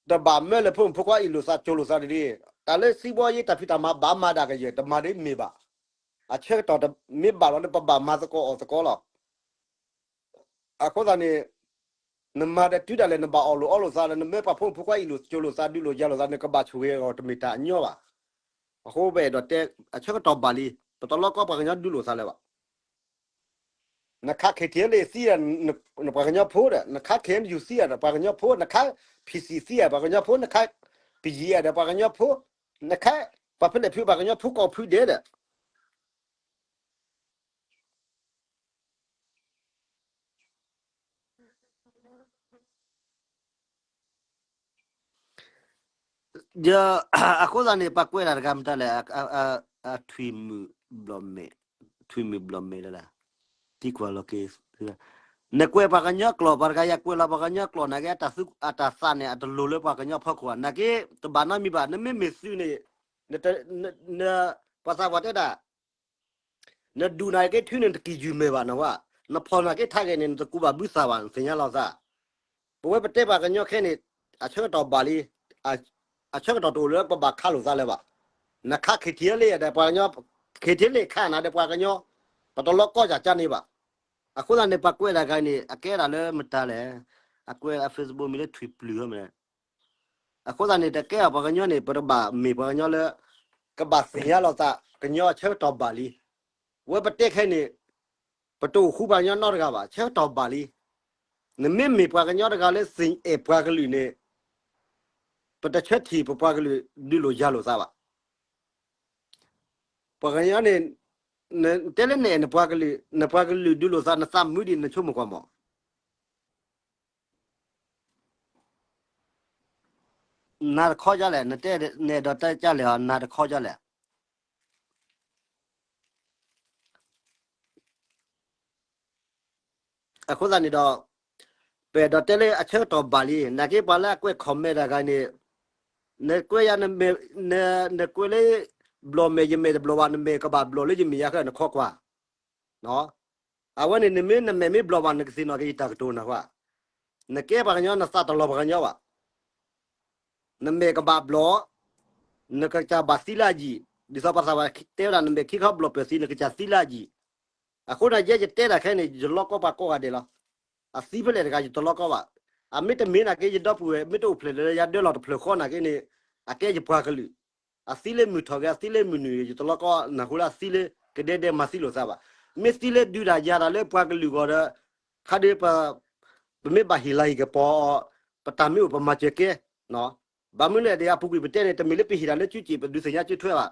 တဘၣ်မၢလၢဖိမုၣ်ဖိခွါအ့ၣ်လိာ်သးကၠိလိာ်သးတဒ် တၢ်လၢစံးဘီယံတၢ်ဖံးတၢ်မၤဘၣ်မၤဒၣ်ကယဲၢ် တမၤဒ်မ့ၢ်ဘၣ် အဆၢကတီၢ်မ့ၢ်ဘၣ်လီၤန့ၣ် ပဘၣ်မၤသကိးအီၣ်သကိးလီၤ အဃိသတးန့ၣ် နမၤဒီးတုၤဒၣ်လဲာ် နဘၣ်အီၣ်လိာ်အီလိာ်သးဒီး နမၢပှၤဖိမုၣ်ဖိခွါအ့ၣ်လိာ်ကၠိလိာ်သး ဒုးလိာ်ယၤလိာ်သးန့ၣ် ကဘၣ်ဆိၣ်ဂ့ၤအဂီၢ် တမ့ၢ်တၢ်အညီဘၣ်. အဃိပအဲၣ်ဒိးတဲ အဆၢကတီၢ်ဘၣ်လံ, ပတလီကီပှၤကညီဒုးလိာ်သးလၢၤဘၣ်. နခါ ခ့ထံလ့ၣ် သံဒီး နပှၤကညီဖိဒီး နခါ ခ့အၣ်ယူၣ် သံဒီးပှၤကညီဖိ, နခါ ဖံၣ်စံၣ် သံဒီးပှၤကညီဖိ, နခါ ပယံၤ ဒီးပှၤကညီဖိ, နခါ ပှၤဖဲလဲၣ်ဖု ပှၤကညီဖိကိးဖုဒဲးဒီး ဒီး အဃိသတးန့ၣ် ပှၤကွဲးတၢ်တဂၤမတၤလဲၣ်, ထွံၣ်မုၣ်ဘျီၣ်မဲာ်, ထွံၣ်မုၣ်ဘျီၣ်မဲာ်လၢ တံၤကွၢ်လီၤက့ၤ, နကွဲးပှၤကညီကျိာ် ပှၤတဂၤယၤကွဲးလီၤပှၤကညီကျိာ် နာ်က့ အတၢ်သးန့ၣ် အတလိၤလၢပှၤကညီဖီခိၣ်ဧါ, နာ်က့ တဘၣ်နီတမံၤဘၣ်, နမ့မ့ၢ်သုးန့ၣ် ပှၤသးပှၢ်တဲဒၣ် နဒူၣ်နာ်က့ ထုးန့ၣ်တကံၢ်ယုၢ်မဲာ်ဘၣ်နဝဲ, နဖီၣ်နာ်က့ထးဂဲၤန့ၣ် နတကူးဘၣ်ဘုသးဘၣ် နသ့ၣ်ညါလီၤသး. ပဝဲပတဲပှၤကညီခဲန့ၣ် အဆၢကတီၢ်ဘၣ်လံ, အဆၢကတီၢ်တအိၣ်လၢပဘၣ်ခးလိာ်သးလၢၤဘၣ်. နခါ ခ့ထံလ့ၣ် ဒီးပှၤကညီ, ခ့ထံလ့ၣ်ခါနၤဒီးပှၤကညီ, ပတလီကီယၤကန့ၣ်ဘၣ်. အဃိသတးန့ၣ် ပှၤကွဲးတၢ်ဂၤန့ၣ် အကဲဒၣ်လၢမတၤလဲၣ်, အကွဲးအ Facebook မံၤလၢထွံၣ်ပျုၢ်မ့ၢ် အဃိသတးန့ၣ် တကဲအီၤပှၤကညီန့ၣ် ပတဘၣ်မ့ၢ်ပှၤကညီလၢ ကဘၣ်သ့ၣ်ညါလီၤသး ကညီအဆၢကတီၢ်ဘၣ်လံ. ဝဲပတဲခဲန့ၣ် ပတအိၣ်ဃူပှၤကညီနီတဂၤဘၣ်, ဆၢကတီၢ်ဘၣ်လံ. နမ့မ့ၢ်ပှၤကညီတဂၤလၢသ့ၣ်အဲၣ်ပှၤကလုာ်န့ၣ် ပတဆၢထံၣ်ပပှၤကလုာ်ဒုးလိာ်ယၤလိာ်သးဘၣ်. ပှၤကညီန့ၣ် နတဲလၢနအဲၣ်နပှၤကလုာ်, နပှၤကလုာ်ဒုးလိာ်သး နသးမုာ်ဒံး နဆိကမိၣ်ကွၢ်မး နၤတခီဒ်လဲၣ်, နတဲ နအဲၣ်ဒိးတဲဒ်လဲၣ်, နၤတခီဒ်လဲၣ်. အဃိသတးန့ၣ်ဒီး ပအဲၣ်ဒိးတဲလၢအဆၢကတီၢ်ဘၣ်လံ, နာ်က့ပှၤလၢအကွဲး comment တဂၤန့ၣ် နကွဲးယၤ, နကွဲးလၢ ဘျီၣ်မဲာ်ယမဲာ်တဘျီၣ်ဘၣ်, နမဲာ်ကဘၣ်ဘျီၣ်လၢယမဲာ်ယၤခဲ နခီကွၢ် အဝဲန့ၣ် နမ့ၢ်နမဲာ်မ့ၢ်ဘျီၣ်ဘၣ် နကသ့ၣ်နီၣ်က့ၤယတၢ်ကတိၤနၤဃီ, နကဲပှၤကညီ နသးတလီၤပှၤကညီဘၣ်. နမဲာ်ကဘၣ်ဘျီၣ်, နကစၢ်ဘၣ်သံလၢအယံာ်, ဒ်သိးပှၤသးပှၢ်တဲဝဲဒၣ် နမဲာ်ခံခီဘျီၣ်ပၢၢ်သံ နကစၢ်သံလၢအယံာ်. အဃိန့ၣ် ယဲယတဲတၢ်ခဲန့ၣ် ယလီကီပှၤကိးဂၤဒဲးလီၤ. အသံဖဲလဲၣ်တဂၤ ယတလီကီဘၣ်. အမ့ၢ်တမ့ၢ်နာ်က့ ယဒီပုၢ်ဝဲၢ် မ့ၢ်တအိၣ်ဖျဲၣ်လၢယၤဒၢလီၤတဖျၢၣ်ဃီနာ်က့န့ၣ် အကဲယပှၤကလုာ် အသံလၢမုၢ်ထီၣ်ဂ့ၤ အသံလၢမုၢ်နုာ်ဂ့ၤ ယတလီကီနၢ်ဟူလၢအသံလၢကဒဲဒဲမၤသံလိာ်သးဘၣ်. မ့ၢ်သံလၢဒုးတၢ်ယၤတၢ်လၢပှၤကလုာ်ဂီၢ်ဒီး ခါဒီး ပမ့ၢ်ဘၣ်ဟ့ၣ်လၤဟ့ၣ်ကပီၤ ပတၢ်မ့ၢ်အိၣ်ပမၤစၢၤကဲ, ဘၣ်မနုၤလဲၣ်ဒီး အပူၤကွံာ်ပတဲန့ၣ် တမ့ၢ်လၢပဟ့ၣ်တၢ်လၢစုစ့ၣ် ပဒုးသ့ၣ်ညါစုထွဲဘၣ်.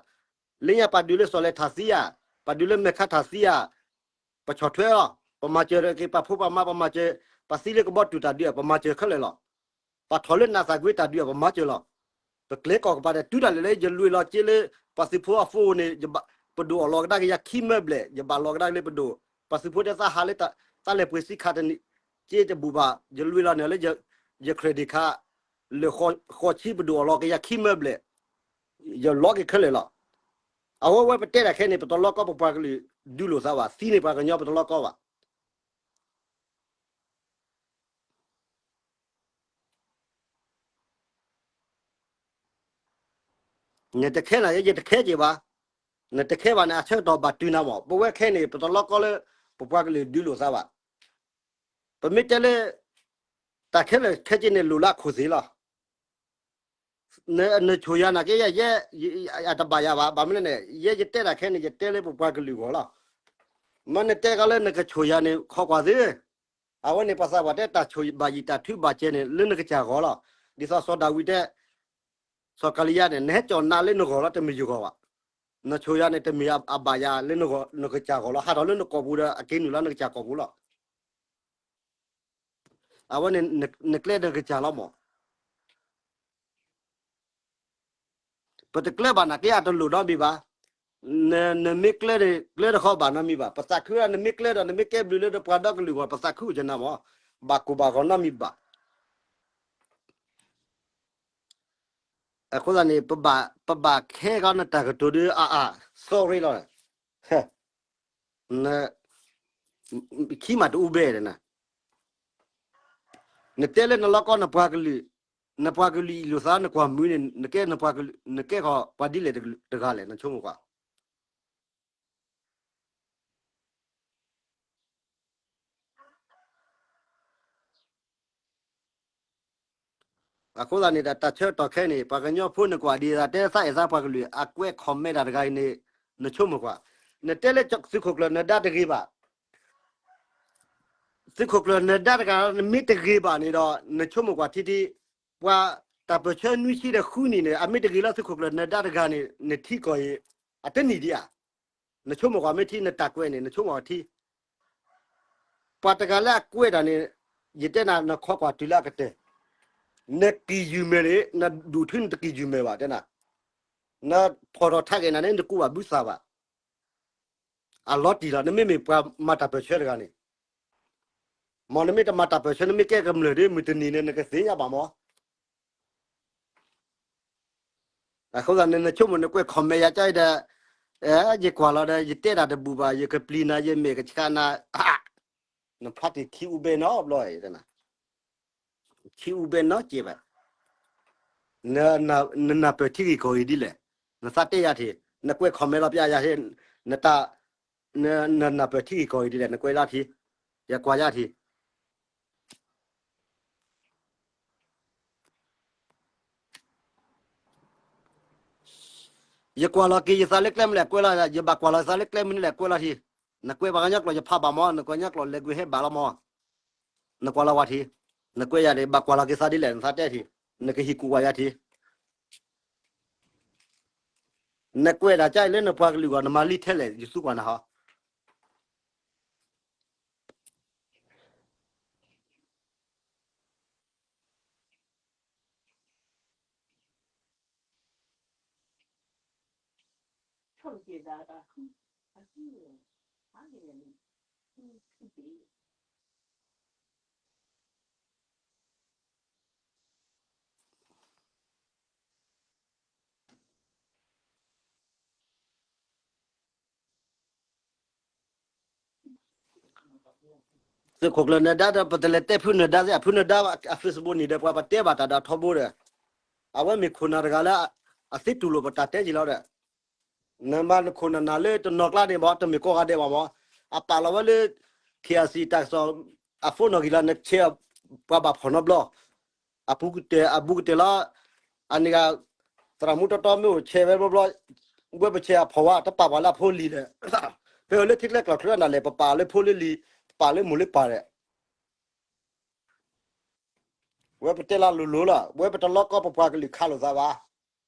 လၢညါပှၤဒုးလၢစီၤလဲၤထၣ်သံဧါ, ပှၤဒုးလၢမဲာ်ခါထၣ်သံဧါ, ပဆီၣ်ထွဲအီၤ, ပမၤစၢၤက့ၤပှၤဖိပှၤမါ ပမၤစၢၤ ပှၤသံလၢကဘီတူာ်တၢ်ဒုး ပမၤစၢၤခဲလၢာ်လီၤ. ပှၤထီၣ်လၢနၤသးကွံတၢ်ဒုး ပမၤစၢၤလီၤ. ပကျဲကီၢ်ကပၤဒီး တုၤဒၣ်လဲာ်လၢယလွဲၢ်လီၤက့လၢ ပှၤသုးဖိအ phone န့ၣ် ပဒိၣ်အီၣ်လီၤကဒါက့ၤယၤခံမၢဘျဲၣ် ယဘၣ်လီၤကဒါက့ၤလၢပဒိၣ် ပှၤသုးဖိတဲသးဟးလၢ သးလဲၤပှ့ၤစံခါတနံၤ က့တဘူၣ်ဘၣ် ယလွဲၢ်လီၤန့ၣ်လၢ ယ credit card လၢဃိးဆံပဒိၣ်အီၣ်လီၤက့ၤယၤခံမၢဘျဲၣ် ယလီၤက့ၤခဲလၢာ်လီၤ. အဝဲဝဲပတဲတၢ်ခဲန့ၣ် ပတလီကီပပှၤကလုာ်ဒုးလိာ်သးဘၣ် သံန့ၢ်ပှၤကညီပတလီကီဘၣ်. နတခဲနၤ ယတခဲက့ၤဘၣ်. နတခဲဘၣ်န့ၣ် အဆၢကတီၢ်ဘၣ်တုၤနၤမး ပဝဲခဲန့ၣ် ပတလီကီလၢ ပပှၤကလုာ်ဒုးလိာ်သးဘၣ်. ပမ့ၢ်တဲလၢ တၢ်ခဲလၢာ်ခဲဆ့န့ၣ် လိၣ်လၢအခိၣ်သ့ၣ်လီၤ. နဆိၣ်ယၤနာ်က့ယဲ ယဲ အတဘၣ်ယၤဘၣ် ဘၣ်မနုၤလဲၣ်န့ၣ် ယဲယတဲတၢ်ခဲန့ၣ် ယတဲလၢပပှၤကလုာ်အဂီၢ်လီၤ. မ့ၢ်နတဲကီးလၢနကဆိၣ်ယၤန့ၣ် ခိးကွၢ်သ့ အဝဲန့ၣ်ပှၤသးပှၢ်တဲတၢ်ဆိၣ်ဘၣ်ယံာ်တၢ်ထုဘၣ်စဲၤန့ၣ် လၢနကစၢ်ဂီၢ်လီၤ. ဒ်သိးစီၤဒၤဝံးတဲ စီၤကၤလံယါန့ၣ် နဟဲကၠီၣ်နးလၢနဂီၢ်လီၤ တမ့ၢ်ယဂီၢ်ဘၣ်. နဆိၣ်ယၤန့ၣ်တမ့ၢ်အဘၣ်ယၤလၢနဂီၢ် နကစၢ်ဂီၢ်လီၤ. ဟးထီၣ်လၢနကိာ်ပူၤဒီး အက့ၤနုာ်လီၤနကစၢ်ကိာ်ပူၤလီၤ. အဝဲန့ၣ် နကျဲနကစၢ်လီၤမး. ပတကျဲဘၣ်နာ်က့အတလိၣ်နီတမံၤဘၣ်. နမ့ၢ်ကျဲန့ၣ် ကျဲတဃီဘၣ်နီတမံၤဘၣ်. ပသးခုဒၣ် နမ့ၢ်ကျဲဒီး နမ့ၢ်ကဲဘျုးလၢပှၤဒီကလုာ်အဂီၢ် ပသးခုအိၣ်ကနၤမး, ဘၣ်ကိၢ်ဘၣ်ဂီၤနီတမံၤဘၣ်. အဃိသတးန့ၣ် ပဘၣ်ခဲကီးနတၢ်ကတိၤဒုးအါအါ sorry လီၤ. ခံမးတအူဘဲဒၣ်နၤ, နတဲလၢနလီကီနပှၤကလုာ်, နပှၤကလုာ်အံၤလိာ်သးနကွၢ်မုာ်န့ၣ် နကဲနပှၤကလုာ်, နကဲဃီၤပှၤဒ်လဲၣ်တဂၤလဲၣ် နဆိကမိၣ်ကွၢ်. အဃိသတးန့ၣ် တၢ်ဆၢကတီၢ်ခဲအံၤန့ၣ် ပှၤကညီဖိနကွၢ်ဒ်သိးတဲသးအဲၣ်သးပှၤကလုာ် အကွဲး comment တၢ်တဂၤအံၤန့ၣ် နဆိကမိၣ်ကွၢ်. နတဲလၢသုးခိၣ်ကျၢၢ်နဒါတဂ့ၤဘၣ်. သုးခိၣ်ကျၢၢ်နဒါတဂၤ နမ့ၢ်တဂ့ၤဘၣ်န့ၣ်ဒီး နဆိကမိၣ်ကွၢ်ထံထံ, ပှၤတၢ်ပၢၢ်ဆၢနွံဆံဒီးဃုနံၣ်န့ၣ် အမ့ၢ်တဂ့ၤလၢသုးခိၣ်ကျၢၢ်နဒါတဂၤန့ၣ် နထံကီၢ်အံၤ အတနံၣ်ဒံးဧါ. နဆိကမိၣ်ကွၢ်မ့ၢ်ထံ နတၢ်ကွဲးန့ၣ် နဆိကမိၣ်ကွၢ်ထံ ပှၤတဂၤလၢအကွဲးတၢ်န့ၣ် ယတဲနၤ နခိးကွၢ်တုၤလၢအကတၢၢ်, နကံၢ်ယုၢ်မဲာ်န့ၣ် နဒူၣ်ထုနတကံၢ်ယုၢ်မဲာ်ဘၣ်တဲနၤ, နဖီၣ်ထီၣ်ထးက့ၤနၤန့ၣ် နတကူးဘၣ်ဘုသးဘၣ်. အလီၤတံၢ်လီၤ နမ့မ့ၢ်ပှၤမၤတၢ်ပၢၢ်ဆၢတဂၤန့ၣ်, မ်နမ့ၢ်တမၤတၢ်ပၢၢ်ဆၢ နမ့ၢ်ကဲကမျၢၢ်ဒီး မုၢ်တနံၤန့ၣ် နကသ့ၣ်ညါဘၣ်မး. အဃိသတးန့ၣ် နဆိကမိၣ်နကွဲး comment ယၤကၠီဒီး, ယကွၢ်လီၤဒီး ယတဲတၢ်တဘူၣ်ဘၣ် ယကပျံၤနၤ ယမဲာ်ကဆှးနၤ, နဖးတံၢ်ခံအူဘဲနီတဘျီ, ခံအူဘဲနီကဲးဘၣ်. နနၢ်ပၢၢ်ထံဂ့ၢ်ကီၢ်ဂ့ၢ်ဒ်လဲၣ်, နသးတဲယၤထံၣ်, နကွဲး comment လီၤပျၢ်ယၤထံၣ်, နတၢ်, နနၢ်ပၢၢ်ထံဂ့ၢ်ကီၢ်ဂ့ၢ်ဒ်လဲၣ် နကွဲးလီၤထံၣ်, ယကွၢ်ယၤထံၣ်. ယကွၢ်လီၤက့ၤယသးလၢကျဲမနုၤလဲၣ် ကွဲးလီၤ, ယဘၣ်ကွၢ်လီၤယသးလၢကျဲမနုၤလဲၣ် ကွဲးလီၤထံၣ်. နကွဲးပှၤကညီကျိာ် ယဖးဘၣ်မး, နကွၢ်ကညီကျိာ်လဲၤကွံာ်ဟဲဘၣ်လီၤမး. နကွၢ်လီၤဝဲထံၣ်, နကွဲးယၤန့ၣ် ဘၣ်ကွၢ်လီၤက့ၤသးဒ်လဲၣ် နသးတဲထံၣ်, နကဟ့ၣ်ကူၣ်ဝဲယၤထံၣ်. နကွဲးဒၣ်ကၠီအံၤလၢနပှၤကလုာ်ဂီၢ် နမၤလံထဲလဲၣ် ယသူကွၢ်နၤဟီ. သုးခိၣ်ကျၢၢ်နဒါဒီး ပတလဲၤတဲဖုနဒါသ့ၣ်, အဖုနဒါအ Facebook န့ၣ်ဒီး ပှၤပတဲဘၣ်တၢ်ဒီးထီဘိဒီး, အဝဲမ့ၢ်ခိၣ်နၢ်တဂၤလၢ အသ့တူၢ်လိာ်ပတၢ်တဲက့ၤလီၤဒီး, နမၤနခိၣ်နၢ်နၢ်လၢတနီၤကျါန့ၣ်ဘၣ် တမ့ၢ်ကိးဂၤဒဲးဘၣ်မး, အပာ်လီၤဝဲလၢ KIC တၢ်ကစီၣ် အ phone နီၣ်ဂံၢ်လီၤ နဆဲးပှၤဘၣ်ဖီၣ်နီတဘျီ အပူၤကတၢၢ် အဘူးကတၢၢ်လီၤ. အန့ၣ်ဂ့ၤ သရၣ်မူတီတီမ့ၢ်အိၣ်ဆဲးဝဲဘျီဘျီ, ဝဲပဆဲးအဖီၣ်ဝဲ တပာ်ပှၤလၢအဖိလံၤဒီး, ဖဲလၢထံကျဲကျိာ်ချၢနၤလဲၣ် ပပာ်လၢဖိလၢလံၤ, ပာ်လၢမိၢ်လၢပၢ်ဒီး, ဝဲပတဲလီၤလိၤလိၤလီၤ, ဝဲပတလီကီပပှၤကလုာ်ခးလိာ်သးဘၣ်.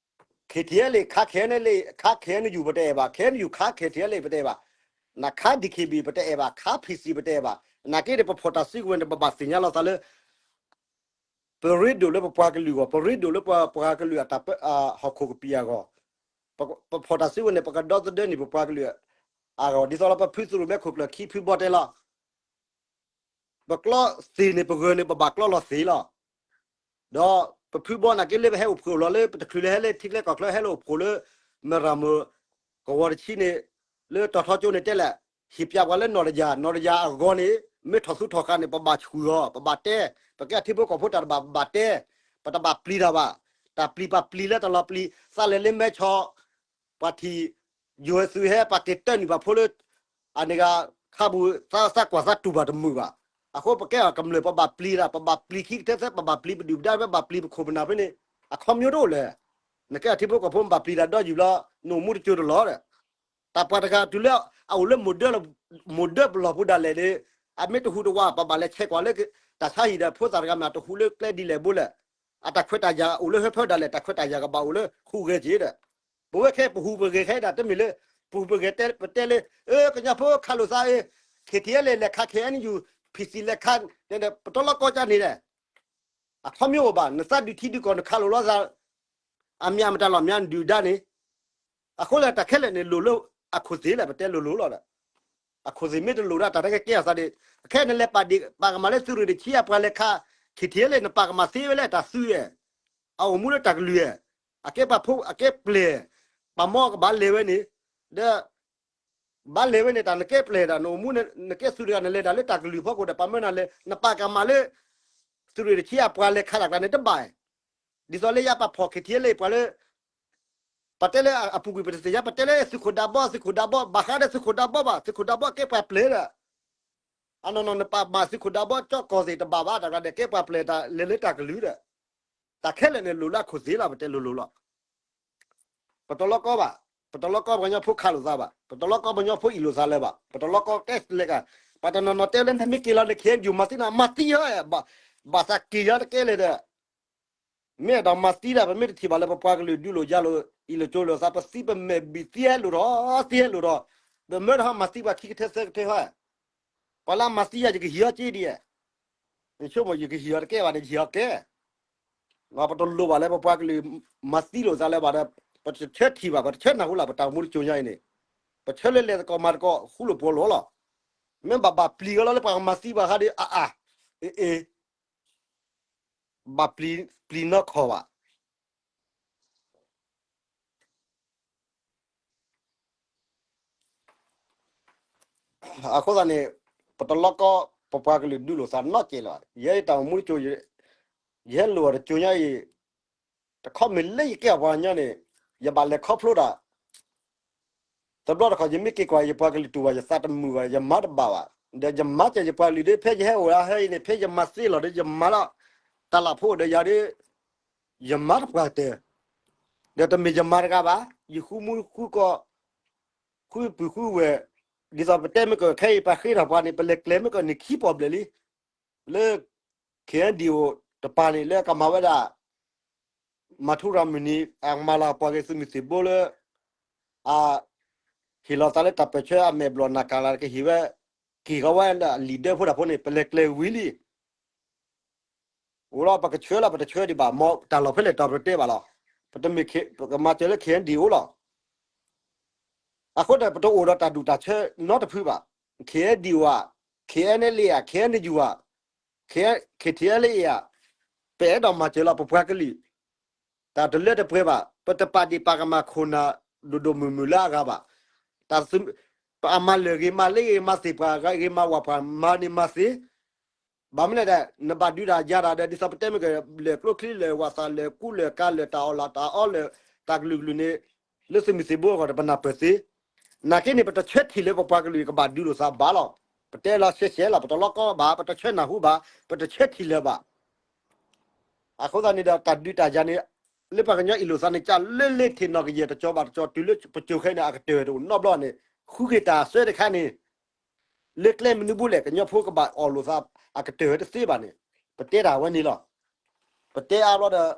KTLA ခး KNLA ခး KNU ပတအဲၣ်ဘၣ်, KNU ခး KTLA ပတအဲၣ်ဘၣ်, နခး DKB ပတအဲၣ်ဘၣ်, ခး PC ပတအဲၣ်ဘၣ်, နာ်က့န့ၣ် ပဖီၣ်တၢ်စုကဝဲၤန့ၣ် ပဘၣ်သ့ၣ်ညါလီၤသးလၢ ပရ့ဒိၣ်လၢပပှၤကလုာ်အဂီၢ်, ပရ့ဒိၣ်လၢပပှၤကလုာ်အတၢ်ပၢ ဟီၣ်ခိၣ်ကပံာ်အဂီၢ်, ပဖီၣ်တၢ်စုကဝဲၤန့ၣ် ပကဒီသဒၢန့ၢ်ပပှၤကလုာ်အဂီၢ်, ဒ်သိးလၢပဖုသရိာ်မဲခိၣ်ကျၢၢ်ခံဖုဘီတဲလီၤ ပကျီသ့ၣ်န့ၣ် ပဂၢၢ်န့ၣ် ပဘၣ်ကျီလီၤသ့ၣ်လီၤ. ဒီးပဖုဘီနာ်က့လၢပဟဲအိၣ်ဖှိၣ်လီၤလၢ ပတချုးလၢဟဲလၢထံချၢကီၢ်ချၢ ဟဲလၢအိၣ်ဖှိၣ်လၢ မရၤမုၢ် ကဝီၤတဆံန့ၣ် လၢတီၤထီကၠိန့ၣ်တဲလဲၣ်, ဟ့ၣ်ပျးပှၤလၢနီၢ်တယၢ်, နီၢ်တယၢ်အဂီၢ်န့ၣ် မ့ၢ်ထီၣ်သူထီၣ်ဃာ်န့ၣ် ပဘၣ်ဆှုၣ်အီၤ, ပဘၣ်တဲ, ပကဲအထံဖိကီၢ်ဖိတၢ်တဘၣ် ပဘၣ်တဲ, ပတဘၣ်ပျံၤတၢ်ဘၣ်, တၢ်ပျံၤပာ်ပျံၤလၢတၢ်လီၤပျံၤ, သးလဲၤလၢမဲဆီ, ပှၤထံၣ် ယိၤဟဲသုးဟဲ ပှၤက့ၤတၢနုာ်ပှၤဖိလၢ အန့ၣ်ဂၤ ခါပူၤ သးကွၢ်သးတူၢ်ဘၣ်တမုာ်ဘၣ်. အဃိပကဲအီၤကမျၢၢ် ပဘၣ်ပျံၤတၢ်, ပဘၣ်ပျံၤခံကထၢသၢ, ပဘၣ်ပျံၤပဒုၣ်ပဒါ, ပဘၣ်ပျံၤပခိၣ်ပနၢ်ဖဲန့ၣ် အခီပညီတအိၣ်လၢၤ. နကဲအထံဖိကီၢ်ဖိ မ့ၢ်ဘၣ်ပျံၤတၢ်ဒီးယုၢ်လီၤ, နအိၣ်မူတစိၤတလီၤဒီး တၢ်ပှၤတဂၤတုၤလၢအအိၣ်လၢ မိၢ်ဒၢပလီၢ်ပူၤဒၣ်လဲာ်ဒီး အမ့ၢ်တဟူးတဝး ပဘၣ်လဲၤဆဲးကွၢ်လၢ တၢ်ဆါဟံၣ်ဒီး ဖိသၣ်တဂၤမ့ၢ်တဟူးလၢကျဲဒ်လဲၣ်ဘိလဲၣ်, အတၢ်ခွဲးတၢ်ယာ်အိၣ်လၢဟၢဖၢဒၣ်လဲာ်, တၢ်ခွဲးတၢ်ယာ်ကဘၣ်အိၣ်လၢဟူးဂဲၤက့ၤဒီး ပဝဲခဲပဟူးပဂဲၤခဲဒၣ် တမ့ၢ်လၢ ပဟူးပဂဲၤပတဲလၢ အၢ ကညီဖိခးလိာ်သးအ့ KTLA လဲၤခး KNU, PC လဲၤခး ပတလီကီကန့ၣ်ဒီး အခီပညီအိၣ်ဘၣ်, နသးဒုးထံဒုးကီၢ် နခးလိာ်လိာ်သး အမ့ၢ်မတၤလီၤ မ့ၢ်နဒုၣ်ဒါန့ၣ်, အဃိလၢတၢ်ခဲလၢာ်န့ၣ် လိၤလၢအခိၣ်သ့ၣ်လၢပတဲလိၤလိၤလီၤဒီး အခိၣ်သ့ၣ်မ့ၢ်တလိၤဒၣ်တၢ်တကဲကဲအသးဒီး အခဲနလဲၤပာ်ဒ့ၣ်ပာ်ကမၣ်လၢသုးရ့ၣ်တဆံအပှၤလဲၤခး KTLA နပာ်ကမၣ်သ့ဝဲလၢတၢ်သုးဧါ, အအိၣ်မူလၢတၢ်ကလုၢ်ဧါ, အကဲပှၤဖိအကဲပျဲၢ်, ပှၤမီကဘၣ်လဲၤဝဲန့ၣ်, ဒီး ဘၣ်လဲၤဝဲန့ၣ် တၢ်နကဲပျဲၢ်ဒၣ် နအိၣ်မူန့ၣ် နကဲသုးတဂၤ နလဲၤဒၣ်လၢတၢ်ကလုၢ်ဖီခိၣ်ဒီး ပှၤမၢနၤလဲၤ နပာ်ကမၣ်လၢ သုးရ့ၣ်တဆံအပှၤလဲၤခးတၢ်ကျါန့ၣ်တဘၣ်, ဒ်သိးလၢယပာ်ဖီၣ် KTLA ပှၤလၢ ပတဲလၢအပူၤကွံာ်ပတသ့ၣ်ညါ ပတဲလၢသုးခိၣ်ဒးဘီ သုးခိၣ်ဒးဘီ ဘၣ်ဃးဒီးသုးခိၣ်ဒးဘီဘၣ် သုးခိၣ်ဒးဘီကဲပှၤပျဲၢ်ဒီး အနီၢ်နီၢ်နပာ်မၤသုးခိၣ်ဒးဘီကၠီကီၢ်သ့ၣ်တဘၣ်ဘၣ် တၢ်ကျါဒီးကဲပှၤပျဲၢ်တၢ်လဲၤလၢတၢ်ကလုၢ်ဒီး တၢ်ခဲလၢာ်န့ၣ်လိၤလၢအခိၣ်သ့ၣ်လီၤ ပတဲလိၤလိၤလီၤ ပတလီကီဘၣ်, ပတလီကီပှၤကညီဖိခးလိာ်သးဘၣ်, ပတလီကီပှၤကညီဖိအ့ၣ်လိာ်သးလၢၤဘၣ်, ပတလီကီတဲလဲၣ်က, ပှၤတနီၤနီၤတဲလၢနမ့ၢ်က့ၤလီၤန့ၣ် KNU မၤသံနၤ မၤသံဟီ, ဘၣ်သးက့ၤယၤတကဲလဲၣ်ဒီး, မ့ၢ်အဲၣ်ဒိးမၤသံဒၣ် ပမ့ၢ်တထံၣ်ဘၣ်လၢပပှၤကလုာ်ဒုးလိာ်ယၤလိာ် အ့ၣ်လိာ်ကၠိလိာ်သး ပသံပမဲာ်ဘံၣ်သံဟဲလိာ်ဒီး သံဟဲလိာ်ဒီး, ပမၢတဟီမၤသံပှၤခံကထၢသၢကထၢဟီ, ပှၤလၢအမၤသံယၤ ယကဟံးအီၤက့ဒ်, ယဆိကမိၣ်ယကဟံးအီၤတကဲဘၣ်န့ၣ် ယဟံးအီၤကဲ ပတလိၣ်ဘၣ်လၢပပှၤကလုာ်မၤသံလိာ်သးလၢၤဘၣ်ဒီး ပတဆၢထံၣ်ဘၣ် ပတဆၢနၢ်ဟူလၢ ပတၢ်အိၣ်မူတစိၤညါအံၤန့ၣ်, ပဆၢလၢလဲၤသကိးမၤသကိးဃူလိာ်ဖိးလိာ်လီၤ, မ့ၢ်ဘၣ်ဘၣ်ပျံၤအီၤလီၤလၢပှၤကမၤသံပှၤခါဒီး အါအါ, အ့ၣ်အ့ၣ်, ဘၣ်ပျံၤနီၢ်ခီၣ်ဘၣ် အဃိသတးန့ၣ် ပတလီကီ ပပှၤကလုာ်ဒုးလိာ်သးနီတစဲးလီၤ. ယဲယတၢ်အိၣ်မူတစိၤ ယဟဲလိာ်အီၤတစိၤညါအံၤ တခီမ့ၢ်လၢယကဲအပှၤကညီန့ၣ် ယဘၣ်လဲၤခီဖျိတၢ် တဘျီတခီၣ် ယမ့ၢ်က့ၤကွၢ် ယပှၤကလုာ်တူၢ်ဘၣ် ယသးတမုာ်ဘၣ် ယမၤတဘၣ်ဘၣ်. ဒီးယမၤစၢၤယပှၤကလုာ်ဒီး ဖဲယဟဲအိၣ်လၢဟဲအံၤန့ၣ် ဖဲယမၤသ့လီၤဒီး ယမၤလီၤ တၢ်လၢဖှိၣ်ဒီးယၤဒီး ယမၤတပှၢ်တၢၢ် ဒီးတမ့ၢ်ယမၤတဂၤဘၣ် ယဃုမူဃုကီၢ် ဃုပုၢ်ဃုဝဲၢ် ဒ်သိးပတဲမ့ၢ်ကီး ခဲအံၤပှၤဃ့ထီၣ်ပှၤန့ၣ် ပလဲၤကျဲၤမ့ၢ်ကီးန့ၣ် ခံပီၢ်ဘျဲၣ်လံ လၢ KNDO တပၤန့ၣ် လၢကမၤဝဲဒၣ် မၤထူရၤမုၢ်နံၤ အမၤလၤပှၤက့ၤသုးမုၢ်သံၣ်ဘိလၢ အ ဟ့ၣ်လီၤသးလၢတၢ်ပၢၢ်ဆၢအမဲာ်ဘျီၣ်နၢ်ကၢ်လၢ် ကဟ့ၣ်ဝဲ က့ၤဃီဝဲလၢအလံာ်ဒၢဖိတၢ်ဖိန့ၣ် ပလဲၤကျဲၤဝံၤလံ အိၣ်လီၤ ပကဆှၢလီၤ ပတဆှၢဒံးဘၣ် မ်တၢ်လီၢ်ဖဲလဲၣ်တီၤပတဲဘၣ်လီၤ. ပတမ့ၢ် ပကမၤစၢၤလၢ KNDO လီၤ. အဃိဒီး ပတအိၣ်ဒီးတၢ်ဒူၣ်တၢ်ဆၢနီတဖုဘၣ်. KNDO ဧါ, KNLA ဧါ, KNU ဧါ, KTLA ဧါ, ပအဲၣ်ဒိးမၤစၢၤလီၤ ပပှၤကလုာ် တၢ်တလၢတပှဲၤဘၣ်. ပတပာ်ဒ့ၣ်ပာ်ကမၣ်ခိၣ်နၢ် ဒိၣ်ဒိၣ်မုၢ်မုၢ်လၢအဂၤဘၣ်. တၢ်သု ပအမၤလၢာ်ဂ့ၤမၤလ့ဂ့ၤ မၤသ့ၣ်ပှၢ်ဂ့ၤမၤဝၢ်ပှၢ်မၤန့ၢ်မၤသ့ ဘၣ်မနုၤလဲၣ်ဒီး နဘၣ်ဒုးတၢ်ယၤတၢ်ဒီး ဒ်သိးပတဲမ့ၢ်ကီး လၢာ်ကျိချံလၢာ်ဝးသးလၢာ်ကူလၢာ်ကၤလၢာ်တၢ်အီၣ်လၢတၢ်အီလၢာ်တၢ်ကလုာ်ကလုာ်န့ၣ် လၢသုးမုၢ်သံၣ်ဘိအဂီၢ်ဒီး ပနၢ်ပၢၢ်သ့. နာ်က့န့ၣ် ပတဆၢထံၣ်လၢပပှၤကလုာ်ကဘၣ်ဒုးလိာ်သးဘၣ်လီၤ. ပတဲလီၤရှဲရှဲလီၤ ပတလီကီဘၣ် ပတဆၢနၢ်ဟူဘၣ် ပတဆၢထံၣ်လၢၤဘၣ် အဃိသတးန့ၣ်ဒီး တၢ်ဒုးတၢ်ယၤန့ၣ် လၢပှၤကညီအ့ၣ်လိာ်သးန့ၣ် ကလၢလၢထံၣ်နီၢ်ကယဲၢ်တကၠီဘၣ်တကၠီ တုၤလၢပစိၤခဲအံၤန့ၣ် အကတၢၢ်တအိၣ်နီတဘျီန့ၣ် ဃုက့ၤတၢ်အစၢတခါန့ၣ် လၢကျဲမနုၤဘူးလဲၣ် ကညီဖိကဘၣ်အီၣ်လိာ်သး အကတၢၢ်တသ့ဘၣ်န့ၣ် ပတဲတၢ်ဝဲန့ၣ်လီၤ. ပတဲအါဘျီဒီး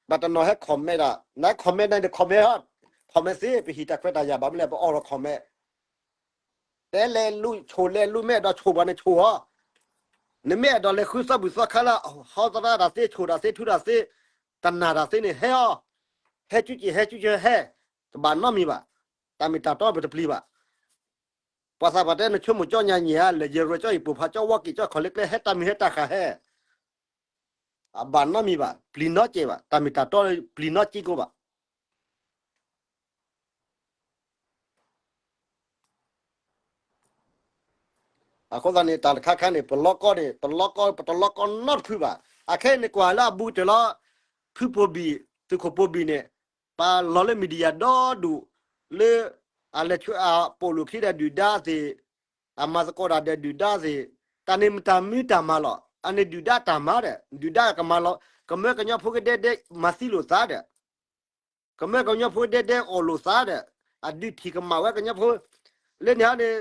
ဘၣ်တနီၤဟဲ comment ဒၣ် န comment န့ၣ် comment ဟီ comment သ့ ပဟံၣ်တၢ်ခွဲးတၢ်ယာ်ဘၣ်မနုၤလဲၣ် ပအီၣ်လီၤ comment တဲလဲၤလူၤဆိၣ်လဲၤလူၤ မ့ၢ်အဲၣ်ဒိးဆိၣ်ပှၤန့ၣ်ဆိၣ်အီၤ နမ့ၢ်အဲၣ်ဒိးလဲၤဃုသီၣ်ဘုၣ်သီခါလၢ ဟီသရၣ်တၢ်သ့ ဆိၣ်တၢ်သ့ ထူတၢ်သ့ တနၢ်တၢ်သ့န့ၣ် ဟဲအီၤ, ဟဲကၠူက့ၤ ဟဲကၠူက့ၤဟဲ, တဘၣ်နီတမံၤဘၣ်, တၢ်မ့ၢ်တၢ်တီပတပျံၤဘၣ်. ပှၤသးပှၢ်တဲနဆိကမိၣ်ကၠီညါညါ လဲၤယရၢကၠီအံၤပိာ်ဖးကၠီဝီက့ၤကၠီခီၣ်လ့ကျဲ ဟဲတၢ်မုၢ်ဟဲတၢ်ဃၢ်ဟဲ အဘၣ်နီတမံၤဘၣ်, ပျံၤနီတကဲးဘၣ်, တၢ်မ့ၢ်တၢ်တီပျံၤနီတကဲးကိးဘၣ်. အဃိသတးန့ၣ် တၢ်တခါခါန့ၣ် ပလီကီန့ၣ် ပလီကီ ပတလီကီနီတဖုဘၣ်. အခဲအံၤန့ၣ်ကွၢ်လၢအဘူးကတၢၢ်လီၤ, ဖုဘိၣ်ဘံၣ် သုးခိၣ်ဘိၣ်ဘံၣ်န့ၣ် ပာ်လီၤလၢ media ဒီဒူၣ် လၢ အလဲၤဆူအပိာ်လိာ်ခံဒီးဒုၣ်ဒါသ့ၣ်, အမၤသကိးတၢ်ဒီးဒုၣ်ဒါသ့ၣ်, တၢ်န့ၣ်မ့ၢ်တၢ်မနုၤတၢ်မၤလီၤ. အန့ၣ်ဒုၣ်ဒါတၢ်မၤဒီး ဒုၣ်ဒါကမၤလီၤ, ကမၢကညီဖိကဒဲဒဲမၤသံလိာ်သးဒီး ကမၢကညီဖိဒဲဒဲအီၣ်လိာ်သးဒီး အဒုးထံၣ်ကမၣ်ဝဲကညီဖိ, လၢန့ၣ်ဟီန့ၣ်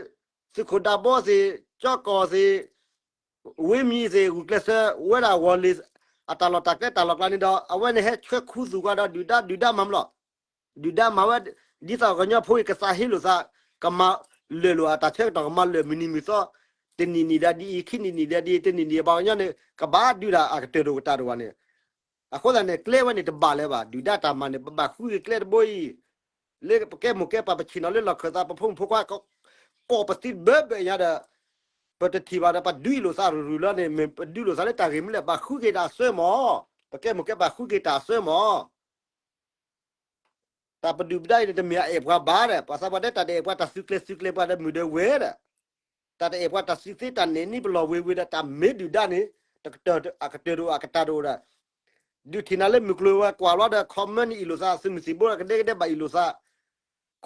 သုးခိၣ်ဒးဘီသ့ၣ် ကၠီကီၢ်သ့ၣ် ဝ့ၢ်မံၤသ့ၣ် ဂုာ်ကျဲးစၢးဝဲဒၣ်ဂီၤလ့ၤ အတၢ်လီၢ်တၢ်ကျဲတၢ်လီၢ်ကျါန့ၣ်ဒီး အဝဲန့ၣ်ဟဲဆှၢခူသူၣ်ကွၢ်ဒီးဒုၣ်ဒါ ဒုၣ်ဒါမၤမလီၤ. ဒုၣ်ဒါမၤဝဲ ဒ်သိးကညီဖိအံၤကသးဟ့လိာ်သး ကမၤလၢာ်လိာ်အတၢ်ဆၢကတီၢ် ကမၤလၢာ်မုၢ်နံၤမုၢ်သီ, တနံၣ်နံၣ်ဒၣ်ဒ်အံၤ ခံနံၣ်နံၣ်ဒၣ်ဒ်အံၤ တနံၣ်နံၣ်ဘၣ်ကညီန့ၣ် ကဘၣ်ဒုးဒၣ်အကတၢၢ်တအိၣ်ကတၢၢ်တအိၣ်ဘၣ်န့ၣ် အဃိသတးန့ၣ် ကျဲဝဲန့ၣ်တဘၣ်လၢၤဘၣ်. ဒုၣ်ဒါတၢ်မၤန့ၣ် ပဘၣ်ဃုက့ၤကျဲတဘိအံၤ, လၢပကဲမိၢ်ကဲပၢ် ပဆ့ၣ်နီၤလၢလီၢ်ခၢၣ်သး ပဖိမုၣ်ဖိခွါ ကိးပသံဘၢဘၢညါဒီး ပတထံၣ်ဘၣ်ဒီး ပဒုးလိာ်သးရူၤရူၤလီၤန့ၣ် မ့ၢ်ပဒုးလိာ်သးလၢတၢ်ဂ့ၢ်မနုၤလဲၣ်. ဘၣ်ဃုက့ၤတၢ်အစၢမၢ်, ပကဲမိၢ်ကဲပၢ်ဃုက့ၤတၢ်အစၢမၢ် တၢ်ပဒုၣ်ပဒါအံၤန့ၣ် တမ့ၢ်အအဲၣ်ပှၤဘၣ်ဒီး ပှၤသးပှၢ်တဲတၢ်တအဲၣ်ပှၤတၢ်စုကျဲၤစုကျဲၤပှၤဒီးမုၢ်ဒီးဝဲဒီး တၢ်တအဲၣ်ပှၤတၢ်စုသ့တၢ်နဲၣ်နံပလီၢ်ဝ့ၤဝ့ၤဒီး တၢ်မ့ၢ်ဒုၣ်ဒါန့ၣ် တကတၢၢ်အကတၢၢ်တအိၣ်အကတၢၢ်တအိၣ်ဒီး ဒုးထံၣ်နၤလၢမုၢ်ကျိၤဝဲၤကွာ်လီၤဒီး comment န့ၣ်အ့ၣ်လိာ်သး သုးမုၢ်သံၣ်ဘိကဒဲကဒဲဘၣ်အ့ၣ်လိာ်သး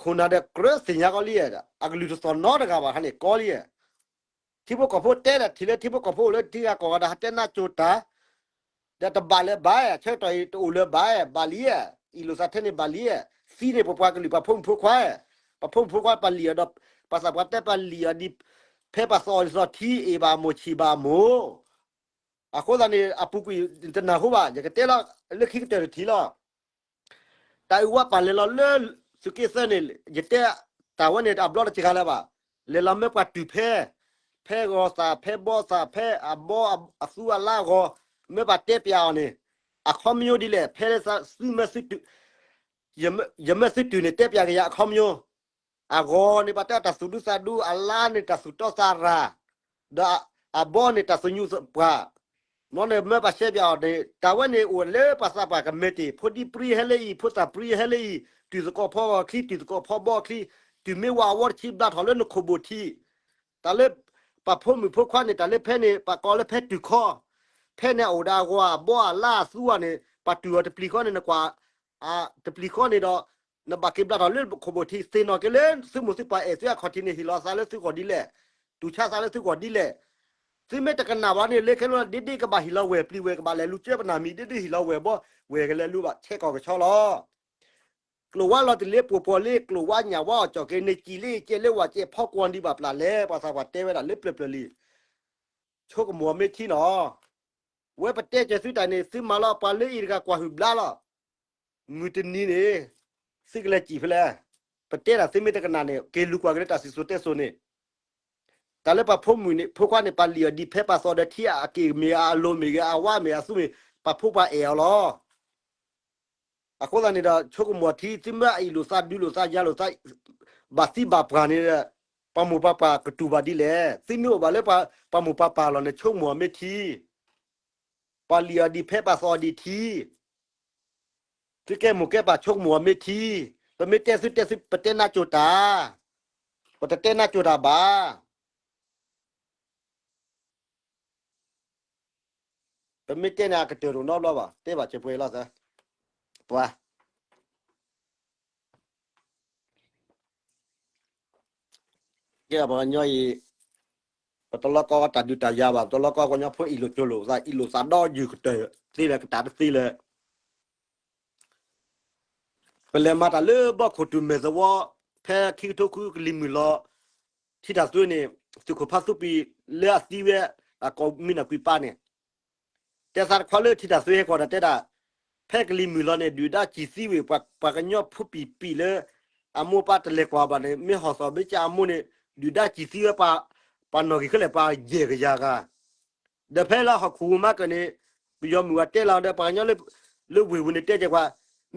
ခိၣ်နၢ်ဒီးကြၢးသ့ၣ်ညါကီးလံ, အကလုၢ်တသီၣ်နီတဂၤဘၣ်ဟါန့ၣ်ကီလံ. ထံဖိကီၢ်ဖိတဲဒီး ထံၣ်လၢထံဖိကီၢ်ဖိအိၣ်လၢထံဂၤကီၢ်ဂၤဒီး ဟးတဲနၢ်ကၠိတၢ် ဒီးတဘၣ်လၢၤဘၣ်, ဆၢကတီၢ်အံၤတအိၣ်လၢၤဘၣ်, ဘၣ်လံ, အ့ၣ်လိာ်သးထဲန့ၣ်ဘၣ်လံ, သံန့ၣ်ပပှၤကလုာ်ပှၤဖိမုၣ်ဖိခွါ, ပဖိမုၣ်ဖိခွါပလံၣ်အီၤဒီး ပှၤသးပှၢ်တဲပလံၣ်အီၤဒ် ဖဲပှၤသီအီၤဒ်သိးထံအ့ၣ်ဘၣ်မိၢ်ဆံၣ်ဘၣ်မိၢ် အဃိသတးန့ၣ် အပူၤကွံာ်တနၢ်ဟူဘၣ်, ယကတဲလီၤလၢခံကတၢၢ်တထံၣ်လီၤ. တၢ်အုၣ်ဝါပာ်လဲၤလီၤလၢသုးက့သၢန့ၣ် ယတဲတၢ်ဝဲန့ၣ်အဘျီတစှၤလၢၤဘၣ်, လဲၤလီၤမၢပှၤတုၤဖဲ, ဖဲဂီၤသး ဖဲဘီသး ဖဲအဘီအသူအလါအဂီၤ, မၢပှၤတဲပၠးအီၤန့ၣ်, အခီပညီဒ်လဲၣ်, ဖဲသုမၢသုတုၤ, ယမၢသုတုၤန့ၣ် တဲပၠးက့ၤယၤအခီပညီ အဂီၤန့ၣ် ပှၤတဲတၢ်သူၣ်ဒူသးဒူ, အလါန့ၣ် တၢ်သူၣ်တီသးရၤ, ဒီးအဘီန့ၣ် တၢ်သူၣ်ညူသးပှၢ်, မ်န့ၣ်မၢပှၤရှဲပၠးအီၤန့ၣ် တၢ်ဝဲန့ၣ်အိၣ်လၢပှၤသးပှၢ်ကမဲာ်တ့ၢ်, ဖိဒံပြံဟဲလၢအံၤ ဖိသၣ်ပြံဟဲလၢအံၤ, တုၤသကိးဖီဂီၤချံ တုၤသကိးဖီဘီချံ, တုၤမ့ၢ်ဝဲအဝီတဆံဘျါထီၣ်လၢနခိၣ်ဘိၣ်ထံး, တၢ်လၢ ပှၤဖိမုၣ်ဖိခွါန့ၣ် တၢ်လၢဖဲန့ၣ် ပှၤကိးလၢဖဲတုၤခီ, ဖဲန့ၣ်အိၣ်ဒီးအဂီၤအဘီအလါအသူအီၤန့ၣ် ပှၤတုၤအီၤတပျံၤဃီန့ၣ် နကွၢ် တပျံၤဃီန့ၣ်ဒီး နဘၣ်က့ၤဘျါထီၣ်လၢခိၣ်ဘိၣ်ထံး သ့ၣ်နီၣ်က့ၤလၢသုးမုၢ်သုပှၢ်အဲၣ်သုအခီၣ်ထံးန့ၣ် ဟ့ၣ်လီၤသးလၢသုဂီၢ်ဒ်လဲၣ်, တူၢ်ဆါသးလၢသုဂီၢ်ဒ်လဲၣ်. သုမ့ၢ်တကနၣ်ဘၣ်န့ၣ် လၢခဲလၢာ်ဒ့ဒ့ကဘၣ်ဟ့ၣ်လီၤဝဲၢ်ပျံၤဝဲၢ် ကဘၣ်လဲၤလူၤကၢပနၢ်မံၤ ဒ့ဒ့ဟ့ၣ်လီၤဝဲၢ်ဘီ ဝဲၢ်ကလဲၤလူၤဘၣ်ဆဲးကီၢ်ကဆီလီၤ. ကျိာ်ဝါလီၤတံၢ်လ့ပှိၤပှီၤလ့ ကျိာ်ဝါညၣ်ဝါအီၣ်ကၠီၣ်က့ၤန့ၣ် ကံၣ်လ့ကဲလၢဝဲကဲဖီကွီၤဒံးဘၣ်ပျၢ်လဲၣ် ပှၤသးပှၢ်တဲဝဲဒၣ်လၢပျၢၤပျၢၤလံ. ဆိကမိၣ်မ့ၢ်ထံနီၤ, ဝဲပတဲကဲသုတၢ်န့ၣ် သုမၤလီၤပှၤလၢအံၤတဂၤကွၢ်ဟုၣ်ဘျါလီၤ. မုၢ်တနံၤန့ၣ် သုကလဲၤစံၣ်ဖဲလဲၣ်. ပတဲတၢ်သုမ့ၢ်တကနၣ်န့ၣ် က့ၤလူၤကွၢ်က့ၤလၢတၢ်စံၣ်စိၤတဲစိၤန့ၣ်, တၢ်လၢပှၤဖိမုၣ်န့ၣ် ဖိခွါန့ၣ် ပလံၣ်အီၤဒ်ဖဲပှၤသီဒီးထံအက့ၢ်မ့ၢ်ဂ့ၤ အလိၤမ့ၢ်ဂ့ၤ အဝါမ့ၢ်အသူမ့ၢ် ပှၤဖိပှၤအဲၣ်အီၤလီၤ. အဃိသတးန့ၣ်ဒီး ဆိကမိၣ်ထံ သုမ့ၢ်အ့ၣ်လိာ်သးဒုးလိာ်သးယၤလိာ်သး ဘၣ်သံဘၣ်ပှၢ်န့ၣ် ပှၤမိၢ်ပှၤပၢ်ကတူၢ်ဘၣ်ဒ်လဲၣ်. သုမ့ၢ်အိၣ်ဘၣ်လၢပှၤမိၢ်ပှၤပၢ်လီၤန့ၣ် ဆိကမိၣ်အီၤမ့ၢ်ထံ, ပှၤလံၣ်အီၤဒ်ဖဲပှၤသီအီၤဒ်ထံ, သုကဲမိၢ်ကဲပၢ်ဆိကမိၣ်အီၤမ့ၢ်ထံ, ပမ့ၢ်တဲသုတဲသု ပတဲနၢ်ကၠိတၢ်, ပတတဲနၢ်ကၠိတၢ်ဘၣ်. ပမ့ၢ်တဲန့ၣ် အကတၢၢ်တအိၣ်နီတဘျီဘၣ်, တဲဘၣ်စဲးပှဲၤလီၤသၢ, ပှၤ ကဲပှၤကညီအံၤ, ပတလီကီတၢ်ဒုးတၢ်ယၤဘၣ်, ပတလီကီကညီဖိအ့ၣ်လိာ်ကၠိလိာ်သး အ့ၣ်လိာ်သးဒီးယုၢ်ကတၢၢ်သ့လၢကတၢၢ်တသ့လၢ ပလဲၤမၤတၢ်လၢဘီခိၣ်တူၢ်မဲာ်သဝီ, ဖဲခံကထိဃုကလံၤမုၢ်လီၤ, ထံတၢ်သွ့န့ၣ်, သုးခိၣ်ဖါသူပံၤလၢအသံဝဲ, အကိးမံၤနီၢ်ကွံာ်ပၢ်န့ၣ်, တဲသးတခွါလၢထံတၢ်သွ့ဟဲကီၢ်ဒီးတဲဒၣ်, ဖဲကလံၤမုၢ်လီၤန့ၣ် ဒုၣ်ဒါစံၣ်သံဝဲ ပှၤကညီဖိပံာ်ပံာ်လၢ အမိၢ်ပၢ်တလဲၤကွၢ်ဘၣ်န့ၣ် မ့ၢ်ဟီၣ်သီၣ်ဘ့ကၠၢ်အမိၢ်န့ၣ် ဒုၣ်ဒါစံၣ်သံဝဲပှၤ, ပှၤနီၣ်ဂံၢ်ခဲလၢာ်ပှၤယဲၢ်ကယၤဂၤ ဒီးဖဲလၢဟီၣ်ခိၣ်မၤကၢၢ်န့ၣ် ပယီၤမုၢ်ဝဲတဲလီၤဒီး ပှၤကညီလၢ လၢဝ့ၢ်ပူၤန့ၣ်တဲကဲကွၢ်,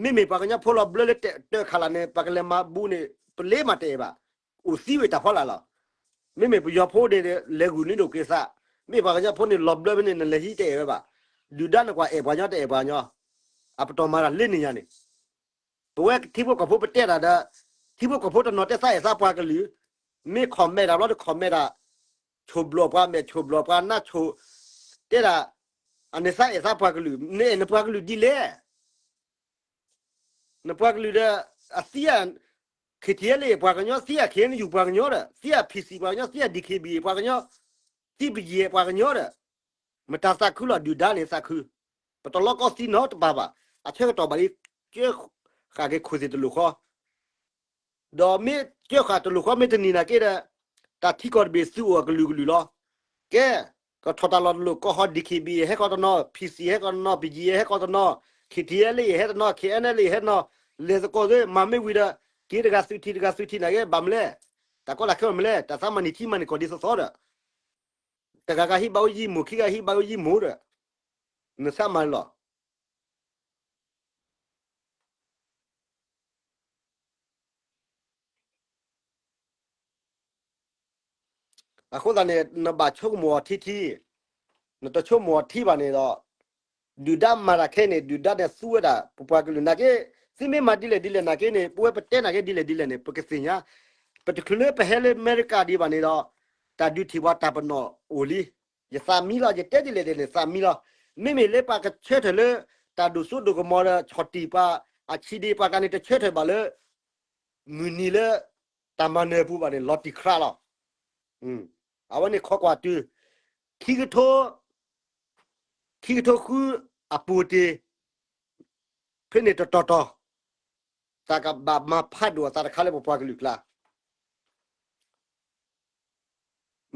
မ့မ့ၢ်ပှၤကညီဖိလီၤဘျၢလၢတၢၣ်ခးလာ်န့ၣ် ပကလဲၤမၤဘူးန့ၣ် ပလဲၤမၤတအဲၣ်ဘၣ်. အိၣ်သံဝဲတၢ်ဖီလာ်လီၤ. မ့မ့ၢ်ပယီၤဖိန့ၣ် လဲၤဂုာ်န့ၢ်ဒိၣ်က့ၤသး, မ့ၢ်ပှၤကညီဖိန့ၣ်လီၤဘျၢဖဲန့ၣ် နလဲၤဟံးတအဲၣ်ဝဲဘၣ်. ဒုၣ်ဒါနကွၢ်အဲၣ်ပှၤကညီတအဲၣ်ပှၤကညီ, အပတီၢ်မၤတၢ်လၢန့ၣ်ညါန့ၣ် ပဝဲထံဖိကီၢ်ဖိပတဲတၢ်ဒီး ထံဖိကီၢ်ဖိတနီၤတဲသးအဲၣ်သးပှၤကလုာ်, မ့ၢ် comment တၢ်ဘျီဒီး comment တၢ်, ဆိၣ်ဘျီၣ်ပှၤမဲာ် ဆိၣ်ဘျီၣ်ပှၤနးဆိၣ်, တဲဒၣ်, အန့ၣ်သးအဲၣ်သးပှၤကလုာ်, နအဲၣ်နပှၤကလုာ်ဒ်လဲၣ်. နပှၤကလုာ်ဒီး အသံဧါ, KTLA ပှၤကညီသံဧါ, KNU ပှၤကညီဒီး သံဧါ, PC ပှၤကညီသံဧါ, DKBA ပှၤကညီ, သံပယဲၢ်ပှၤကညီဒီး မတၤသးခုလီၤ ဒုၣ်ဒါန့ၣ်သးခု, ပတလီကီသံနီတပၤဘၣ်, အဆၢကတီၢ်ဘၣ်လံ, ကၢဃာ်က့ၤခိၣ်သ့ၣ်တလိၣ်ဃီ, ဒီးမ့ၢ်ကၢဃာ်တလိၣ်ဃီမ့ၢ်တနံၤနာ်က့ဒီး, တၢ်ထံကီၢ်တဘ့ၣ်သုးအိၣ်အကလုာ်ကလုာ်လီၤ. ကဲ, ကထီၣ်တၢ်လီၢ်တလိၣ်ကီၢ်ဟီ DKBA ဟဲဃီတနီၤ, PC ဟဲဃီတနီၤ, BGF ဟဲဃီတနီၤ, KTLA ဟဲတနီၤ, KNLA ဟဲတနီၤ, လဲၤသကိးသ့ မၤမ့ၢ်ဝံၤဒီး က့ၤတဂၤသုးထံး တဂၤသုးထံးနာ်က့ ဘၣ်မနုၤလဲၣ်, တၢ်ကီတၢ်ခဲဘၣ်မနုၤလဲၣ်, တၢ်သးမၤနံၤထံမၤနံၤကီၢ်ဒ်သိးသိးဒီး တဂၤဂၤဟံးဘၣ်အိၣ်ယံၤမိၢ် ခံဂၤဟံးဘၣ်အိၣ်ယံၤမိၢ်ဒီး နသးမၤလီၤ. အဃိသတးန့ၣ် နဘၣ်ဆိကမိၣ်အီၤထံထံ, နတဆိကမိၣ်အီၤထံဘၣ်န့ၣ်ဒီး ဒုၣ်ဒါမၤတၢ်ခဲအံၤန့ၣ် ဒုၣ်ဒါန့ၣ်သူဝဲဒၣ် ပပှၤကလုာ်နာ်က့, သုမ့ၢ်မၤဒ်လဲၣ်ဒ်လဲၣ်နာ်က့န့ၣ် ပဝဲပတဲနာ်က့ဒ်လဲၣ်ဒ်လဲၣ်န့ၣ် ပကသ့ၣ်ညါ, ပတချုးလၢပဟဲလၢအမဲရကၤဒံးဘၣ်န့ၣ်ဒီး တၢ်ဒုးထံၣ်ပှၤတၢ်ပနီၣ်အိၣ်လံ. ယသးမံလီၤ, ယတဲဒ်လဲၣ်ဒ်လဲၣ်န့ၣ် သးမံလီၤ. မ့မ့ၢ်လၢပှၤကဆၢထၢၣ်လၢ တၢ်ဒိၣ်စိဒိၣ်ကမီၤဒီး ဆီၣ်တံၢ်ပှၤအဆံးဒံး ပှၤကန့ၣ်တဆၢထၢၣ်ဘၣ်လၢ မုၢ်နံၤလၢ တၢ်မၤနၢၤပူၤဘၣ်န့ၣ် လီၤတံၢ်ခရးလီၤ. အဝဲန့ၣ်ခိးကွၢ်တုၤ ခံကထိ ခံကထိဃုအပူၤတ့ၢ် ဖဲန့ၣ်တတီၤတီၤ တၢ်ကဘၣ်မၤဖးဒိၣ်အသးတခါလၢပပှၤကလုာ်ကျါ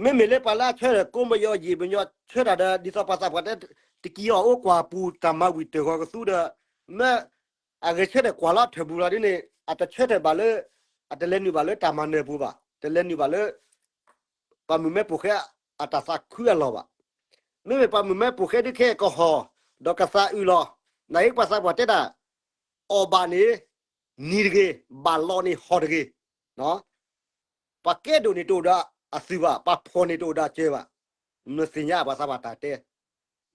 မ့မ့ၢ်လၢပှၤလၢအဆၢထၢၣ်ကိးပယီၤယံာ်ပယီၤဆၢထၢၣ်ဒီး ဒ်သိးပှၤသးပှၢ်တဲ တက့ၤအီၣ်အိၣ်ကွၢ်ပူၤ တၢ်မၤဝံၤတၢ်ဂီၤကသူဒီး မ့ၢ်အဂဲၤဆၢထၢၣ်ကွၢ်လီၤထၢၣ်ပူၤလီၤဒ်န့ၣ် အတဆၢထၢၣ်ဘၣ်လၢ အတလဲၤနုာ်ဘၣ်လၢတၢ်မၤနၢၤပူၤဘၣ်, တလဲၤနုာ်ဘၣ်လၢ ပှၤမုၢ်မဲပိာ်ဃဲအတၢ်သးခုအလီၢ်ဘၣ်. မ့မ့ၢ်ပှၤမုၢ်မဲပိာ်ဃဲဒ်ခဲကဟီၣ် ဒီးကသးအုးလီၤ. နဟ့ၣ်ပှၤသးပှၢ်တဲတၢ် အီၣ်ဘၣ်န့ၣ် နံၤတဂ့ၤ, ဘၣ်လီၤန့ၣ်ဟီၣ်တဂ့ၤ. ပှၤကဲဒိၣ်န့ၣ်တအိၣ်ဒီးအသုးဘၣ်, ပှၤဖှီၣ်န့ၣ်တအိၣ်ဒီးအစၢၤဘၣ်. နသ့ၣ်ညါပှၤသးပှၢ်တၢ်တဲ,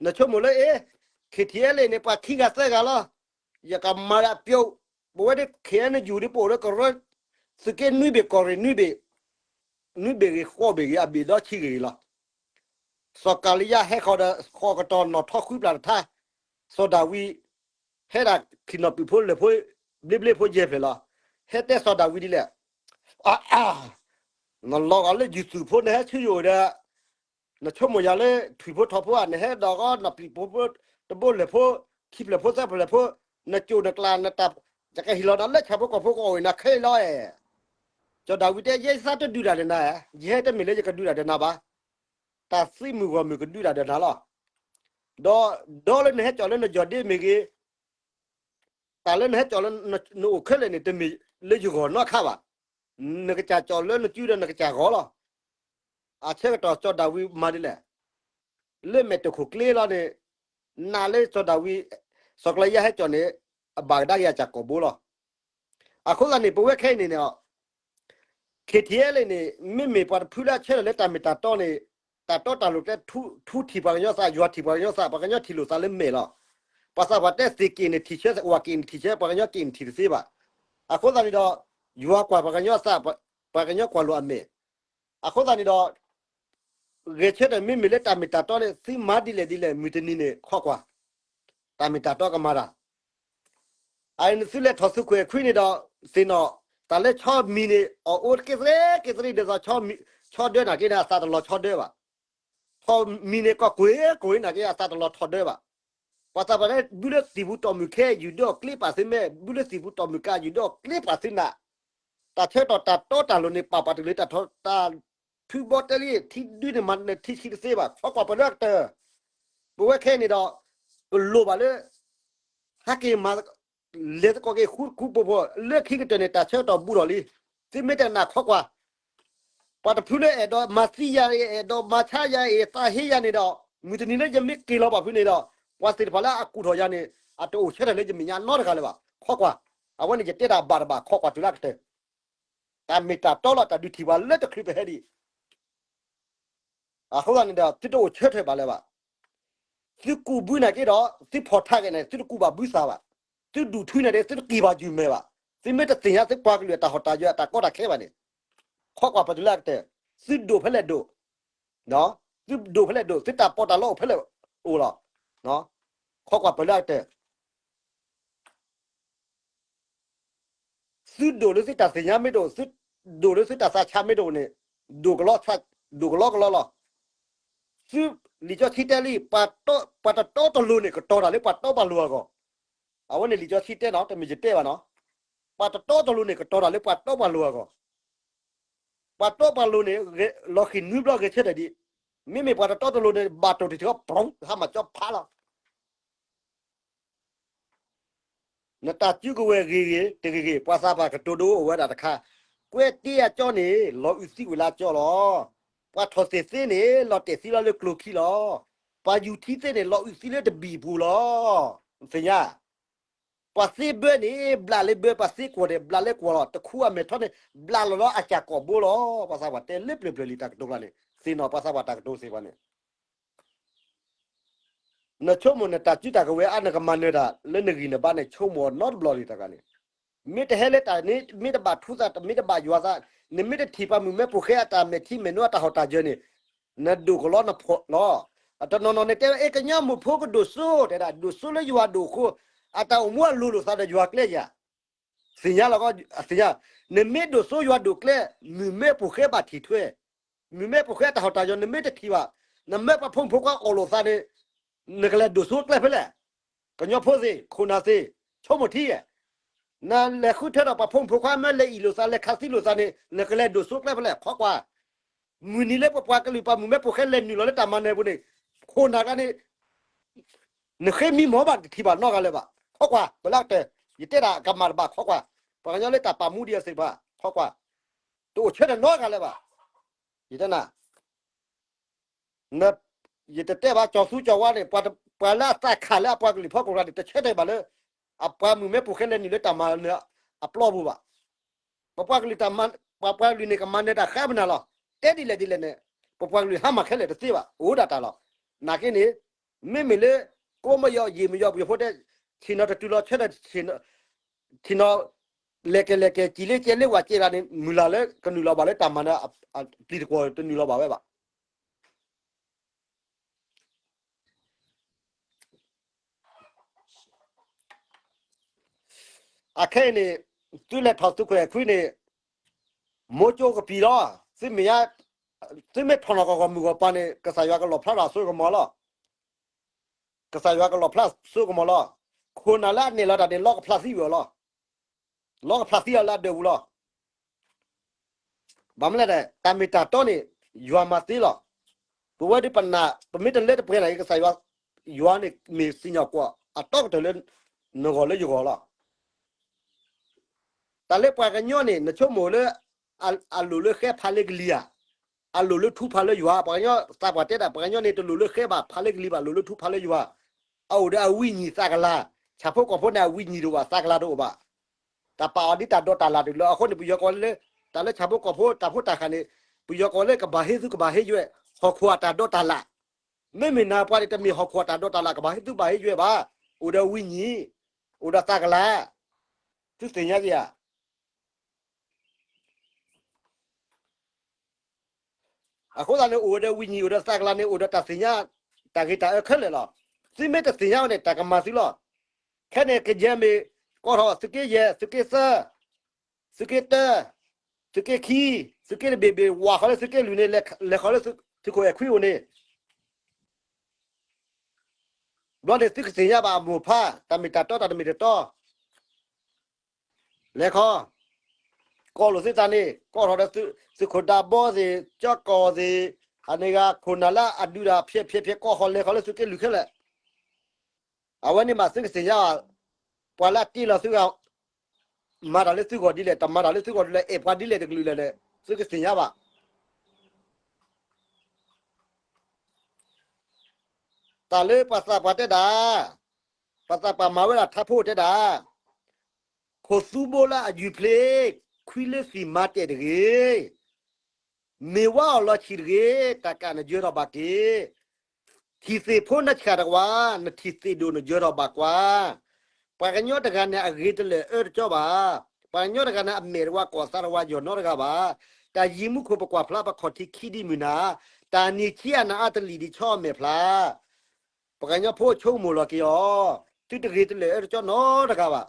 နဆိကမိၣ်လၢအ့ၣ် ခ့ထံအဲလ့ၣ်န့ၣ် ပှၤခံဂၤသၢဂၤလီၤ. ယကမၤလၢအပျိ, ပဝဲဒၣ် ခ့အဲနယူၣ် ဒ်ပအိၣ်လၢကရၢ သုးက့နွံဘ့ၣ်ကီၢ်ရ့ၣ်နွံဘ့ၣ်, နွံဘ့ၣ်ဂ့ၤဃိးဘ့ၣ်ဂ့ၤ အဘ့ၣ်ဒီဆံဂ့ၤဂ့ၤလီၤ. စီၤကၤလံယါဟဲဃီဒီး ဃီကတီၢ်နီၣ်ထီဃုပျၢ်တထါ, စီၤဒၤဝံး ဟဲဒၣ်ခံနီၣ်ပံာ်ဖိလၢၢ်ဖိ, ဘျ့ဘျ့ဖိယဲၢ်ဖျၢၣ်လီၤ. ဟဲတဲစီၤဒၤဝံးဒ်လဲၣ်, အါ, နလီၤဂာ်လၢယုၢ်သူၣ်ဖိ နဟဲဆူယအိၣ်ဒီး နဆိကမိၣ်ယၤလၢထွံၣ်ဖိထီဖိဧါ, နဟဲဒီးဂီၤနီၣ်ပံာ်ဖိ တဘိလၢၢ်ဖိ, ခံဖျၢၣ်ဖိသၢဖျၢၣ်ဖိ, နကၠိၣ်နကျါ နတၢ် ယကဟ့ၣ်လီၤနၤလၢဆၣ်ဖိကီၢ်ဖိကအိၣ်အံၤ နခဲအံၤလီၤအဲၣ်. စီၤဒၤဝံးတဲ ယဲယသးတဒုးတၢ်ဒီးနၤ, ယဟဲတမ့ၢ်လၢယကဒုးတၢ်ဒီးနၤဘၣ်. တၢ်သံမုၢ်ဂီၢ်မုၢ်ကဒုးတၢ်ဒီးနၤလီၤ. ဒီး ဒီးလၢနဟဲကၠီၣ်လၢနယီၢ်ဒ့မ့ၢ်ဂ့ၤ, တၢ်လၢနဟဲကၠီၣ်လၢနအိၣ်ခဲလၢာ်န့ၣ် တမ့ၢ်လၢယဂီၢ်နီတခါဘၣ်. နကစၢ်ကၠီၣ်လၢနစုဒီးနကစၢ်ဂီၢ်လီၤ. အဆၢကတီၢ်စီၤဒၤဝံးမၤဒ်လဲၣ် လၢမဲာ်တခိၣ်ကျ့လီၤန့ၣ်, နာ်လၢစီၤဒၤဝံး, စီၤကလံယါဟဲကၠီၣ်န့ၣ် အဘၣ်ကဒါက့ၤအစၢ်ကိာ်ဘိလီၤ. အဃိသတးန့ၣ် ပဝဲခဲအံၤန့ၣ်န့ၣ် ခ့ထံအဲလ့ၣ်န့ၣ် မ့မ့ၢ်ပှၤတဖုလၢအဆၢထၢၣ်လၢတၢ်မ့ၢ်တၢ်တီန့ၣ်, တၢ်တီတၢ်လိၤကျဲ ထူထံၣ်ပှၤကညီသး, ယွၤထံၣ်ပှၤကညီသး, ပှၤကညီထံၣ်လိာ်သးလၢမဲာ်လီၤ. ပှၤသးပှၢ်တဲသ့ၣ်က့ၣ်န့ၣ်ထံၣ်ဆၢ, ဝၣ်က့ၣ်န့ၣ်ထံၣ်ဆၢ, ပှၤကညီက့ၣ်န့ၣ်ထံၣ်တသ့ဘၣ်. အဃိသတးန့ၣ်ဒီး ယွၤကွၢ်ပှၤကညီသး, ပှၤကညီကွၢ်လိာ်အမဲာ်. အဃိသတးန့ၣ်ဒီး ဂဲၤဆၢထၢၣ်မ့မ့ၢ်လၢတၢ်မ့ၢ်တၢ်တီန့ၣ် သုမၤဒ်လဲၣ်ဒ်လဲၣ် မုၢ်တနံၤန့ၣ် ခိးကွၢ်, တၢ်မ့ၢ်တၢ်တီကမၤတၢ်. အန့ၣ်သုလဲၤထီၣ်သုးကွဲးခွံန့ၣ်ဒီး သ့ၣ်နီၣ်, တၢ်လၢဆီမံၤန့ၣ် အီၣ်အိၣ်တက့ၢ်သရ့က့ၢ်သရ့ ဒ်သိး ဆီဒၢနာ်က့န့ၣ် အသးတလီၤဆီဒၢဘၣ်. ဆီမံၤန့ၣ်ကီၢ်ကွ့ၢ်ကွ့ၢ်နာ်က့ အသးတလီၤဆီဒၢဘၣ်. ပှၤသးပှၢ်တဲ ဘုလၢသံၣ်ပူၤတီၢ်မုၢ်ခဲ ယုၢ်ဒၢအီၣ်ကျ့ပာ်သုမဲ, ဘုလၢသံၣ်ပူၤတီၢ်မုၢ်ကါ ယုၢ်ဒၢအီၣ်ကျ့ပာ်သုနး. တၢ်ဆၢကတီၢ်တၢ်တီတၢ်လိၤန့ၣ် ပာ်ပှၤတကလုာ်တၢ်ထီ, တၢ်ဖုဘီတဲလံ ထံဒုန့ၣ်မၤနၢၤထံဆံးတသ့ဘၣ်, ခိးကွၢ်ပှၤလၢအကတၢၢ်. ပဝဲခဲအံၤန့ၣ်ဒီး ပလိၣ်ဘၣ်လၢ ဟဲက့ၤမၤ လဲၤသကိးက့ၤဃူတကူးပိာ်ဖိ, လၢခံကတၢၢ်န့ၣ် တၢ်ဆၢကတီၢ်ဘူးထီၣ်လံ. သုမ့ၢ်တနာ်ခိးကွၢ်, ပှၤတဖုလၢအဲၣ်ဒိးမၤသံယၤအံၤ, အဲၣ်ဒိးမၤဆါယၤအံၤ, သးဟ့ယၤန့ၣ်ဒီး မုၢ်တနံၤလၢယမ့ၢ်က့ၤလီၤဘၣ်ဖုန့ၣ်ဒီး ပှၤသ့ၣ်တဖၣ်လၢအကူၣ်ထီၣ်ယၤန့ၣ် အတအိၣ်ဆၢထၢၣ်လၢယမဲာ်ညါနီတဂၤလၢၤဘၣ်. ခီကွၢ်, အဝဲန့ၣ်ယတဲတၢ်ဘၣ်တဘၣ် ခီကွၢ်တုၤလၢအကတၢၢ်. တၢ်မ့ၢ်တၢ်တီလီၤ. တၢ်ဒုးထံၣ်ပှၤလၢတချုးပဟဲဒံး အဃိသတးန့ၣ်ဒီး သုတအိၣ်ဆၢထၢၣ်ဘၣ်လၢၤဘၣ်. သုကူးဘုနာ်က့ဒီး သုဖီၣ်ထးက့ၤန့ၣ် သုတကူးဘၣ်ဘုသးဘၣ်. သုဒူၣ်ထူနာ်က့ သုတက့ၤဘၣ်ယုၢ်မဲာ်ဘၣ်. သုမ့ၢ်တသ့ၣ်ညါသုပှၤကလုာ်အတၢ်ဟီၣ်တၢ်ယၢၤအတၢ်ကီတၢ်ခဲဘၣ်န့ၣ်, ခီကွၢ်ပတုၤလၢအကတၢၢ်, သုဒိၣ်ဖဲလဲၣ်ဒိၣ်, သုဒိၣ်ဖဲလဲၣ်ဒိၣ်, သုတၢ်ပီးတၢ်လီအိၣ်ဖဲလဲၣ်အိၣ်လီၤ. ခီကွၢ်ပတုၤလၢအကတၢၢ် သုဒိၣ်လၢသုတၢ်သ့ၣ်ညါမ့ၢ်တအိၣ်, သုဒိၣ်လၢသုတၢ်သးဆးမ့ၢ်တအိၣ်န့ၣ်, ဒိၣ်ကလီ, ဒိၣ်ကလီကလီလီၤ. သုလံာ်စီဆှံတဲလံ, ပှၤတတီတလိၤန့ၣ် ကတီၤတၢ်လၢပှၤတီပှၤလိၤအဂီၢ်. အဝဲန့ၣ်လံာ်စီဆှံတဲနီၤ, တမ့ၢ်ယတဲဘၣ်နီၤ. ပှၤတတီတလိၤန့ၣ် ကတီၤတၢ်လၢပှၤတီပှၤလိၤအဂီၢ်. ပှၤတီပှၤလိၤန့ၣ် လီၤဃံၤနွံဘျီဂဲၤဆၢထၢၣ်ဒံး. မ့မ့ၢ်ပှၤတတီတလိၤန့ၣ် ဘၣ်တိၢ်တထံၣ်ဃီ ပူၤ ဟါမၢ်ကၠီဖးလီၤ. နတၢ်စုကဝဲၤဂ့ၤဂ့ၤ တဂ့ၤဂ့ၤ ပှၤသးပှၢ်ကတိၤဒိအိၣ်ဝဲဒၣ်တခါ, ကွဲတ့အကၠီန့ၣ် လီၤအုးသံဝဲလၢအကၠီလီၤ. ပှၤထီၣ်သ့ၣ်သ့န့ၣ် လီၤတဲာ်သံလီၤလၢကျိၤခံလီၤ. ပှၤယူၤထံသ့န့ၣ် လီၤအုးသံလၢတဘံၣ်ပူၤလီၤ. သ့ၣ်ညါ, ပှၤသ့ဘၢန့ၣ် ဘျးလၢဘၢ, ပှၤသ့ကွီၢ်န့ၣ် ဘျးလၢကွီၢ်လီၤ. တခူအမဲာ်ထီန့ၣ် ဘျးလီၤလၢအစၢ်ကိာ်ဘိလီၤ. ပှၤသးပှၢ်တဲလၢပျၢၤပျၢၤလံတၢ်ကတိၤကျါန့ၣ်, သ့ၣ်နီၣ်ပှၤသးပှၢ်တၢ်ကတိၤသ့ၣ်တဖၣ်န့ၣ် နဆိကမိၣ်နတၢ်စုတၢ်ကဝဲၤအါ နကမၤနၢၤတၢ်လၢနဂံၢ်နဘါန့ၣ် ဆိကမိၣ်အီၤနီတဘျီလံတဂၤန့ၣ်. မ့ၢ်တဟဲလၢတၢ်န့ၣ် မ့ၢ်တဘၣ်ထူသး တမ့ၢ်တဘၣ်ယွၤသး, နမ့ၢ်တထံၣ်ပှၤမုၣ်မဲပိာ်ဃဲအတၢ်မဲာ်ထံမဲာ်နိအတၢ်ဟီၣ်တၢ်ယၢၤန့ၣ်, နဒိၣ်ကလီနဖီၣ်လီၤ. တနီၤနီၤန့ၣ်တဲဝဲ အဲ ကညီမိၢ်ဖိကဒိၣ်စိ, တဲဒၣ် ဒိၣ်စိလၢယွၤဒိၣ်အဃိ, အတၢ်အိၣ်မူအလိၤလိာ်သးဒီးယွၤကျဲယၤ သ့ၣ်ညါလီၤ, သ့ၣ်ညါ, နမ့ၢ်ဒိၣ်စိယွၤဒိၣ်ကျဲ, မုၣ်မဲပိာ်ဃဲဘၣ်ထံၣ်ထွဲ, မုၣ်မဲပိာ်ဃဲအတၢ်ဟီၣ်တၢ်ယၢၤ နမ့ၢ်တထံၣ်ဘၣ်, နမၢပှၤဖိမုၣ်ဖိခွါအီၣ်လိာ်သးန့ၣ်, နကလဲၤဒိၣ်စိကျဲဖဲလဲၣ်. ကညီဖိသ့ၣ်, ခိၣ်နၢ်သ့ၣ်, ဆိကမိၣ်ထံဧါ. နလဲၤဃုထၢဒီးပှၤဖိမုၣ်ဖိခွါမၢလဲၤအ့ၣ်လိာ်သး လဲၤခးသံလိာ်သးန့ၣ် နကလဲၤဒိၣ်စိကျဲဖဲလဲၣ် ခီကွၢ်. မုၢ်နံၤလၢပပှၤကလုာ်ပှၤမုၣ်မဲပိာ်ဃဲလဲၤနုာ်လီၤလၢတၢ်မၤနၢၤပူၤန့ၣ်, ခိၣ်နၢ်ကျါန့ၣ် နဃ့မံမီၢ်ဘၣ်တထံၣ်ဘၣ်နီတဂၤလၢၤဘၣ်. ခီကွၢ်, ပလၢကတၢၢ်, ယတဲဒၣ်ကမၣ်တဘၣ် ခီကွၢ်, ပှၤကညီလၢတၢ်ပာ်မူဒံးအသ့ၣ်တဖၣ် ခီကွၢ်, တအိၣ်ဆၢထၢၣ်နီတဂၤလၢၤဘၣ်. ယတဲနၤ, ယတတဲဘၣ် ကၠီၤသူကၠီၤဝါန့ၣ်, ပှၤလၢအသးခးလၢအပှၤကလုာ်ဖီခိၣ်တဂၤန့ၣ် တဆၢထၢၣ်ဘၣ်လၢ အပှၤမုၣ်မဲပိာ်ဃဲလဲၤနုာ်လၢတၢ်မၤနၢၤအပျီပူၤဘၣ်. ပပှၤကလုာ်တၢ်မၤ, ပပှၤကလုာ်န့ၣ် ကမၤနၢၤတၢ်ဃါပနၤလီၤ. တဲဒ်လဲၣ်ဒ်လဲၣ်န့ၣ်, ပပှၤကလုာ်ဟါမၢ်ခဲလၢာ်တသ့ဘၣ်, အိၣ်ဒၣ်တၢ်လီၤ. နာ်က့န့ၣ်, မ့မ့ၢ်လၢ ကိးမယီၤယံာ်မယီၤ ပယီၤဖိတဲ, ဆ့ၣ်နီၤတတုၤလီၤဆၢထၢၣ်, ဆ့ၣ်နီၤ လဲၤကဲလဲၤကဲ စံၣ်လၢကဲလၢဝၤကဲဂၤန့ၣ် မုၢ်လၢ်လၢကနုာ်လီၤဘၣ်လၢတၢ်မၤနၢၤအပျံၤတကွီၢ်တနုာ်လီၤဘၣ်ဝဲဘၣ်. အခဲအံၤန့ၣ်, သုလဲၤထီၣ်သုးခိၣ်အဲၣ်ခွံန့ၣ်, မိၢ်ကၠိကပံာ်လီၤ. သုမ့ၢ်, သုမ့ၢ်ထီၣ်နီၢ်ကီၢ်ဂီၢ်မုၢ်ဂီၢ်ပၤန့ၣ် ကစၢ်ယွၤကလီၣ်ဖျါထီၣ်အစိကမီၤလီၤ. ကစၢ်ယွၤကလီၣ်ဖျါစိကမီၤလီၤ. ခိၣ်နၢ်လၢအနဲၣ်လီၤတၢ်န့ၣ် လီကဖျါသံဝဲလီၤ. လီကဖျါသံအီၤလၢအဒၢးပူၤလီၤ. ဘၣ်မနုၤလဲၣ်, တၢ်မ့ၢ်တၢ်တီန့ၣ် ယွၤမၤသ့လီၤ. ပဝဲဒၣ်ပနာ်, ပမ့ၢ်တလၢတပှဲၤနာ်က့ ကစၢ်ယွၤ, ယွၤန့ၣ်မ့ၢ်စံၣ်ညီၣ်ကွီၢ်အတီကတၢၢ်လၢနဂီၢ်လၢယဂီၢ်လီၤ. တၢ်လၢပှၤကညီန့ၣ် နဆိကမိၣ်လၢ အလိၣ်လၢဃဲဖးလၢကလံၤဧါ, အလိၣ်လၢထူဖးလၢယွၤ. ပှၤကညီသးပှၢ်တဲဒၣ် ပှၤကညီန့ၣ် တလိၣ်လၢဃဲဘၣ် ဖးလၢကလံၤဘၣ်, လိၣ်လၢထူဖးလၢယွၤ. အအိၣ်ဒီးအဝံၣ်ညံၣ်သးကလၤ, ဆၣ်ဖိကီၢ်ဖိန့ၣ် အဝံၣ်ညံၣ်တအိၣ်ဘၣ်, သးကလၤတအိၣ်ဘၣ်. တၢ်ပာ်အီၤဒ်တၢ်ဒိးတၢ်လၣ်တကလုာ်လီၤ. အဃိန့ၣ် ပယီၤကိးလၢ တၢ်လၢဆၣ်ဖိကီၢ်ဖိ တၢ်ဖိတၢ်ဃၣ်န့ၣ် ပယီၤကိးလၢကဘၣ်ဟ့ၣ်သုကဘၣ်ဟ့ၣ်ယွဲၢ်, ဟီၣ်ခိၣ်အတၢ်ဒိးတၢ်လၣ်. မ့မ့ၢ်နၤပှၤန့ၣ် တမ့ၢ်ဟီၣ်ခိၣ်အတၢ်ဒိးတၢ်လၣ် ကဘၣ်ဟ့ၣ်သုဘၣ်ဟ့ၣ်ယွဲၢ်ဘၣ်. အိၣ်ဒီးဝံၣ်ညံၣ်, အိၣ်ဒီးသးကလၤ, သုသ့ၣ်ညါက့ၤဧါ. အဃိသတးန့ၣ် အိၣ်ဒီးဝံၣ်ညံၣ် အိၣ်ဒီးသးကလၤန့ၣ် အိၣ်ဒီးတၢ်သ့ၣ်ညါ တၢ်ဂ့ၤတၢ်အၢခဲလၢာ်လီၤ. သုမ့ၢ်တသ့ၣ်ညါဝဲန့ၣ် တၢ်ကမၤသုလီၤ. ခဲန့ၣ် ကယဲၢ်မ့ၢ် ကိးထီၣ်သုးက့ယဲၢ်, သုးက့သၢ, သုးက့တၢ, သုးက့ခံ, သုးက့တဘ့ၣ်ဘ့ၣ် ဝးဃီၤလၢသုးက့လွံၢ်န့ၣ် လဲၤဃီၤလၢသုးခိၣ်အဲၣ်ခွံအိၣ်န့ၣ် ဘျီန့ၣ် သုကသ့ၣ်ညါဘၣ်အမိၢ်ဖး တၢ်မ့ၢ်တၢ်တီ တၢ်တမ့ၢ်တတီ လဲၤခီ, ကိးလိာ်သုသးန့ၣ် ကိးထီၣ်ဒီးသုးခိၣ်ဒးဘီသ့ၣ်, ကၠီကီၢ်သ့ၣ်, အန့ၣ်ဂၤခိၣ်နၢ်လၢအဒုးတၢ်ဖျဲးဖျဲးဖျဲး ကိးဃီၤလဲၤဃီၤလၢသုးက့လွံၢ်ခဲလၢာ်. အဝဲန့ၣ်မးသုကသ့ၣ်ညါ, ပှၤလၢအတ့လီၤသုဂၤ မၤတၢ်လၢသုဂီၢ်ဒ်လဲၣ်, တမၤတၢ်လၢသုဂီၢ်ဒ်လဲၣ်, အဲၣ်ပှၤဒ်လဲၣ်တကလုာ်လဲၣ်န့ၣ် သုကသ့ၣ်ညါဘၣ်. တၢ်လၢပှၤသးပှၢ်တဲဒၣ်, ပှၤသးပှၢ်မၤဝဲဒၣ်ထးဖိတဲဒၣ်, ခိၣ်သူဘိလၢအယူၤဖျ့, ခွံလၢသံၣ်မၤတဲာ်တဂ့ၤ, မ့ၢ်ဝါအီၤလီၤဆံးတဂ့ၤ, တၢ်ကးနယၢၤထီၣ်ဘၣ်က့ၤ, ထံၣ်သ့ၣ်ဖိနဆှၣ်တဝါ, နထံၣ်သ့ၣ်ဒိၣ်နယၢၤထီၣ်ဘၣ်ကွၢ်. ပှၤကညီတဂၤန့ၣ်အဂ့ၤတလၢာ်အၢတကၠီဘၣ်. ပှၤကညီတဂၤန့ၣ်အမဲာ်တဝါကိးသးတဝါယီၢ်နီတဂၤဘၣ်. တၢ်ယံၤမူခိၣ်ပကွၢ်ဖျါပခီၣ်ထံးခံဒ်မုၢ်နၤ, တၢ်နံၤဆံးအနၤအါတလံာ်ဒ်ဆီအမဲာ်ဖျါ ပှၤကညီဖိအဆိကမိၣ်လီၤက့ၤအီၤ, သုတဂ့ၤတလၢာ်အၢတကၠီနီတဂၤဘၣ်.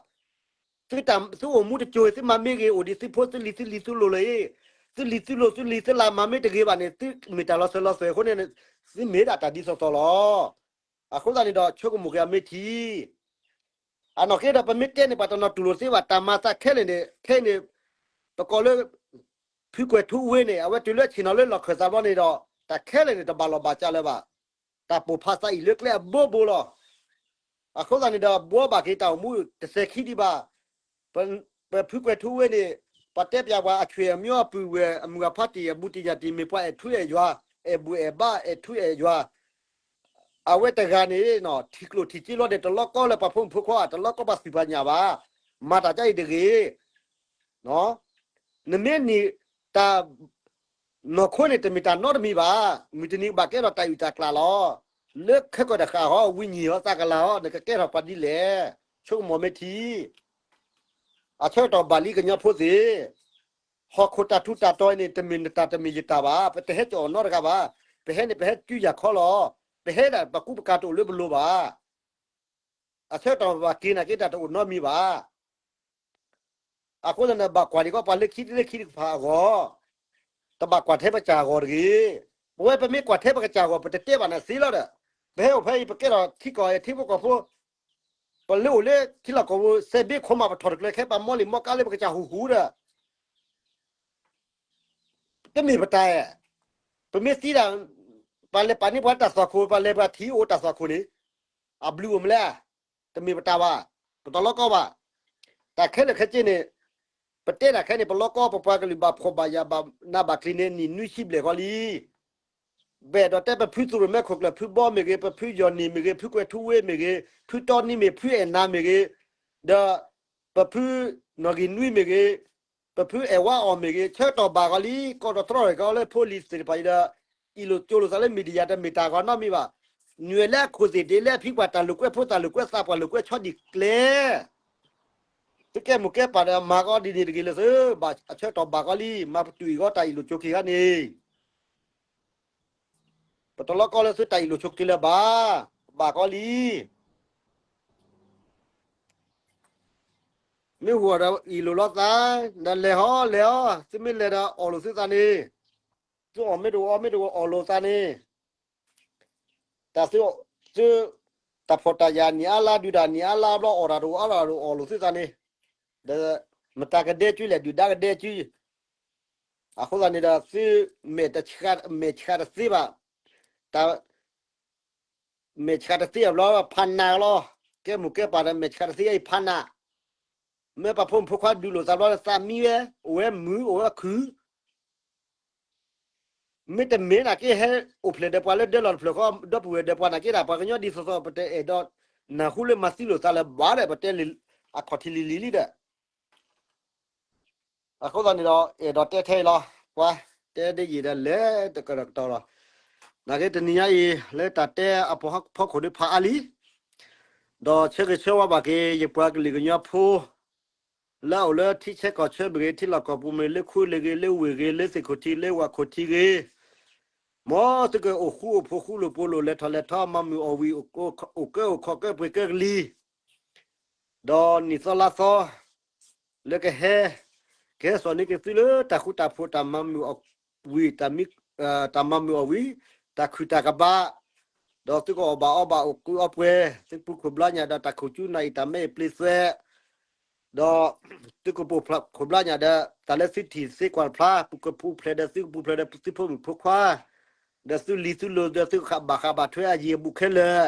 သုတၢ်သုအိၣ်မူတစိၤ သုမၤမ့ၢ်ဂ့ၤအိၣ်ဒံးသုဖိသုလံၤသုလံၤသုလိၤလၢၤ, သုလံၤသုလိၤသုလံၤသုလၢ်မၤမ့ၢ်တဂ့ၤဘၣ်န့ၣ် သုမ့ၢ်တၢ်လီၤစၢၤလီၤသွဲၣ်အဃိန့ၣ် သုမ့ၢ်ဒၣ်တၢ်ဒ်သိးသိးလီၤ. အဃိသတးန့ၣ်ဒီးဆိကမိၣ်က့ၤအမ့ၢ်ထံ အနီၢ်က့ဒီးပမ့ၢ်တဲန့ၣ် ပှၤတနီၤတူၢ်လိာ်သ့ဘၣ် တၢ်မၤသးခဲလၢာ်န့ၣ် ခဲအံၤန့ၣ် ပကိးလၢ ဖုကွဲၤထူဝ့န့ၣ် အဝဲတုၤလၢဆ့ၣ်နီၤလၢလီၢ်ခၢၣ်သးဘျီန့ၣ်ဒီး တၢ်ခဲလၢာ်န့ၣ် တဘၣ်လီၢ်ဘၣ်စးလၢၤဘၣ်. တၢ်ပိာ်ဖးသးအံၤလၢကျဲအဘိဘိလီၤ. အဃိသတးန့ၣ်ဒီး ဘှီဘၣ်က့ၤတၢ်အိၣ်မူတစဲးခံဒံးဘၣ်. ပဖုကွဲၤထူဝ့န့ၣ် ပှၤတဲပၠးပှၤအဆွေအမျိုးအပုၢ်ဝဲၢ် အမုၢ်အဖါတံၢ် အဘူးတံၢ်ညၣ်တံၢ် မ့ၢ်ပှၤအဲၣ်ထူအဲၣ်ယွၤ, အဲၣ်ဘူၣ်အဲၣ်ဘါ အဲၣ်ထူအဲၣ်ယွၤ အဝဲတဂၤန့ၣ် ထံၣ်ကျိၣ်ထံၣ်စ့လီၤဒီး တလီၤကီလၢပှၤဖိမုၣ်ဖိခွါ တလီၤကီပှၤသူၣ်ပှၤညၣ်ဘၣ်. မၤတၢ်ကအံၤတဂ့ၤ. နမ့ၢ်နံၤတၢ် နီၢ်ခိန့ၣ် တမ့ၢ်တၢ်နီတမံၤဘၣ်. မုၢ်တနံၤဘၣ်ကဲထီၣ်တၢ်အုၣ်တၢ်ကျၢ်လီၤ. လၢခဲကီၢ်တဃာ်ဟီ ဝံၤညံၣ်ဟီ သးကလၤဟီ နကကဲထီၣ်ပှၤဒ်လဲၣ်. ဆိကမိၣ်မ့ၢ်ထံ အဆၢကတီၢ်ဘၣ်လံကညီဖိသ့ၣ်, ဟီၣ်ခိၣ်တၢ်ထူးတၢ်တီၤအံၤန့ၣ် တမ့ၢ်နတၢ်တမ့ၢ်ယတၢ်ဘၣ်. ပတဟဲကၠီအီၤနီတဂၤဘၣ်. ပဟဲန့ၣ် ပဟဲတုၤယၤခီလီၤ. ပဟဲဒၣ်ပကူပကၤတအိၣ်လၢပလိၤဘၣ်. အဆၢကတီၢ်ဘၣ်က့ၤနာ်က့တၢ်တအိၣ်နီတမံၤဘၣ်. အဃိသတးန့ၣ် ဘၣ်ကွၢ်ဒံးကီးပှၤလၢခံလၢခံတကဖၣ်အဂီၢ်, တဘၣ်ကွၢ်ထဲပကစၢ်အဂီၢ်တဂ့ၤ. ပဝဲပမ့ၢ်ကွၢ်ထဲပကစၢ်အဂီၢ် ပတတဲဘၣ်နၤသ့လီၤဒီး, ပဟဲအိၣ်ဖဲအံၤ ပကဲထီၣ်ထံကီၢ်အံၤထံဖိကီၢ်ဖိ, ပလၢအိၣ်လၢထံလီၢ်ကီၢ်ပူၤ စဲးဘ့ခိၣ်မး ပထီၣ်တကျၢၤခဲ ပမီလံာ်မီကါလၢပကစၢ်ဟူးဟူးဒီး တမ့ၢ်ပတၢ်ဧါ. ပမ့ၢ်သံဒၣ် ပှၤလဲၤပာ်န့ၢ်ပှၤတၢ်သွၣ်ခိၣ် ပှၤလဲၤပှၤထံၣ်အိၣ်တၢ်သွၣ်ခိၣ်န့ၣ် အဘျုးအိၣ်မလဲၣ်. တမ့ၢ်ပတၢ်ဘၣ်, ပတလီကီဘၣ်. တၢ်ခဲလၢာ်ခဲဆ့န့ၣ် ပတဲတၢ်ခဲန့ၣ် ပလီကီ ပပှၤကလုာ်ဘၣ်ဖှီၣ်ဘၣ်ယာ်ဘၣ်နးဘၣ်ကျံၤန့ၣ် နံၣ်နွံဆံဘျဲၣ်ဃီလံ. ပအဲၣ်ဒိးတဲပဖုသုးရိၣ်မဲခိၣ်ကျၢၢ် ဖုဘီမ့ၢ်ဂ့ၤ, ပဖုယီၢ်နံၣ်မ့ၢ်ဂ့ၤ, ဖုကွဲၤထူဝ့မ့ၢ်ဂ့ၤ, ဖုတီနံမ့ၢ်, ဖုအဲၣ်နၤမ့ၢ်ဂ့ၤ, ဒီး ပဖုနီၣ်ဂံၢ်နွံမ့ၢ်ဂ့ၤ, ပဖုအဲၣ်ဝါအီၣ်မ့ၢ်ဂ့ၤ, ဆၢကတီၢ်ဘၣ်ဃီလံ, ကီၢ်ဒီးတြီၢ်ကီလၢဖိလံၤသ့ၣ်တဖၣ်အံၤဒီး အ့ၣ်လိာ်ကၠိလိာ်သးလၢ media တမ့ၢ်တၢ်ဂီၤနီတမံၤဘၣ်. နွံလၢအခိၣ်သ့ၣ်ဒ့လၢအဖံးပှၤတၢ်လိာ်ကွဲဖိ တၢ်လိာ်ကွဲသးပှၢ်လိာ်ကွဲဆီဒံၣ်ကျဲ သုကဲမိၢ်ကဲပၢ်ဒီးမၤကီဒ်န့ၣ်တဂ့ၤလၢသု, ဘၣ်အဆၢကတီၢ်ဘၣ်ဃီလံ, မၤပတုာ်အံၤဂီၢ်တၢ်အ့ၣ်လိာ်ကၠိက့ၤဂၤန့ၣ် ပတလီကီလၢသုတၢ်အ့ၣ်လိာ်ဆိးက့ၤလၢၤဘၣ်. ဘၣ်ကီလံ. မ့ၢ်ဟူးအီၤဒီးအ့ၣ်လိာ်လီၤသး, ဒီးလဲၤဟီလဲၤဟီ, သုမ့ၢ်လဲၤဒီးအီၣ်လိာ်သုသးန့ၣ်, သုအီၣ်မ့ၢ်တအိၣ်အီမ့ၢ်တအိၣ်အီၣ်လိာ်သးန့ၣ်, တၢ်သု, သု, တၢ်ဖှီၣ်တၢ်ယာ်နံၣ်အါလါ ဒုးတၢ်နံၣ်အါလါဘျီ အီၣ်တၢ်တအိၣ်အီတၢ်တအိၣ်အီၣ်လိာ်သုသးန့ၣ်, ဒီးမတၤကဒဲကၠူလဲၣ် ဒုၣ်ဒါကဒဲကၠူ အဃိသတးန့ၣ်ဒီး သုမဲာ်တဆှး, မဲာ်ဆှးတသ့ဘၣ်. တၢ်, မဲာ်ဆှးတသ့အဘျီ ဖးနးလီၤ. ကဲမိၢ်ကဲပၢ်ဒီး မဲာ်ဆှးတသ့အံၤဖးနး. မ့ၢ်ပှၤဖိမုၣ်ဖိခွါဒုးလိာ်သးဘျီ သးမံဝဲ, အိၣ်ဝဲမုာ် အိၣ်ဝဲခုၣ်. မ့တမ့ၢ်နာ်က့ ဟဲအိၣ်ဖျဲၣ်ဒီးပှၤလၢဒၢလီၢ်တဖျၢၣ်ဃီ ဒီပုၢ်ဝဲၢ်ဒီးပှၤနာ်က့ဒၣ် ပှၤကညီဒ်သိးသိး ပတအဲၣ်ဒိးနၢ်ဟူလၢမၤသံလိာ်သးလၢၤဘၣ်ဒီး ပတဲလံ အခီၣ်ထံးလံၤလံၤလံဒီး အဃိသတးန့ၣ်ဒီး အဲၣ်ဒိးတဲထဲအံၤလီၤ. ပှၤတဲဒ်ယံာ်ဒီးလဲၤတကတီၢ်လီၤ. နာ်က့တနံၤညါအံၤ လၢတၢ်တဲအဖီခိၣ်ဒုးဖးအါလံ ဒီးဆၢဂ့ၤဆၢဝါဘၣ်က့ၤ ယပှၤကလုာ်ကညီဖိ လၢအအိၣ်လၢထံဆၢကီၢ်ဆၢမ့ၢ်ဂ့ၤ, ထံလီၢ်ကီၢ်ပူၤမ့ၢ်ဂ့ၤ, လၢခူလ့ၢ်ဂ့ၤ, လၢဝ့ၢ်ဂ့ၤ, လၢသ့ၣ်ခိၣ်ထံး, လၢဝၣ်ခိၣ်ထံးဂ့ၤ, မ်သုကအိၣ်ဃူအိၣ်ဖိးဃူလိာ်ဖိးလိာ် လဲၤထီၣ်လဲၤထီ မၤမုာ်အီၣ်ဝံၤ အိၣ်ကၢအိၣ်ခီၣ်ကၢပှ့ၤကၢကလံၤ ဒီးနံၣ်သီလါသီ လၢကဟဲ, ကဟဲစိာ်န့ၢ်က့ၤသုလၢတၢ်ဃူတၢ်ဖိး တၢ်မၤမုာ်အီၣ်ဝံၤ, တၢ်မၤမုာ်အီၣ်ဝံၤ, တၢ်ခုၣ်တၢ်ကဘၣ်, ဒီးသုကအီၣ်ဘၣ်အီဘၣ် အိၣ်ကုၢ်အိၣ်ပှဲၤ, သုပူၤခိၣ်ဘျါညၣ်ဒီး တၢ်ခိၣ်ကၠူနၢ်အံၤ တၢ်မဲအံၤပျ့သွဲး ဒီးသုကပူၤခိၣ်ဘျါညၣ်ဒီး တၢ်လၢသုထံၣ်သ့ကွၢ်တဖျါ, ပူၤခိၣ်ပူၤဖျဲးဒီးသုကပူၤဖျဲးဒီးသုဖိမုၣ်ဖိခွါ, ဒီးသုလံၤသုလိၤဒီးသုကဘၣ်ဃးဘၣ်ထွဲအယံၤအဘူးခဲလၢာ်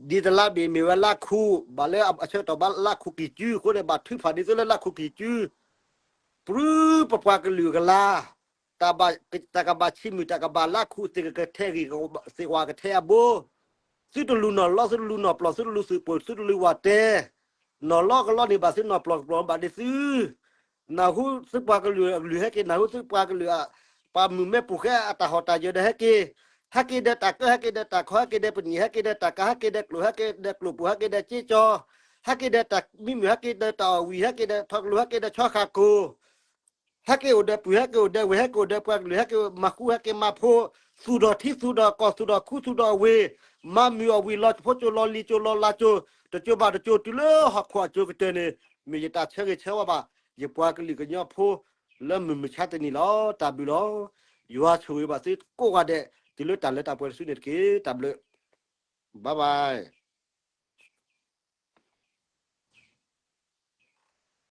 ဒ်တလါဘ့ၣ်မ့ၢ်ဝဲလါခူး, ဘၣ်လၢအဆၢကတီၢ်ဘၣ်လါခူးကံၢ်ကၠူအဃိန့ၣ် ဘၣ်ထုးဖးဒ်သိးလၢလါခူးကံၢ်ကၠူ, ပြူပပှၤကလုာ်အကလၤ, တၢ်ကဘၣ်ဆံးမုၢ် တၢ်ကဘၣ်လါခူးသ့ၣ်ကကထဲဂ့ၤ, သ့ၣ်ဝၣ်ကထဲအဘိ, သုတလူၤနီၢ်လီၢ် သုတလူၤနီၢ်ပျီၢ် သုတလူၤသုးပၢၤ သုတလူၤဝးတဲ, နီၢ်လီၢ်ကလီၢ်န့ၣ် ဘၣ်သုနီၢ်ပျီၢ်ကပျီၢ်ဘၣ်ဒ်သု နၢ်ဟူသုပှၤကလုာ်အကလုၢ်ဟဲက့ၤ နၢ်ဟူသုပှၤကလုာ်အ ပှၤမုၢ်မဲပူၤဃဲအတၢ်ဟီၣ်တၢ်ယၢၤဒီးဟဲက့ၤ, ဟဲက့ၤဒီးတၢ်ကၢ ဟဲက့ၤဒီးတၢ်ခီ ဟဲက့ၤဒီးပနံာ် ဟဲက့ၤဒီးတၢ်ကၤ ဟဲက့ၤဒီးကျိၣ် ဟဲက့ၤဒီးကျိၣ်ပူၤ ဟဲက့ၤဒီးစ့ကၠီ, ဟဲက့ၤဒီးတၢ်မံမုာ် ဟဲက့ၤဒီးတၢ်အီၣ်ဝံၤ ဟဲက့ၤဒီးထီကလိၤ ဟဲက့ၤဒီးဆီဃာ်ခိၣ် ဟဲက့ၤအိၣ်ဒီးပုၢ် ဟဲက့ၤအိၣ်ဒီးဝဲၢ် ဟဲက့ၤအိၣ်ဒီးပှၤကလုာ် ဟဲက့ၤမၤဃူ ဟဲက့ၤမၤဖိး, သူၣ်ထီၣ်ထံ သူၣ်ထီၣ်ကီၢ် သူၣ်ထီၣ်ခူ သူၣ်ထီၣ်ဝ့ၢ်, မၤမုာ်အီၣ်ဝံၤ လီၤဖိကၠိ လီၤလံၤကၠိ လီၤလးကၠိ, တကၠိဘၣ်တကၠိ တုၤလၢဟီၣ်ခိၣ်အကၠိကတၢၢ်န့ၣ် မ့ၢ်ယတၢ်ဆၢဂ့ၤဆၢဝါဘၣ် ယပှၤကလုာ်ကညီဖိ လၢမုၢ်မဆါတနံၤလီၤ. တၢ်ဘျုးလီၤ. ယွၤဆိၣ်ဂ့ၤဘၣ်သုကိးဂၤဒဲး တုၤလၢတၢ်လၢတၢ်ပှဲၤတစုန့ၣ်တက့ၢ်. တၢ်ဘျုး, bye bye.